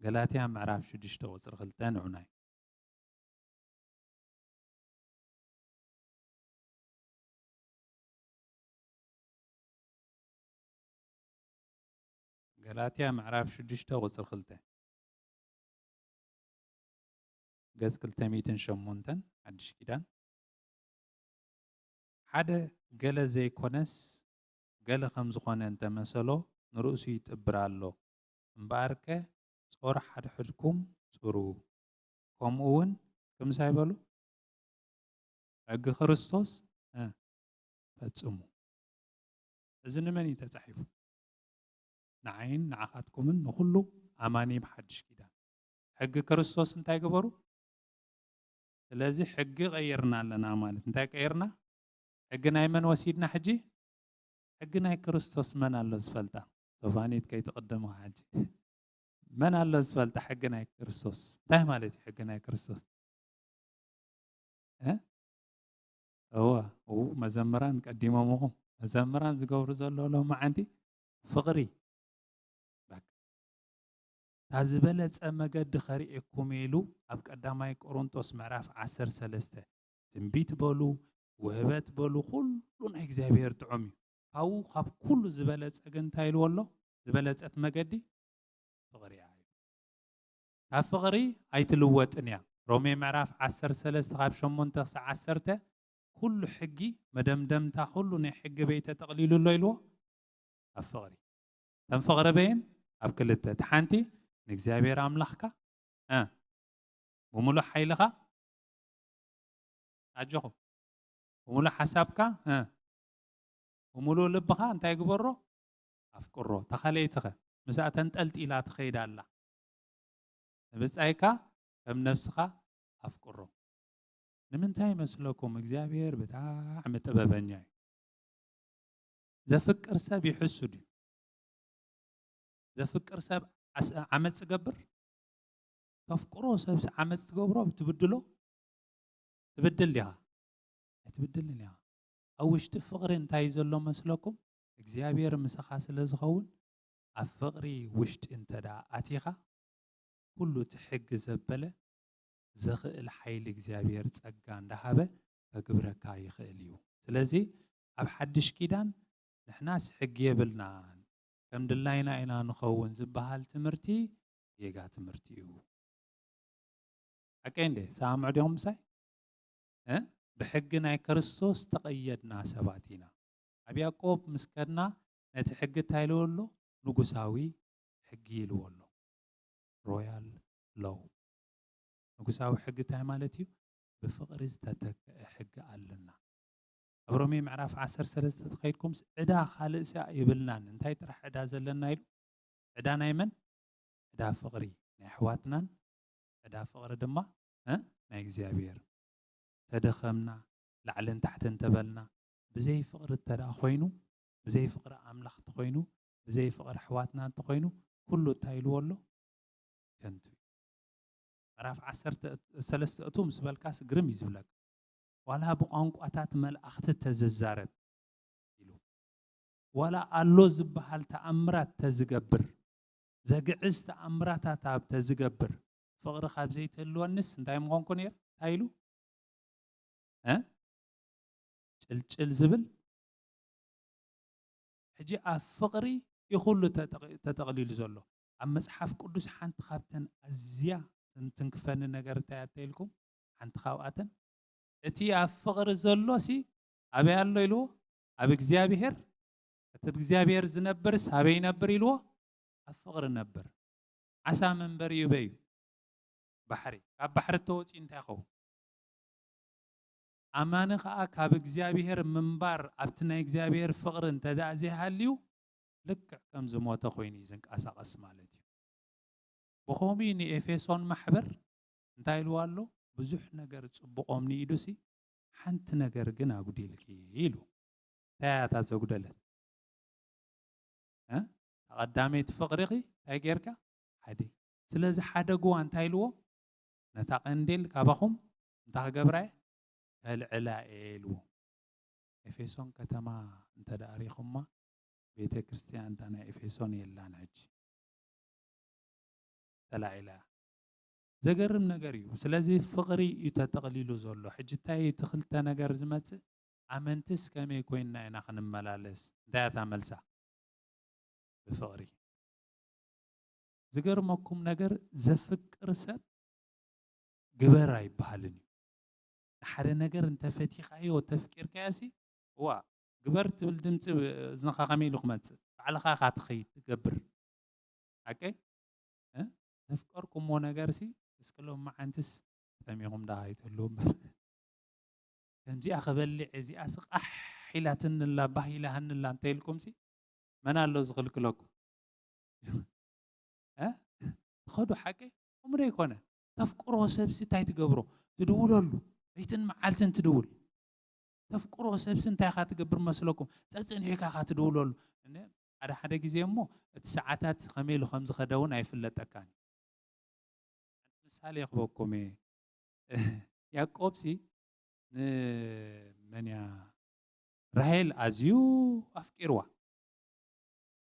ገላትያ ምዕራፍ ሽዱሽተ ቁጽሪ ክልተ ንዑናይ። ገላትያ ምዕራፍ ሽዱሽተ ቁጽሪ ክልተ፣ ገጽ ክልተ ሚእትን ሸሞንተን፣ ሓድሽ ኪዳን። ሓደ ገለ ዘይኮነስ ገለ ከም ዝኾነ እንተመሰሎ ንርእሱ ይጥብር ኣሎ። እምበኣርከ ጾር ሓድሕድኩም ጽሩ። ከምኡ እውን ክምሳይ በሉ፣ ሕጊ ክርስቶስ፣ እ፣ ፈጽሙ። እዚ ንመን እዩ ተጻሒፉ? ንዓይን ንዓኻትኩምን ንኹሉ ኣማኒ ብሓድሽ ኪዳን። ሕጊ ክርስቶስ እንታይ ግበሩ? ስለዚ ሕጊ ቀይርና ኣለና ማለት እንታይ ቀይርና? ሕጊ ናይ መን ወሲድና ሕጂ? ሕጊ ናይ ክርስቶስ መን ኣሎ ዝፈልጣ? ሶፋኒት ከይትቕድም ሕጂ። መን ኣሎ ዝፈልጣ ሕጊ ናይ ክርስቶስ? እንታይ ማለት እዩ ሕጊ ናይ ክርስቶስ? እ? እወ፣ እው፣ መዘምራን ቀዲሞምኹም። መዘምራን ዝገብሩ ዘለዉ ሎማዓንቲ ፍቕሪ። በቃ። እታ ዝበለጸ መገዲ ኸርእየኩም ኢሉ ኣብ ቀዳማይ ቆሮንቶስ ምዕራፍ ዓሰርተ ሰለስተ ትንቢት በሉ፣ ውህበት በሉ፣ ኩሉ ናይ እግዚኣብሔር ጥዑም እዩ። ካብኡ ካብ ኩሉ ዝበለጸ ግን እንታይ ኢልዎ ኣሎ? ዝበለጸት መገዲ ፍቕሪ እያ። ካብ ፍቕሪ ኣይትልወጥን እያ። ሮሜ ምዕራፍ ዓሰርተ ሰለስተ ካብ ሸሞንተ ክሳብ ዓሰርተ ኩሉ ሕጊ መደምደምታ ኩሉ ናይ ሕጊ በይ ተጠቕሊሉ ኣሎ ኢልዎ። ኣብ ፍቕሪ። እተን ፍቕሪ በይን ኣብ ክልተ። እቲ ሓንቲ ንእግዚኣብሔር ኣምላኽካ፣ እ፣ ብምሉእ ሓይልኻ ኣጆኹም። ብምሉእ ሓሳብካ፣ እ፣ ብምሉእ ልብኻ እንታይ ግበሮ? ኣፍቅሮ። እታ ካልኣይትኸ? ምስኣ ተንጠልጢላ ትኸይድ ኣላ። ንብጻይካ ከም ነፍስኻ ኣፍቅሮ። ንምንታይ ይመስለኩም? እግዚኣብሔር ብጣዕሚ ጥበበኛ እዩ። ዘፍቅር ሰብ ይሕሱ ድዩ? ዘፍቅር ሰብ ዓስ-፣ ዓመፅ ይገብር? ተፍቅሮ ሰብስ ዓመፅ ትገብሮ፣ ትብድሎ? ትብድል ዲኻ? ኣይትብድልን ኢኻ። ኣብ ውሽጢ ፍቕሪ እንታይ እዩ ዘሎ መስለኩም? እግዚኣብሔር ምሳኻ ስለ ዝኸውን፣ ኣብ ፍቕሪ ውሽጢ እንተ ደኣ ኣቲኻ፣ ኩሉ እቲ ሕጊ ዘበለ ዘኽእል ሓይሊ እግዚኣብሔር ጸጋ እንዳሃበ ከግብረካ ይኽእል እዩ። ስለዚ ኣብ ሓድሽ ኪዳን ንሕናስ ሕጊ የብልናን፣ ከም ድላይና ኢና ንኸውን ዝበሃል ትምህርቲ ጌጋ ትምህርቲ እዩ። ሓቀይ እንዴ? ሰማምዑ ዲኹም ምሳይ? እ? ብሕጊ ናይ ክርስቶስ ተቐየድና ሰባት ኢና። ኣብ ያዕቆብ ምስ ከድና ነቲ ሕጊ እንታይ ኢልዎ ኣሎ? ንጉሳዊ ሕጊ ኢልዎ ኣሎ። ሮያል ሎው። ንጉሳዊ ሕጊ እንታይ ማለት እዩ? ብፍቕሪ ዝተተክአ ሕጊ ኣለና። ኣብ ሮሜ ምዕራፍ ዓሰርተ ሰለስተ ተኸይድኩምስ ዕዳ ካልእ ስኣ የብልናን። እንታይ ጥራሕ ዕዳ ዘለና ኢሉ? ዕዳ ናይ መን? ዕዳ ፍቕሪ ናይ ኣሕዋትናን ዕዳ ፍቕሪ ድማ፣ እ፣ ናይ እግዚኣብሔር። ተደኸምና፣ ላዕልን ታሕትን ተበልና፣ ብዘይ ፍቕሪ እንተ ደኣ ኮይኑ፣ ብዘይ ፍቕሪ ኣምላኽ እንተኾይኑ፣ ብዘይ ፍቕሪ ኣሕዋትና እንተኾይኑ፣ ኩሉ እንታይ ኢልዎ ኣሎ? ከንቱ እዩ። ምዕራፍ ዓሰርተ ሰለስተ እቱ ምስ በልካስ ግርም እዩ ዝብለካ። ዋላ ብቋንቋታት መላእኽቲ ተዝዛረብ ኢሉ። ዋላ ኣሎ ዝበሃል ተኣምራት ተዝገብር፣ ዘግዕዝ ተኣምራታት ኣብ ተዝገብር፣ ፍቕሪ ካብ ዘይትህልወንስ እንታይ ምኾንኩ ነይረ? እንታይ ኢሉ? እ? ጭልጭል ዝብል። ሕጂ ኣብ ፍቕሪ እዩ ኩሉ ተጠቕ-፣ ተጠቕሊሉ ዘሎ። ኣብ መጽሓፍ ቅዱስ ሓንቲ ካብተን ኣዝያ ትንክፈኒ ነገር እንታይ እያ ተይልኩም? ሓንቲ ካብኣተን፣ እቲ ኣብ ፍቕሪ ዘሎ ሲ ኣበይ ኣሎ ኢልዎ? ኣብ እግዚኣብሔር። እቲ ብእግዚኣብሔር ዝነብርስ ኣበይ ይነብር ኢልዎ? ኣብ ፍቕሪ ነብር። ዓሳ መንበሪኡ በይ እዩ? ባሕሪ። ካብ ባሕሪ እተወፂኡ እንታይ ይኸውን? ኣማኒ ኸዓ ካብ እግዚኣብሔር ምንባር ኣብቲ ናይ እግዚኣብሔር ፍቕሪ እንተ ደኣ ዘይሃልዩ ልክዕ ከም ዝሞተ ኮይኑ እዩ ዝንቀሳቐስ ማለት እዩ። ብኸምኡ ንኤፌሶን ማሕበር እንታይ ኢልዋ ኣሎ? ብዙሕ ነገር ጽቡቖም ንኢዱሲ ሓንቲ ነገር ግን ኣጉዲልኪ ኢሉ። እንታይ እያ እታ ዘጉደለት? እ? እታ ቀዳመይቲ ፍቕሪኺ እንታይ ጌርካ? ሓዲ። ስለዚ ሓደግዋ እንታይ ኢልዎ? ነታ ቀንዴል ካባኹም እንታይ ክገብራ እየ? ከልዕላ እየ ኢልዎ። ኤፌሶን ከተማ እንተ ደኣ ሪኹማ፣ ቤተ ክርስቲያን እታ ናይ ኤፌሶን የላን ሕጂ። ተላዒላ እያ። ዘገርም ነገር እዩ። ስለዚ ፍቕሪ እዩ ተጠቕሊሉ ዘሎ። ሕጂ እንታይ እዩ እቲ ክልተ ነገር ዝመጽእ? ኣመንትስ ከመይ ኮይንና ኢና ክንመላለስ? እንታይ እያ እታ መልሳ? ብፍቕሪ። ዝገርመኩም ነገር፣ ዘፍቅር ሰብ ግበር ኣይበሃልን እዩ። ንሓደ ነገር እንተ ፈቲኻዮ፣ ተፍቂርካዮ ሲ፣ እዋ፣ ግበር ትብል ድምፂ እዝንኻ ከመይ ኢሉ ክመፅእ? ባዕልኻ ኢኻ ትኸይድ ትገብር። ሓቀይ? እ? ዘፍቀርኩምዎ ነገር ሲ፣ እስኪ ሎም መዓንትስ ጠሚኹም ደኣ ኣይትህልዉ እምበር። ከምዚኣ ክበልዕ፣ እዚኣ ስቃሕ ኢላትንላ፣ ባህ ኢላሃንላ እንተ ኢልኩም ሲ፣ መን ኣሎ ዝኽልክለኩም? እ? ትኸዱ ሓቂ? ከምኡ ዶ ኣይኮነ? ተፍቅሮ ሰብ ሲ እንታይ ትገብሮ? ትድውለሉ። ለይትን መዓልትን ትድውል። ተፍቅሮ ሰብ ሲ እንታይ ኢኻ ትገብር መስለኩም? ጸጸኒሕካ ኢኻ ትድውለሉ። እነ ሓደ ሓደ ግዜ እሞ እቲ ሰዓታት ከመይ ኢሉ ከም ዝኸደ እውን ኣይፍለጠካን። ሓንቲ ምሳሌ ክበኩም እየ። ያዕቆብ ሲ ንመን እያ? ራሄል ኣዝዩ ኣፍቂርዋ።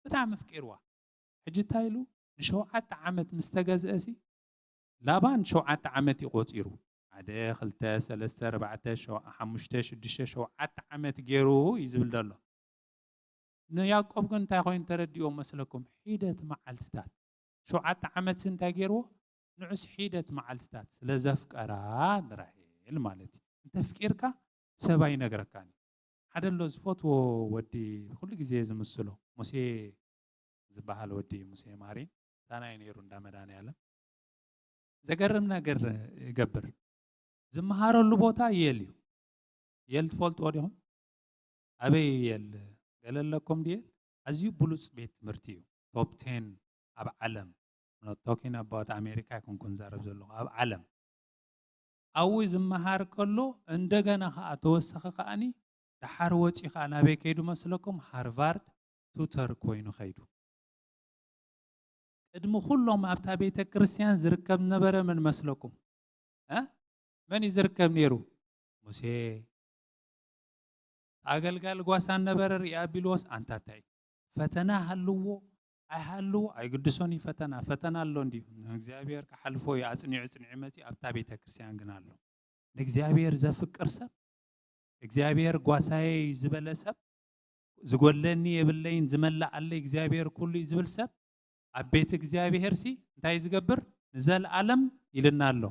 ብጣዕሚ ኣፍቂርዋ። ሕጂ እንታይ ኢሉ? ንሸውዓተ ዓመት ምስ ተገዝአ ሲ፣ ላባን ሸውዓተ ዓመት እዩ ቆጺሩ። ሓደ፣ ክልተ፣ ሰለስተ፣ ኣርባዕተ፣ ሸው-፣ ሓሙሽተ፣ ሽዱሽተ፣ ሸውዓተ ዓመት ገይሩ እዩ ዝብል ዘሎ። ንያዕቆብ ግን እንታይ ኮይኑ ተረዲኦ መስለኩም? ሒደት መዓልትታት። ሸውዓተ ዓመት ሲ እንታይ ገይርዎ? ንዑስ ሒደት መዓልትታት ስለ ዘፍቀራ ንራሄል ማለት እዩ። እንተፍቂርካ ሰብ ኣይነግረካን እዩ። ሓደ ኣሎ ዝፈትዎ ወዲ፣ ኩሉ ግዜ ዝምስሎ፣ ሙሴ ዝበሃል ወዲ፣ ሙሴ ማሪ፣ ታናይ ነይሩ እንዳ መድኃኔዓለም። ዘገርም ነገር ይገብር። ዝመሃረሉ ቦታ የል እዩ። የል ትፈልጥዎ ዲኹም? ኣበይ የል? ገለ ኣለኩም ድየል? ኣዝዩ ብሉጽ ቤት ትምህርቲ እዩ። ቶፕ ቴን ኣብ ዓለም። Not talking about ኣሜሪካ ኣይኮንኩን ዛረብ ዘለኹ፣ ኣብ ዓለም። ኣብኡ ዝመሃር ከሎ እንደገና ኸዓ ተወሰኸ ኸዓኒ ደሓር ወፂኡ ኸዓ ናበይ ከይዱ መስለኩም? ሃርቫርድ ቱተር ኮይኑ ኸይዱ። ቅድሚ ኩሎም ኣብታ ቤተ ክርስቲያን ዝርከብ ነበረ መን መስለኩም? እ? መን እዩ ዝርከብ ነይሩ? ሙሴ። ኣገልጋሊ ጓሳ ነበረ። ሪኣ ኣቢልዎስ፣ ኣንታ እንታይ ፈተና ሃልዎ ኣይሃልዎ ኣይግድሶን እዩ ፈተና። ፈተና ኣሎ እንድዩ። ንእግዚኣብሔር ክሓልፎ እዩ። ኣጽኒዑ ጽኒዑ መጺኡ ኣብታ ቤተ ክርስቲያን ግን ኣሎ። ንእግዚኣብሔር ዘፍቅር ሰብ፣ እግዚኣብሔር ጓሳየ እዩ ዝበለ ሰብ፣ ዝጎድለኒ የብለይን፣ ዝመልኣለይ እግዚኣብሔር ኩሉ እዩ ዝብል ሰብ፣ ኣብ ቤት እግዚኣብሔር ሲ እንታይ ዝገብር? ንዘለኣለም ኢልና ኣሎ።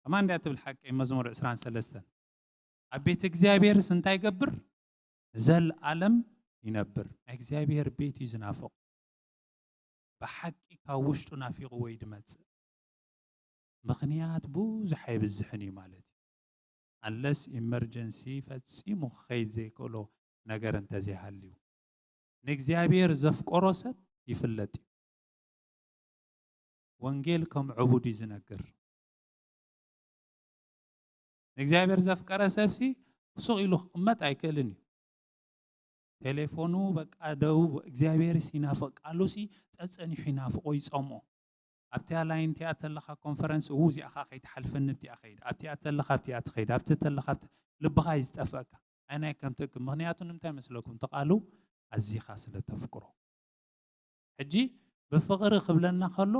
ከማን እንድያ ትብል ሓቂ መዝሙር ዕስራን ሰለስተን። ኣብ ቤት እግዚኣብሔርስ እንታይ ይገብር? ንዘለኣለም ይነብር። ናይ እግዚኣብሔር ቤት እዩ ዝናፍቕ። ብሓቂ ካብ ውሽጡ ናፊቕዎ እዩ ዝመጽእ። ምኽንያት ብዙሕ ኣይብዝሕን እዩ ማለት እዩ። Unless ኢመርጀንሲ ፈጺሙ ክኸይድ ዘይክእሎ ነገር እንተዘይሃልዩ። ንእግዚኣብሔር ዘፍቀሮ ሰብ ይፍለጥ እዩ። ወንጌል ከም ዕቡድ እዩ ዝነግር። ንእግዚኣብሔር ዘፍቀረ ሰብሲ ስቕ ኢሉ ክቕመጥ ኣይክእልን እዩ። ቴሌፎኑ በቃ ደው፣ እግዚኣብሔርስ ይናፍቕ፣ ቃሉሲ ጸጸኒሑ ይናፍቖ፣ ይጸምኦ። ኣብቲኣ ላይን እቲኣ ተለኻ ኮንፈረንስ፣ እው እዚኣ ኸዓ ከይትሓልፈኒ ኣብቲኣ ኸይድ፣ ኣብቲኣ ተለኻ ኣብቲኣ ትኸይድ፣ ኣብቲ ተለኻ ኣብቲ፣ ልብኻ እዩ ዝጠፍአካ። ኣይናይ ከም ትእክብ። ምኽንያቱ ንምንታይ መስለኩም? እቲ ቃሉ ኣዚኻ ስለ ተፍቅሮ። ሕጂ ብፍቕሪ ክብለና ከሎ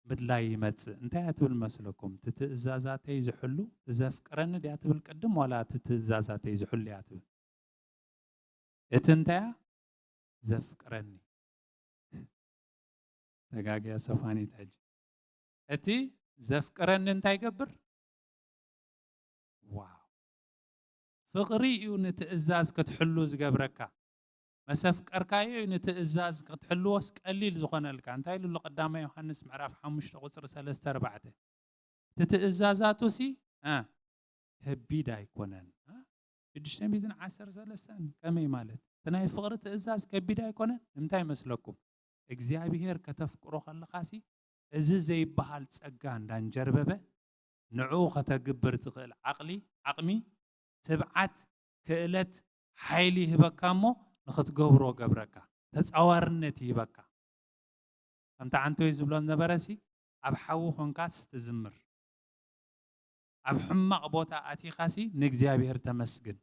ምድላይ ይመጽእ። እንታይ እያ ትብል መስለኩም? እቲ ትእዛዛተይ ዝሕሉ ዘፍቅረኒ ድያ ትብል ቅድም፣ ዋላ እቲ ትእዛዛተይ ዝሕሉ እያ ትብል? እቲ እንታይ እያ? ዘፍቅረኒ። ተጋግያ ሰፋኒት ሕጂ። እቲ ዘፍቅረኒ እንታይ ይገብር? ዋው! ፍቕሪ እዩ ንትእዛዝ ክትሕሉ ዝገብረካ። መስ ኣፍቀርካዮ እዩ ንትእዛዝ ክትሕልዎስ ቀሊል ዝኾነልካ። እንታይ ኢሉ ኣሎ ቀዳማይ ዮሃንስ ምዕራፍ ሓሙሽተ ቁጽሪ ሰለስተ ኣርባዕተ? እቲ ትእዛዛቱሲ፣ እ፣ ከቢድ ኣይኮነን። እ? ሽዱሽተ ሚእትን ዓሰርተ ሰለስተን ከመይ ማለት? እቲ ናይ ፍቕሪ ትእዛዝ ከቢድ ኣይኮነን? ንምንታይ መስለኩም? እግዚኣብሔር ከተፍቅሮ ከለኻሲ፣ እዚ ዘይበሃል ጸጋ እንዳንጀርበበ፣ ንዕኡ ከተግብር ትኽእል ዓቕሊ፣ ዓቕሚ፣ ትብዓት፣ ክእለት፣ ሓይሊ ይህበካ እሞ፣ ንኽትገብሮ ገብረካ። ተጻዋርነት ይህበካ። ከምቲ ዓንቶይ ዝብሎ ዝነበረሲ፣ ኣብ ሓዊ ኾንካስ ትዝምር። ኣብ ሕማቕ ቦታ ኣቲኻሲ ንእግዚኣብሔር ተመስግን።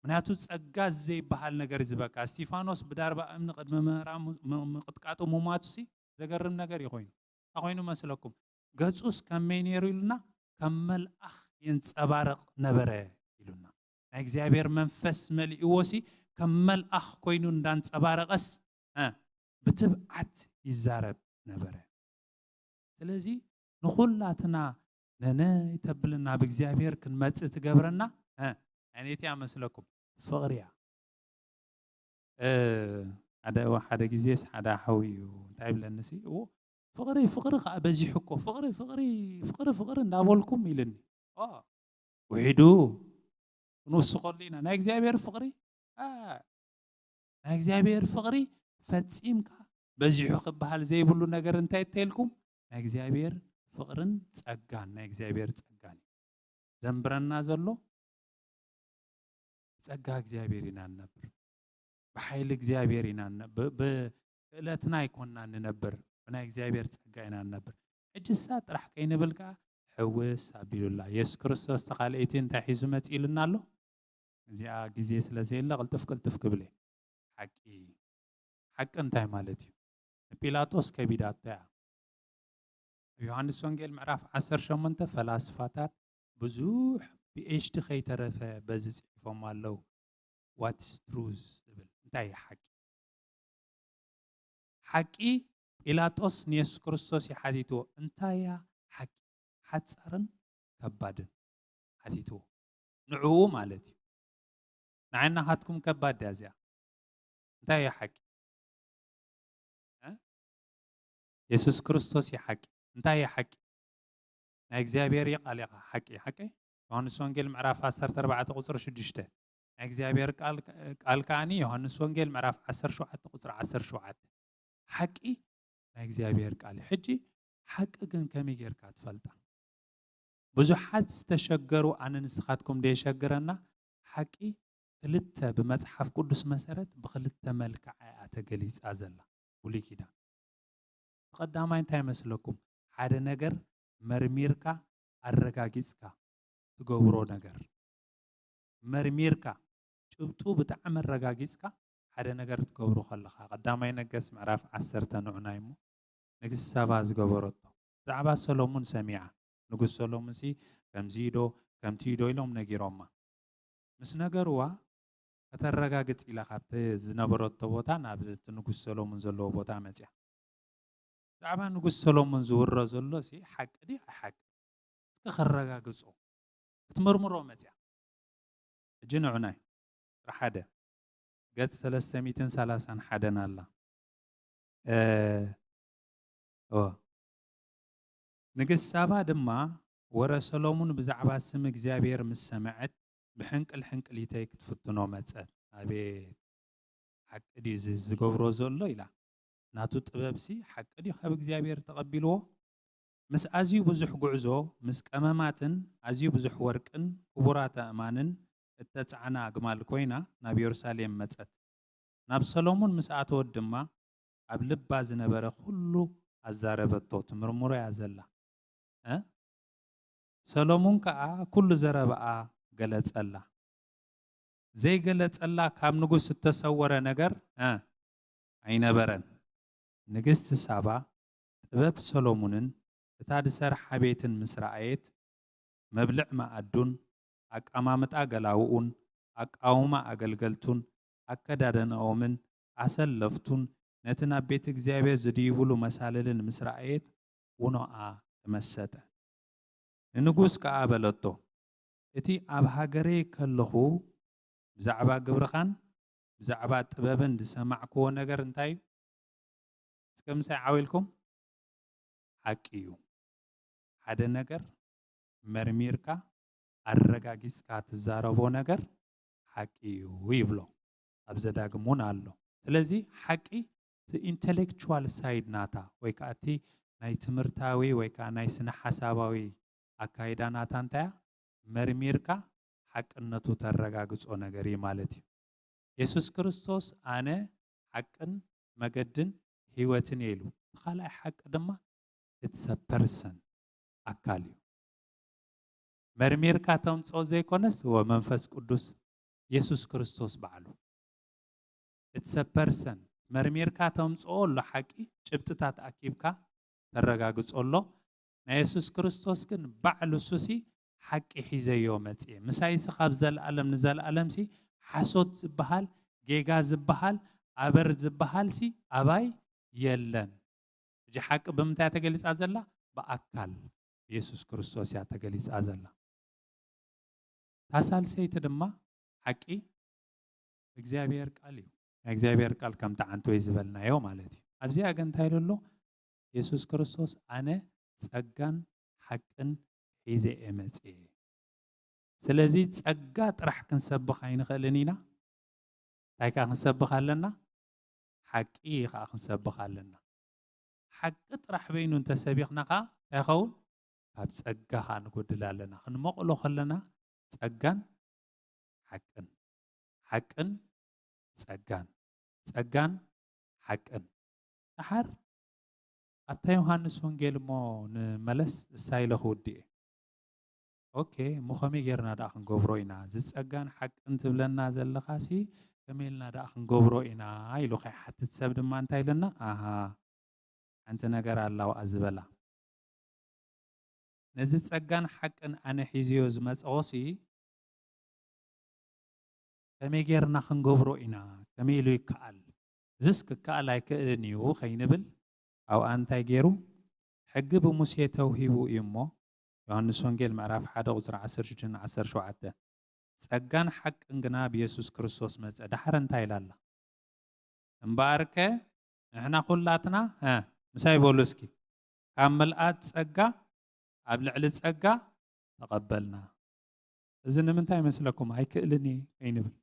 ምክንያቱ ጸጋ ዘይበሃል ነገር እዩ ዝበካ። እስቲፋኖስ ብዳርባ እምኒ ቅድሚ ምህራሙ፣ ም-፣ ምቕጥቃጡ ሙማቱሲ ዘገርም ነገር እዩ ኮይኑ። እንታይ ኮይኑ መስለኩም? ገጹስ ከመይ ነይሩ ኢሉና? ከም መልኣኽ የንጸባርቕ ነበረ ኢሉና። ናይ እግዚኣብሔር መንፈስ መሊእዎሲ ከም መልኣኽ ኮይኑ እንዳንጸባረቐስ፣ እ፣ ብትብዓት ይዛረብ ነበረ። ስለዚ ንኹላትና ነነይ ተብልና ናብ እግዚኣብሔር ክንመጽእ ትገብረና፣ እ፣ ኣይነይቲ እያ መስለኩም? ፍቕሪ እያ። እ፣ ሓደ፣ ሓደ ግዜስ ሓደ ሓው እዩ እንታይ ይብለኒ ሲ፣ "እዎ፣ ፍቕሪ፣ ፍቕሪ ከኣ በዚሑ እኮ፣ ፍቕሪ፣ ፍቕሪ፣ ፍቕሪ፣ ፍቕሪ እንዳበልኩም" ኢልኒ። ኦ፣ ውሒዱ ክንውስኸሉ ኢና። ናይ እግዚኣብሔር ፍቕሪ፣ አ፣ ናይ እግዚኣብሔር ፍቕሪ ፈጺምካ በዚሑ ክበሃል ዘይብሉ ነገር እንታይ እተልኩም? ናይ እግዚኣብሔር ፍቕርን ጸጋን፣ ናይ እግዚኣብሔር ጸጋን እዩ ዘንብረና ዘሎ። ብጸጋ እግዚኣብሔር ኢና ንነብር። ብሓይሊ እግዚኣብሔር ኢና ንነ-፣ ብ-፣ ብክእለትና ኣይኮንና ንነብር፣ ብናይ እግዚኣብሔር ጸጋ ኢና ንነብር። ሕጂ እሳ ጥራሕ ከይንብል ከኣ ሕውስ ኣቢሉላ። የሱስ ክርስቶስ ተኻልኢቲ እንታይ ሒዙ መጺኡልና ኣሎ? እዚኣ ግዜ ስለ ዘየለ ቅልጥፍ ቅልጥፍ ክብል እየ። ሓቂ፣ ሓቂ እንታይ ማለት እዩ? ንጲላጦስ ከቢዳቶ እያ። ኣብ ዮሃንስ ወንጌል ምዕራፍ ዓሰርተ ሸሞንተ ፈላስፋታት ብዙሕ ፒ ኤች ዲ ከይተረፈ በዚ ጽሒፎም ኣለዉ። What is truth ዝብል እንታይ እዩ ሓቂ? ሓቂ ጲላጦስ ንየሱስ ክርስቶስ እዩ ሓቲትዎ። እንታይ እያ ሓቂ? ሓጻርን ከባድን ሓቲትዎ። ንዕኡ ማለት እዩ። ንዓይ ናኻትኩም ከባድ እያ እዚኣ። እንታይ እዩ ሓቂ? እ? የሱስ ክርስቶስ እዩ ሓቂ። እንታይ እዩ ሓቂ? ናይ እግዚኣብሔር እዩ ቃል እዩ ሓቂ፣ ሓቂ? ዮሃንስ ወንጌል ምዕራፍ ዓሰርተ ኣርባዕተ ቁጽሪ ሽዱሽተ። ናይ እግዚኣብሔር ቃል፣ ቃል ከኣኒ ዮሃንስ ወንጌል ምዕራፍ ዓሰርተ ሸውዓተ ቁጽሪ ዓሰርተ ሸውዓተ። ሓቂ ናይ እግዚኣብሔር ቃል እዩ። ሕጂ ሓቂ ግን ከመይ ጌርካ ትፈልጣ? ብዙሓት ዝተሸገሩ ኣነ ንስኻትኩም ደየሸግረና ሓቂ ክልተ ብመጽሓፍ ቅዱስ መሰረት ብክልተ መልክዓ እያ ተገሊጻ ዘላ። ብሉይ ኪዳን። እቲ ቀዳማይ እንታይ ይመስለኩም? ሓደ ነገር መርሚርካ ኣረጋጊጽካ ትገብሮ ነገር። መርሚርካ ጭብጡ ብጣዕሚ ኣረጋጊጽካ ሓደ ነገር ትገብሮ ከለኻ። ቀዳማይ ነገስት ምዕራፍ ዓሰርተ ንዑናይ እሞ ንግስቲ ሳባ ዝገበረቶ። ብዛዕባ ሰሎሙን ሰሚዓ። ንጉስ ሰሎሙንሲ ከምዚ ዶ ከምቲ ዶ ኢሎም ነጊሮማ። ምስ ነገርዋ ከተረጋግጽ ኢላ ካብቲ ዝነበረቶ ቦታ ናብ እቲ ንጉስ ሰሎሙን ዘለዎ ቦታ መጽያ። ብዛዕባ ንጉስ ሰሎሙን ዝውረ ዘሎ ሲ ሓቂ ድዩ ኣይሓቂ? እስኪ ከረጋግጾ ክትምርምሮ መጽያ። ሕጂ ንዑናይ ቁጽሪ ሓደ ገጽ ሰለስተ ሚእትን ሰላሳን ሓደን ኣላ። እ፣ ኦ። ንግስቲ ሳባ ድማ ወረ ሰሎሙን ብዛዕባ ስም እግዚኣብሔር ምስ ሰምዐት ብሕንቅል ሕንቅሊተይ ክትፍትኖ መጸት። ኣቤት ሓቂ ድዩ እዚ ዝገብሮ ዘሎ ኢላ። ናቱ ጥበብሲ ሓቂ ድዩ ካብ እግዚኣብሔር ተቐቢልዎ? ምስ ኣዝዩ ብዙሕ ጉዕዞ፣ ምስ ቀመማትን ኣዝዩ ብዙሕ ወርቅን ክቡራት ኣእማንን እተጻዕና ኣግማል ኮይና ናብ የሩሳሌም መጸት። ናብ ሰሎሙን ምስ ኣተወት ድማ ኣብ ልባ ዝነበረ ኩሉ ኣዛረበቶ። ትምርምሮ እያ ዘላ። እ? ሰሎሙን ከኣ ኩሉ ዘረባኣ ገለጸላ። ዘይገለጸላ ካብ ንጉስ እተሰወረ ነገር፣ እ፣ ኣይነበረን። ንግስቲ ሳባ ጥበብ ሰሎሙንን እታ ዝሰርሓ ቤትን ምስ ረኣየት፣ መብልዕ መኣዱን፣ ኣቀማምጣ ገላውኡን፣ ኣቃውማ ኣገልገልቱን፣ ኣከዳድናኦምን ኣሰለፍቱን፣ ነቲ ናብ ቤት እግዚኣብሔር ዝድይብሉ መሳልልን ምስ ረኣየት፣ ውኖኣ ተመሰጠ። ንንጉስ ከኣ በለቶ፣ እቲ ኣብ ሃገረይ ከለኹ ብዛዕባ ግብርኻን ብዛዕባ ጥበብን ዝሰማዕክዎ ነገር እንታይ እዩ? እስከ ምሳይ ዓው ኢልኩም። ሓቂ እዩ። ሓደ ነገር መርሚርካ ኣረጋጊጽካ ትዛረቦ ነገር ሓቂ እዩ ይብሎ። ኣብ ዘዳግም እውን ኣሎ። ስለዚ ሓቂ እቲ ኢንተሌክቹዋል ሳይድ ናታ ወይ ከዓ እቲ ናይ ትምህርታዊ ወይ ከዓ ናይ ስነ ሓሳባዊ ኣካይዳ ናታ እንታይ እያ? መርሚርካ ሓቅነቱ ተረጋግጾ ነገር እዩ ማለት እዩ። የሱስ ክርስቶስ ኣነ ሓቅን መገድን ህይወትን እየ ኢሉ። እቲ ካልኣይ ሓቂ ድማ it's a person፣ ኣካል እዩ። መርሚርካ ተምፅኦ ዘይኮነስ ወመንፈስ ቅዱስ የሱስ ክርስቶስ ባዕሉ። It's a person። መርሚርካ ተምፅኦ ኣሎ ሓቂ፣ ጭብጥታት ኣኪብካ ተረጋግፆ ኣሎ። ናይ የሱስ ክርስቶስ ግን ባዕሉ እሱሲ ሓቂ ሒዘዮ መፅየ። ምሳይሲ ካብ ዘለኣለም ንዘለኣለምሲ ሓሶት ዝበሃል፣ ጌጋ ዝበሃል፣ ኣበር ዝበሃልሲ ኣባይ የለን። እጂ ሓቂ ብምንታይ እያ ተገሊጻ ዘላ? ብኣካል የሱስ ክርስቶስ እያ ተገሊጻ ዘላ። እታ ሳልሰይቲ ድማ ሓቂ እግዚኣብሔር ቃል እዩ። ናይ እግዚኣብሔር ቃል ከም ተዓንትወይ ዝበልናዮ ማለት እዩ። ኣብዚኣ ግን እንታይ ኢሉ ኣሎ? የሱስ ክርስቶስ፣ ኣነ ጸጋን ሓቅን ሒዘ እየ መጽየ። ስለዚ ጸጋ ጥራሕ ክንሰብኽ ኣይንኽእልን ኢና። እንታይ ከኣ ክንሰብኽ ኣለና? ሓቂ ከኣ ክንሰብኽ ኣለና። ሓቂ ጥራሕ በይኑ እንተሰቢኽና ከኣ እንታይ ይኸውን? ካብ ጸጋ ከኣ ንጎድል ኣለና። ክንመቕሎ ከለና ጸጋን ሓቅን፣ ሓቅን ጸጋን፣ ጸጋን ሓቅን። ደሓር ኣብታ ዮሃንስ ወንጌል እሞ ንመለስ፣ እሳ ኢለ ክውድእ እየ። ኦኬ፣ እሞ ከመይ ጌርና ደኣ ክንገብሮ ኢና? እዚ ጸጋን ሓቅን ትብለና ዘለኻሲ ከመይ ኢልና ደኣ ክንገብሮ ኢና? ኢሉ ከይሓትት ሰብ ድማ እንታይ ኢለና? ኣሃ፣ ሓንቲ ነገር ኣላ ዋኣ ዝበላ። ነዚ ጸጋን ሓቅን ኣነ ሒዝዮ ዝመጸኹሲ ከመይ ጌርና ክንገብሮ ኢና? ከመይ ኢሉ ይከኣል? እዝስ ክከኣል ኣይክእልን እዩ ከይንብል፣ ኣብኣ እንታይ ገይሩ? ሕጊ ብሙሴ ተውሂቡ እዩ እሞ፣ ዮሃንስ ወንጌል ምዕራፍ ሓደ ቁጽሪ ዓሰርተ ሽዱሽተ ዓሰርተ ሸውዓተ፣ ጸጋን ሓቅን ግና ብየሱስ ክርስቶስ መጸ። ደሓር እንታይ ኢላ ኣላ? እምበኣርከ ንሕና ኩላትና፣ እ፣ ምሳይ በሉ እስኪ፣ ካብ ምልኣት ጸጋ ኣብ ልዕሊ ጸጋ ተቐበልና። እዚ ንምንታይ ይመስለኩም? ኣይክእልን እየ ከይንብል።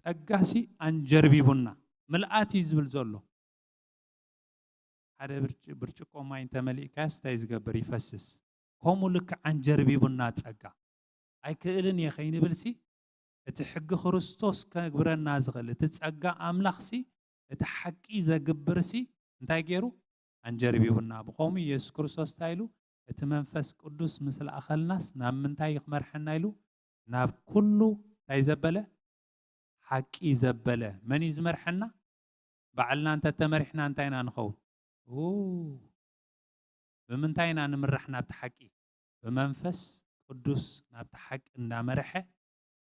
ጸጋሲ ኣንጀርቢቡና፣ ምልኣት እዩ ዝብል ዘሎ። ሓደ ብርጭ-፣ ብርጭቆ ማይ እንተመሊእካስ እንታይ ዝገብር? ይፈስስ። ከምኡ ልክዕ ኣንጀርቢቡና ጸጋ። ኣይክእልን እየ ከይንብልሲ፣ እቲ ሕጊ ክርስቶስ ከግብረና ዝኽእል፣ እቲ ጸጋ ኣምላኽሲ፣ እቲ ሓቂ ዘግብርሲ እንታይ ገይሩ? ኣንጀርቢቡና። ብኸምኡ የሱስ ክርስቶስ እንታይ ኢሉ? እቲ መንፈስ ቅዱስ ምስ ለኣኸልናስ ናብ ምንታይ ክመርሐና ኢሉ? ናብ ኩሉ እንታይ ዘበለ? ሓቂ ዘበለ። መን እዩ ዝመርሐና? ባዕልና እንተተመሪሕና እንታይ ኢና ንኸውን? ኡ፣ ብምንታይ ኢና ንምራሕ ናብቲ ሓቂ? ብመንፈስ ቅዱስ ናብቲ ሓቂ እንዳመርሐ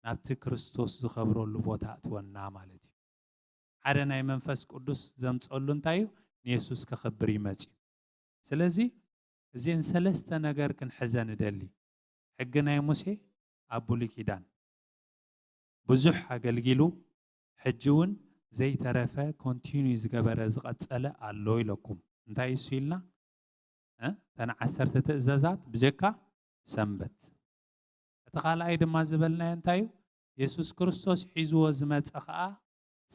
ናብቲ ክርስቶስ ዝኸብረሉ ቦታ ኣእትወና ማለት እዩ። ሓደ ናይ መንፈስ ቅዱስ ዘምፀሉ እንታይ እዩ? ንየሱስ ከኽብር እዩ መፅዩ። ስለዚ እዘን ሰለስተ ነገር ክንሕዘን እደሊ። ሕጊ ናይ ሙሴ ኣብ ብሉይ ኪዳን ብዙሕ ኣገልጊሉ፣ ሕጂ እውን ዘይተረፈ ኮንቲኒ ዝገበረ ዝቐጸለ ኣሎ ኢለኩም። እንታይ እሱ ኢልና? እ? እተን ዓሰርተ ትእዛዛት ብጀካ ሰንበት። እቲ ካልኣይ ድማ ዝበልናዮ እንታይ እዩ? የሱስ ክርስቶስ ሒዝዎ ዝመጸ ኸኣ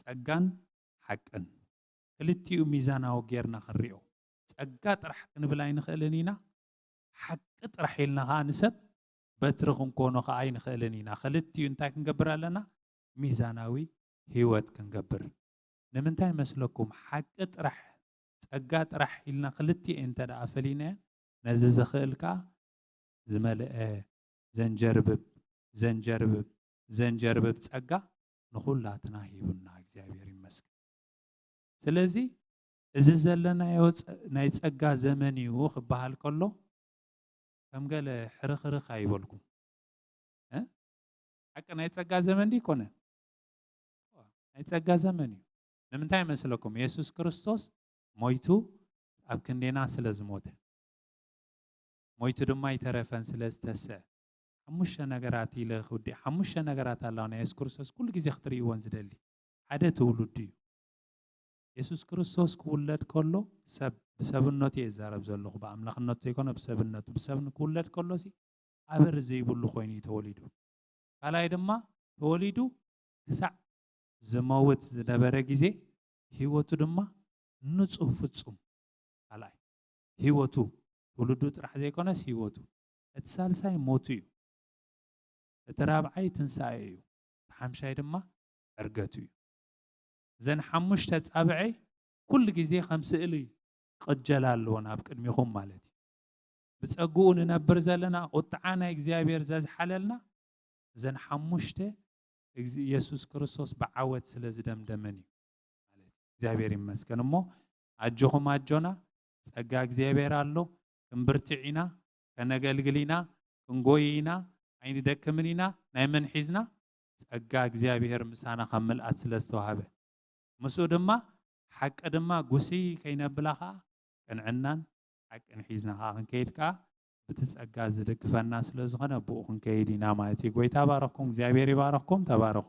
ጸጋን ሓቅን። ክልቲኡ ሚዛናዊ ጌርና ክንሪኦ። ጸጋ ጥራሕ ክንብል ኣይንኽእልን ኢና። ሓቂ ጥራሕ ኢልና ኸኣ ንሰብ በትሪ ክንኮኖ ኸኣ ኣይንኽእልን ኢና። ክልቲኡ እንታይ ክንገብር ኣለና? ሚዛናዊ ህይወት ክንገብር። ንምንታይ መስለኩም? ሓቂ ጥራሕ፣ ጸጋ ጥራሕ ኢልና ክልቲኤን እንተ ደኣ ፈሊናየን፣ ነዚ ዘኽእል ከኣ ዝመልአ ዘንጀርብብ፣ ዘንጀርብብ፣ ዘንጀርብብ ጸጋ ንኹላትና ሂቡና። እግዚኣብሔር ይመስገን። ስለዚ እዚ ዘለናዮ ጸ-፣ ናይ ጸጋ ዘመን እዩ ክበሃል ከሎ፣ ከም ገለ ሕርኽርኽ ኣይበልኩም። እ? ሓቂ ናይ ጸጋ ዘመን ድዩ ይኮነ? ናይ ጸጋ ዘመን እዩ። ንምንታይ መስለኩም? የሱስ ክርስቶስ ሞይቱ ኣብ ክንዴና ስለ ዝሞተ፣ ሞይቱ ድማ ኣይተረፈን ስለ ዝተሰ። ሓሙሽተ ነገራት ኢለ ክውዲ-፣ ሓሙሽተ ነገራት ኣለዋ ናይ የሱስ ክርስቶስ ኩሉ ግዜ ክትርእይዎን ዝደሊ። ሓደ ትውልዱ እዩ። የሱስ ክርስቶስ ክውለድ ከሎ ሰብ፣ ብሰብነቱ እየ ዝዛረብ ዘለኹ፣ ብኣምላኽነቱ ዘይኮነ ብሰብነቱ፣ ብሰብ ክውለድ ከሎሲ ኣበር ዘይብሉ ኮይኑ እዩ ተወሊዱ። ካልኣይ ድማ ተወሊዱ ክሳዕ ዝመውት ዝነበረ ግዜ ህይወቱ ድማ ንጹህ ፍጹም። ካልኣይ ህይወቱ፣ ትውልዱ ጥራሕ ዘይኮነስ ህይወቱ። እቲ ሳልሳይ ሞቱ እዩ። እቲ ራብዓይ ትንሳኤ እዩ። እቲ ሓምሻይ ድማ ዕርገቱ እዩ። እዘን ሓሙሽተ ጻብዐይ ኩሉ ግዜ ከም ስእሊ ክቕጀላ ኣለወን ኣብ ቅድሚኹም ማለት እዩ። ብጸግኡ ንነብር ዘለና፣ ቁጥዓ ናይ እግዚኣብሔር ዘዝሓለልና፣ እዘን ሓሙሽተ፣ እግዚ-፣ የሱስ ክርስቶስ ብዓወት ስለ ዝደምደመን እዩ። ማለት እግዚኣብሔር ይመስገን። እሞ ኣጆኹም ኣጆና፣ ጸጋ እግዚኣብሔር ኣሎ። ክንብርትዕ ኢና፣ ከነገልግል ኢና፣ ክንጎይ ኢና፣ ኣይንደክምን ኢና። ናይ መን ሒዝና? ጸጋ እግዚኣብሔር ምሳና ካብ ምልኣት ስለ ዝተዋህበ። ምስኡ ድማ ሓቂ ድማ ጉስይ ከይነብላ ኸዓ ቅንዕናን ሓቅን ሒዝና ኸዓ ክንከይድ ከኣ ብቲ ጸጋ ዝድግፈና ስለ ዝኾነ ብኡ ክንከይድ ኢና ማለት እዩ። ጎይታ ባረኽኩም፣ እግዚኣብሔር ይባረኽኩም፣ ተባረኹ።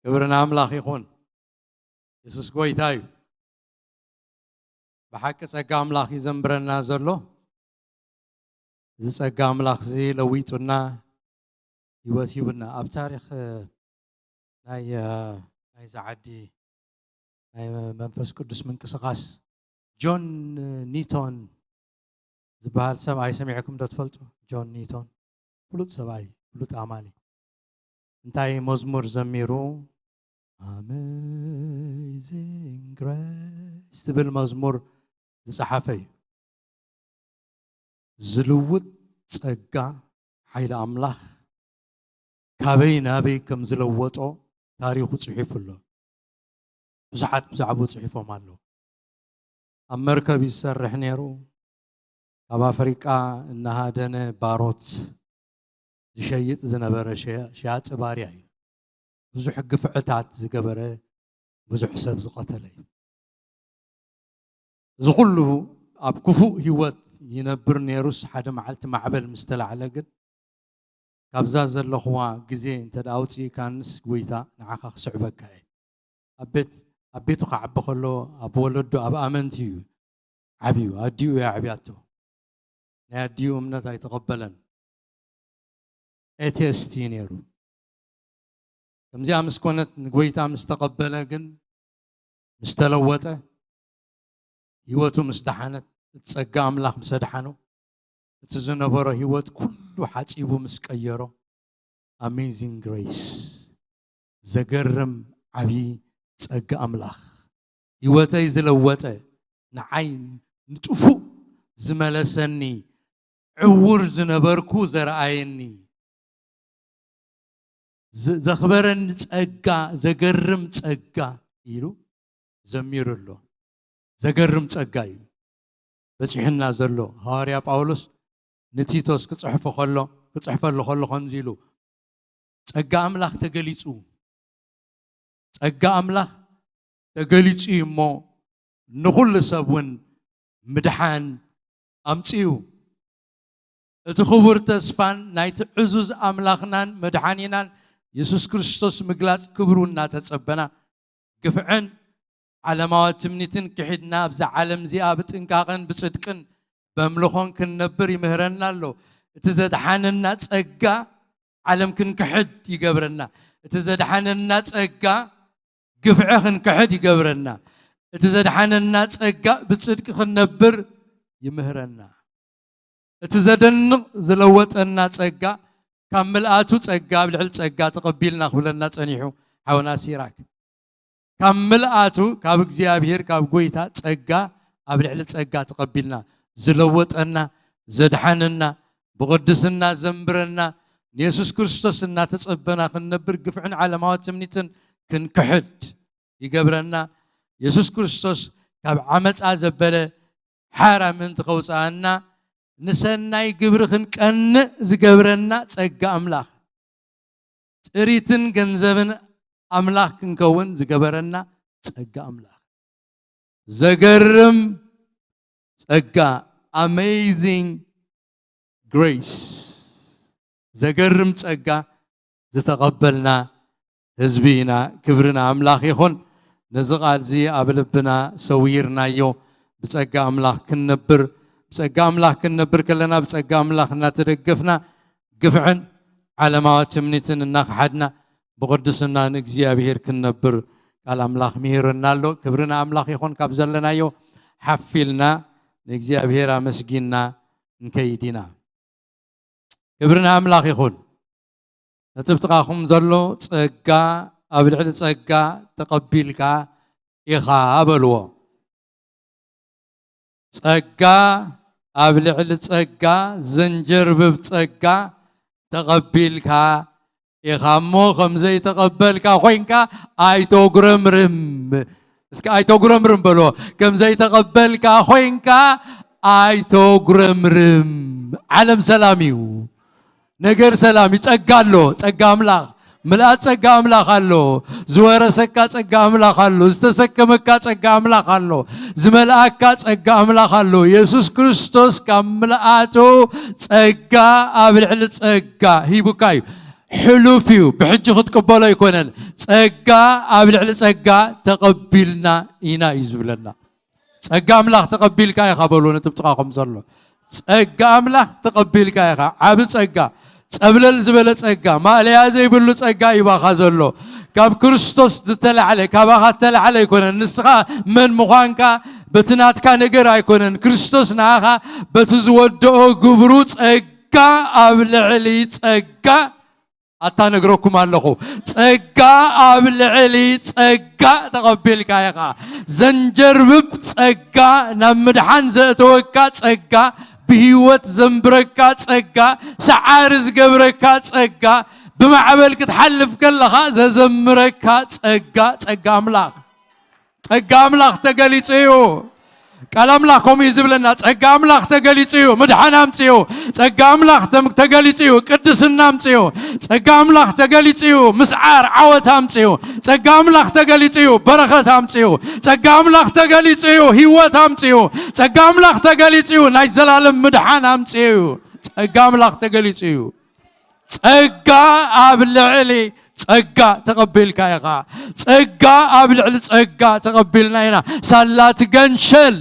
ክብሪ ንኣምላኽ ይኹን። የሱስ ጎይታ እዩ። ብሓቂ ጸጋ ኣምላኽ እዩ ዘንብረና ዘሎ። እዚ ጸጋ ኣምላኽ እዚ ለዊጡና፣ ህይወት ሂቡና። ኣብ ታሪኽ ናይ፣ ናይዛ ዓዲ ናይ መንፈስ ቅዱስ ምንቅስቓስ ጆን ኒቶን ዝበሃል ሰብኣይ ሰሚዕኩም ዶ ትፈልጡ? ጆን ኒቶን ፍሉጥ ሰብኣይ፣ ፍሉጥ ኣማኒ። እንታይ መዝሙር ዘሚሩ? Amazing Grace ትብል መዝሙር ዝጸሓፈ እዩ። ዝልውጥ ጸጋ ሓይሊ ኣምላኽ ካበይ ናበይ ከም ዝለወጦ ታሪኹ ጽሒፉ ኣሎ። ብዙሓት ብዛዕባኡ ጽሒፎም ኣለዉ። ኣብ መርከብ ይሰርሕ ነይሩ። ካብ ኣፍሪቃ እናሃደነ ባሮት ዝሸይጥ ዝነበረ ሸያ-፣ ሸያጢ ባርያ እዩ። ብዙሕ ግፍዕታት ዝገበረ፣ ብዙሕ ሰብ ዝቐተለ እዩ። እዚ ኩሉ ኣብ ክፉእ ህይወት ይነብር ነይሩስ፣ ሓደ መዓልቲ ማዕበል ምስ ተላዕለ ግን፣ ካብዛ ዘለኹዋ ግዜ እንተ ደኣ ኣውጺእካንስ፣ ጎይታ ንዓኻ ክስዕበካ እየ። ኣብ ቤት፣ ኣብ ቤቱ ክዓቢ ከሎ፣ ኣብ ወለዱ፣ ኣብ ኣመንቲ እዩ ዓብዩ። ኣዲኡ እያ ኣዕብያቶ። ናይ ኣዲኡ እምነት ኣይተቐበለን። ኤቴስት እዩ ነይሩ። ከምዚኣ ምስ ኮነት፣ ንጎይታ ምስ ተቐበለ ግን፣ ምስ ተለወጠ፣ ህይወቱ ምስ ደሓነት፣ እቲ ጸጋ ኣምላኽ ምስ ኣድሓኖ፣ እቲ ዝነበሮ ህይወት ኩሉ ሓጺቡ ምስ ቀየሮ፣ ኣሜዚንግ ግሬስ፣ ዘገርም ዓብዪ ጸጋ ኣምላኽ፣ ህይወተይ ዝለወጠ፣ ንዓይ ንጥፉእ ዝመለሰኒ፣ ዕዉር ዝነበርኩ ዘርኣየኒ፣ ዘ-፣ ዘኽበረኒ ጸጋ፣ ዘገርም ጸጋ ኢሉ ዘሚሩ ኣሎ። ዘገርም ጸጋ እዩ በጺሑና ዘሎ። ሃዋርያ ጳውሎስ ንቲቶስ ክጽሕፎ ከሎ፣ ክጽሕፈሉ ከሎ ከምዚ ኢሉ፣ ጸጋ ኣምላኽ ተገሊጹ፣ ጸጋ ኣምላኽ ተገሊጹ እዩ እሞ፣ ንኹሉ ሰብ እውን ምድሓን ኣምጺኡ። እቲ ክቡር ተስፋን ናይቲ ዕዙዝ ኣምላኽናን መድሓኒናን የሱስ ክርስቶስ ምግላጽ ክብሩ እናተጸበና፣ ግፍዕን ዓለማዊ ትምኒትን ክሒድና፣ ኣብዛ ዓለም እዚኣ ብጥንቃቐን ብጽድቅን በምልኾን ክንነብር ይምህረና ኣሎ። እቲ ዘድሓነና ጸጋ ዓለም ክንክሕድ ይገብረና። እቲ ዘድሓነና ጸጋ ግፍዒ ክንክሕድ ይገብረና። እቲ ዘድሓነና ጸጋ ብጽድቂ ክንነብር ይምህረና። እቲ ዘደንቕ ዝለወጠና ጸጋ፣ ካብ ምልኣቱ ጸጋ ኣብ ልዕሊ ጸጋ ተቐቢልና ክብለና ጸኒሑ ሓውና ሲራክ። ካብ ምልኣቱ፣ ካብ እግዚኣብሔር፣ ካብ ጎይታ ጸጋ ኣብ ልዕሊ ጸጋ ተቐቢልና፣ ዝለወጠና፣ ዘድሓነና፣ ብቕድስና ዘንብረና፣ ንየሱስ ክርስቶስ እናተጸበና ክንነብር፣ ግፍዕን ዓለማዊ ትምኒትን ክንክሕድ ይገብረና። የሱስ ክርስቶስ ካብ ዓመጻ ዘበለ ሓራ ምእንቲ ከውጽኣና፣ ንሰናይ ግብሪ ክንቀንእ ዝገብረና ጸጋ ኣምላኽ፣ ጥሪትን ገንዘብን ኣምላኽ ክንከውን ዝገበረና ጸጋ ኣምላኽ። ዘገርም ጸጋ፣ ኣሜዚንግ ግሬስ፣ ዘገርም ጸጋ ዝተቐበልና ህዝቢ ኢና። ክብሪ ንኣምላኽ ይኹን። ነዚ ቃል እዚ ኣብ ልብና ሰዊርናዮ፣ ብጸጋ ኣምላኽ ክንነብር፣ ብጸጋ ኣምላኽ ክንነብር ከለና፣ ብጸጋ ኣምላኽ እናተደገፍና፣ ግፍዕን ዓለማዊ ትምኒትን እናኸሓድና፣ ብቕድስና ንእግዚኣብሔር ክንነብር ቃል ኣምላኽ ምሂሩና ኣሎ። ክብሪ ንኣምላኽ ይኹን። ካብ ዘለናዮ ሓፍ ኢልና ንእግዚኣብሔር ኣመስጊንና ንከይድ ኢና። ክብሪ ንኣምላኽ ይኹን። ነቲ ብጥቓኹም ዘሎ ጸጋ ኣብ ልዕሊ ጸጋ ተቐቢልካ ኢኻ በልዎ። ጸጋ ኣብ ልዕሊ ጸጋ ዘንጀርብብ ጸጋ ተቐቢልካ ኢኻ እሞ፣ ከም ዘይተቐበልካ ኮይንካ ኣይተጉረምርም። እስኪ ኣይተጉረምርም በሎ። ከም ዘይተቐበልካ ኮይንካ ኣይተጉረምርም። ዓለም ሰላም እዩ። ነገር ሰላም እዩ። ጸጋ ኣሎ። ጸጋ ኣምላኽ፣ ምልኣት ጸጋ ኣምላኽ ኣሎ። ዝወረሰካ ጸጋ ኣምላኽ ኣሎ። ዝተሰከመካ ጸጋ ኣምላኽ ኣሎ። ዝመልኣካ ጸጋ ኣምላኽ ኣሎ። የሱስ ክርስቶስ ካብ ምልኣቱ ጸጋ ኣብ ልዕሊ ጸጋ ሂቡካ እዩ። ሕሉፍ እዩ። ብሕጂ ክትቅበሎ ኣይኮነን። ጸጋ ኣብ ልዕሊ ጸጋ ተቐቢልና ኢና እዩ ዝብለና። ጸጋ ኣምላኽ ተቐቢልካ ኢኻ በሉ ነቲ ጥቓኹም ዘሎ። ጸጋ ኣምላኽ ተቐቢልካ ኢኻ። ዓቢ ጸጋ፣ ጸብለል ዝበለ ጸጋ፣ ማእለያ ዘይብሉ ጸጋ እዩ ባኻ ዘሎ። ካብ ክርስቶስ ዝተላዕለ፣ ካባኻ ዝተላዕለ ኣይኮነን። ንስኻ መን ምዃንካ በቲ ናትካ ነገር ኣይኮነን። ክርስቶስ ንኣኻ በቲ ዝወደኦ ግብሩ ጸጋ ኣብ ልዕሊ ጸጋ ኣታ ነግረኩም ኣለኹ። ጸጋ ኣብ ልዕሊ ጸጋ ተቐቢልካ ኢኻ። ዘንጀርብብ ጸጋ፣ ናብ ምድሓን ዘእተወካ ጸጋ፣ ብህይወት ዘንብረካ ጸጋ፣ ሰዓሪ ዝገብረካ ጸጋ፣ ብማዕበል ክትሓልፍ ከለኻ ዘዘምረካ ጸጋ፣ ጸጋ ኣምላኽ። ጸጋ ኣምላኽ ተገሊጹ እዩ። ቃል ኣምላኽ ከምኡ እዩ ዝብለና። ጸጋ ኣምላኽ ተገሊጹ እዩ፣ ምድሓን ኣምጺኡ። ጸጋ ኣምላኽ ተም-፣ ተገሊጹ እዩ፣ ቅድስና ኣምጺኡ። ጸጋ ኣምላኽ ተገሊጹ እዩ፣ ምስዓር ዓወት ኣምጺኡ። ጸጋ ኣምላኽ ተገሊጹ እዩ፣ በረኸት ኣምጺኡ። ጸጋ ኣምላኽ ተገሊጹ እዩ፣ ህይወት ኣምጺኡ። ጸጋ ኣምላኽ ተገሊጹ እዩ፣ ናይ ዘላለም ምድሓን ኣምጺኡ እዩ። ጸጋ ኣምላኽ ተገሊጹ እዩ። ጸጋ ኣብ ልዕሊ ጸጋ ተቐቢልካ ኢኻ። ጸጋ ኣብ ልዕሊ ጸጋ ተቐቢልና ኢና። ሳላ ትገንሸል፣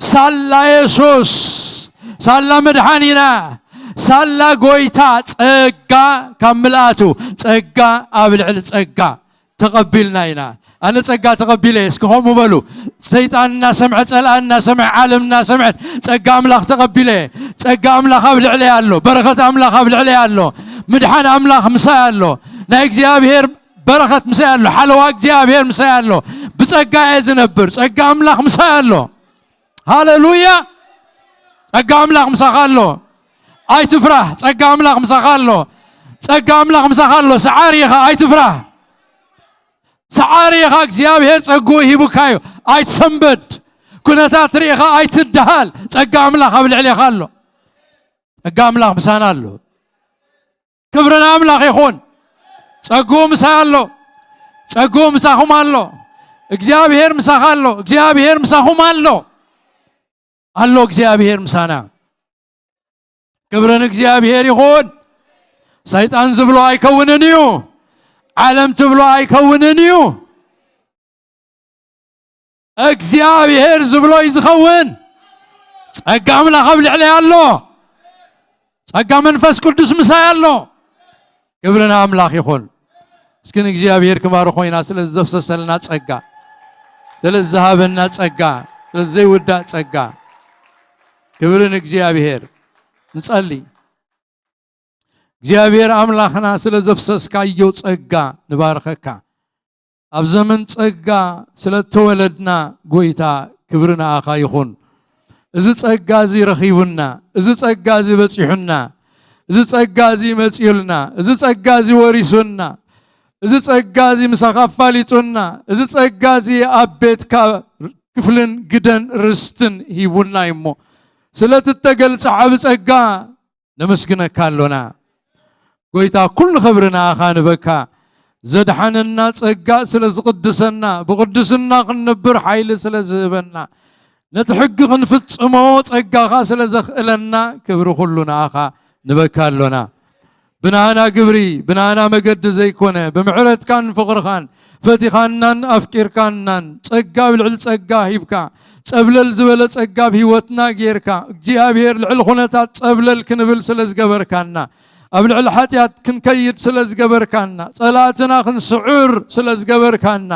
ሳላ የሱስ፣ ሳላ መድሓኒና፣ ሳላ ጎይታ፣ ጸጋ ካብ ምልኣቱ፣ ጸጋ ኣብ ልዕሊ ጸጋ ተቐቢልና ኢና። ኣነ ጸጋ ተቐቢለ፣ እስኪ ከምኡ በሉ። ሰይጣን እናሰምዐ፣ ጸላእ እናሰምዐ፣ ዓለም እናሰምዐት፣ ጸጋ ኣምላኽ ተቐቢለ። ጸጋ ኣምላኽ ኣብ ልዕለይ ኣሎ፣ በረኸት ኣምላኽ ኣብ ልዕለይ ኣሎ፣ ምድሓን ኣምላኽ ምሳይ ኣሎ፣ ናይ እግዚኣብሔር በረኸት ምሳይ ኣሎ፣ ሓለዋ እግዚኣብሔር ምሳይ ኣሎ። ብጸጋ እየ ዝነብር፣ ጸጋ ኣምላኽ ምሳይ ኣሎ። ሃሌሉያ! ጸጋ ኣምላኽ ምሳኻ ኣሎ። ኣይትፍራህ፣ ጸጋ ኣምላኽ ምሳኻ ኣሎ። ጸጋ ኣምላኽ ምሳኻ ኣሎ። ሰዓሪ ኢኻ፣ ኣይትፍራህ። ሰዓሪ ኢኻ፣ እግዚኣብሔር ጸግኡ ሂቡካ እዩ። ኣይትሰንበድ። ኩነታት ርኢኻ ኣይትደሃል። ጸጋ ኣምላኽ ኣብ ልዕሌኻ ኣሎ። ጸጋ ኣምላኽ ምሳና ኣሎ። ክብሪ ንኣምላኽ ይኹን። ጸግኡ ምሳይ ኣሎ። ጸግኡ ምሳኹም ኣሎ። እግዚኣብሔር ምሳኻ ኣሎ። እግዚኣብሔር ምሳኹም ኣሎ። ኣሎ እግዚኣብሔር ምሳና። ክብሪ ንእግዚኣብሔር ይኹን። ሰይጣን ዝብሎ ኣይከውንን እዩ። ዓለም ትብሎ ኣይከውንን እዩ። እግዚኣብሔር ዝብሎ እዩ ዝኸውን። ጸጋ ኣምላኽ ኣብ ልዕለይ ኣሎ። ጸጋ መንፈስ ቅዱስ ምሳይ ኣሎ። ክብሪ ንኣምላኽ ይኹን። እስኪ ንእግዚኣብሔር ክባርኾ ኢና ስለ ዘፍሰሰልና ጸጋ፣ ስለ ዝሃበና ጸጋ፣ ስለ ዘይውዳእ ጸጋ። ክብሪ ንእግዚኣብሔር። ንጸሊ። እግዚኣብሔር ኣምላኽና ስለ ዘፍሰስካዮ ጸጋ ንባርኸካ። ኣብ ዘመን ጸጋ ስለ እተወለድና ጎይታ ክብሪ ንኣኻ ይኹን። እዚ ጸጋ እዚ ረኺቡና፣ እዚ ጸጋ እዚ በጺሑና፣ እዚ ጸጋ እዚ መጺኡልና፣ እዚ ጸጋ እዚ ወሪሱና፣ እዚ ጸጋ እዚ ምሳኻ ኣፋሊጡና፣ እዚ ጸጋ እዚ ኣብ ቤትካ ክፍልን ግደን ርስትን ሂቡና እዩ እሞ፣ ስለቲ እተገልጸ ዓቢ ጸጋ ነመስግነካ ኣሎና። ጎይታ፣ ኩሉ ክብሪ ንኣኻ ንበካ። ዘድሓነና ጸጋ ስለ ዝቕድሰና፣ ብቕድስና ክንነብር ሓይሊ ስለ ዝህበና፣ ነቲ ሕጊ ክንፍጽሞ ጸጋኻ ስለ ዘኽእለና፣ ክብሪ ኩሉ ንኣኻ ንበካ ኣሎና። ብናና ግብሪ፣ ብናና መገዲ ዘይኮነ፣ ብምሕረትካን ፍቕርኻን ፈቲኻናን ኣፍቂርካናን፣ ጸጋ ኣብ ልዕሊ ጸጋ ሂብካ፣ ጸብለል ዝበለ ጸጋ ኣብ ህይወትና ጌርካ፣ እግዚኣብሔር ልዕሊ ኩነታት ጸብለል ክንብል ስለ ዝገበርካና፣ ኣብ ልዕሊ ሓጢኣት ክንከይድ ስለ ዝገበርካና፣ ጸላእትና ክንስዕር ስለ ዝገበርካና፣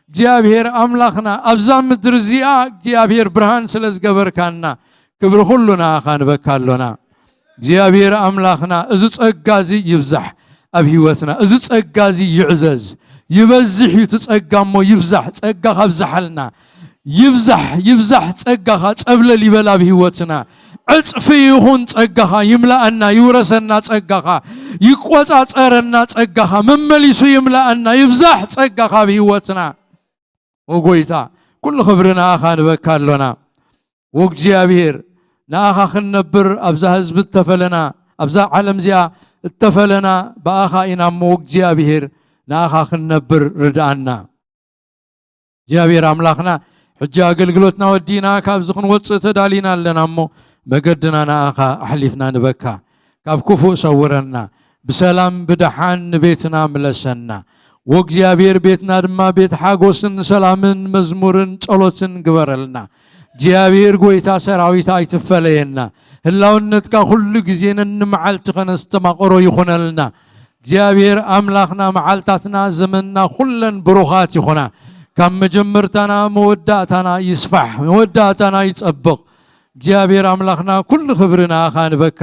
እግዚኣብሔር ኣምላኽና ኣብዛ ምድሪ እዚኣ እግዚኣብሔር ብርሃን ስለ ዝገበርካና፣ ክብሪ ኩሉ ንኣኻ ንበካ ኣሎና። እግዚኣብሔር ኣምላኽና፣ እዚ ጸጋ እዚ ይብዛሕ ኣብ ህይወትና፣ እዚ ጸጋ እዚ ይዕዘዝ። ይበዝሕ እዩ እቲ ጸጋ እሞ ይብዛሕ። ጸጋኻ ኣብዝሓልና። ይብዛሕ፣ ይብዛሕ ጸጋኻ። ጸብለል ይበል ኣብ ህይወትና። ዕጽፊ ይኹን ጸጋኻ። ይምልኣና፣ ይውረሰና ጸጋኻ። ይቆጻጸረና ጸጋኻ። መመሊሱ ይምልኣና። ይብዛሕ ጸጋኻ ኣብ ህይወትና። ኦ ጎይታ፣ ኩሉ ክብሪ ንኣኻ ንበካ ኣሎና። ወእግዚኣብሔር፣ ንኣኻ ክንነብር ኣብዛ ህዝቢ እተፈለና፣ ኣብዛ ዓለም እዚኣ እተፈለና ብኣኻ ኢና እሞ፣ ወእግዚኣብሔር፣ ንኣኻ ክንነብር ርድኣና። እግዚኣብሔር ኣምላኽና፣ ሕጂ ኣገልግሎትና ወዲእና ካብዚ ክንወፅእ ተዳሊና ኣለና እሞ፣ መገድና ንኣኻ ኣሕሊፍና ንበካ። ካብ ክፉእ ሰውረና፣ ብሰላም ብደሓን ንቤትና ምለሰና። ወእግዚኣብሔር፣ ቤትና ድማ ቤት ሓጎስን ሰላምን መዝሙርን ጸሎትን ግበረልና። እግዚኣብሔር፣ ጎይታ ሰራዊት፣ ኣይትፈለየና። ህላውነትካ ኩሉ ግዜ ነንመዓልቲ ከነስተማቕሮ ይኹነልና። እግዚኣብሔር ኣምላኽና፣ መዓልታትና ዘመንና ኩለን ብሩኻት ይኹና። ካብ መጀመርታና መወዳእታና ይስፋሕ፣ መወዳእታና ይጸብቕ። እግዚኣብሔር ኣምላኽና፣ ኩሉ ክብሪ ንኣኻ ንበካ።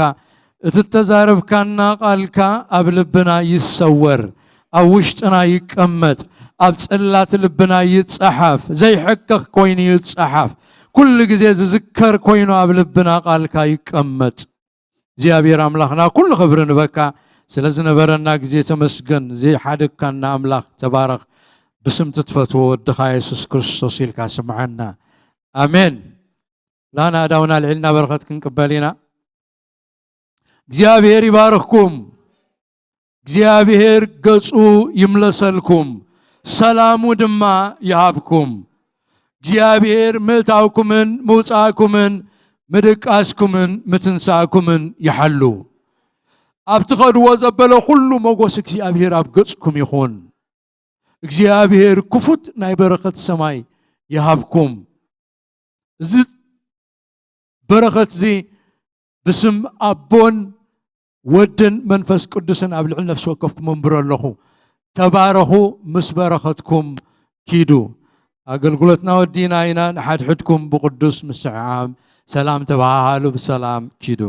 እቲ እተዛረብካና ቃልካ ኣብ ልብና ይሰወር፣ ኣብ ውሽጥና ይቀመጥ፣ ኣብ ጽላት ልብና ይጸሓፍ፣ ዘይሕከኽ ኮይኑ ይጸሓፍ። ኩሉ ግዜ ዝዝከር ኮይኑ ኣብ ልብና ቃልካ ይቀመጥ። እግዚኣብሔር ኣምላኽና፣ ኩሉ ክብሪ ንበካ። ስለ ዝነበረና ግዜ ተመስገን። ዘይሓደግካና ኣምላኽ ተባረኽ። ብስም ትትፈትዎ ወድኻ የሱስ ክርስቶስ ኢልካ ስምዓና። ኣሜን። ላና ኣዳውና ልዒልና በረኸት ክንቅበል ኢና። እግዚኣብሔር ይባርኽኩም። እግዚኣብሔር ገጹ ይምለሰልኩም፣ ሰላሙ ድማ ይሃብኩም። እግዚኣብሔር ምእታውኩምን ምውጻእኩምን ምድቃስኩምን ምትንሳእኩምን ይሓሉ። ኣብ ትኸድዎ ዘበለ ኩሉ ሞጎስ እግዚኣብሔር ኣብ ገጽኩም ይኹን። እግዚኣብሔር ክፉት ናይ በረኸት ሰማይ ይሃብኩም። እዚ በረኸት እዚ ብስም ኣቦን ወድን መንፈስ ቅዱስን ኣብ ልዕሊ ነፍሲ ወከፍኩም እምብሮ ኣለኹ። ተባረኹ፣ ምስ በረኸትኩም ኪዱ። ኣገልግሎትና ወዲና ኢና። ንሓድሕድኩም ብቅዱስ ምስዕዓም ሰላም ተበሃሃሉ፣ ብሰላም ኪዱ።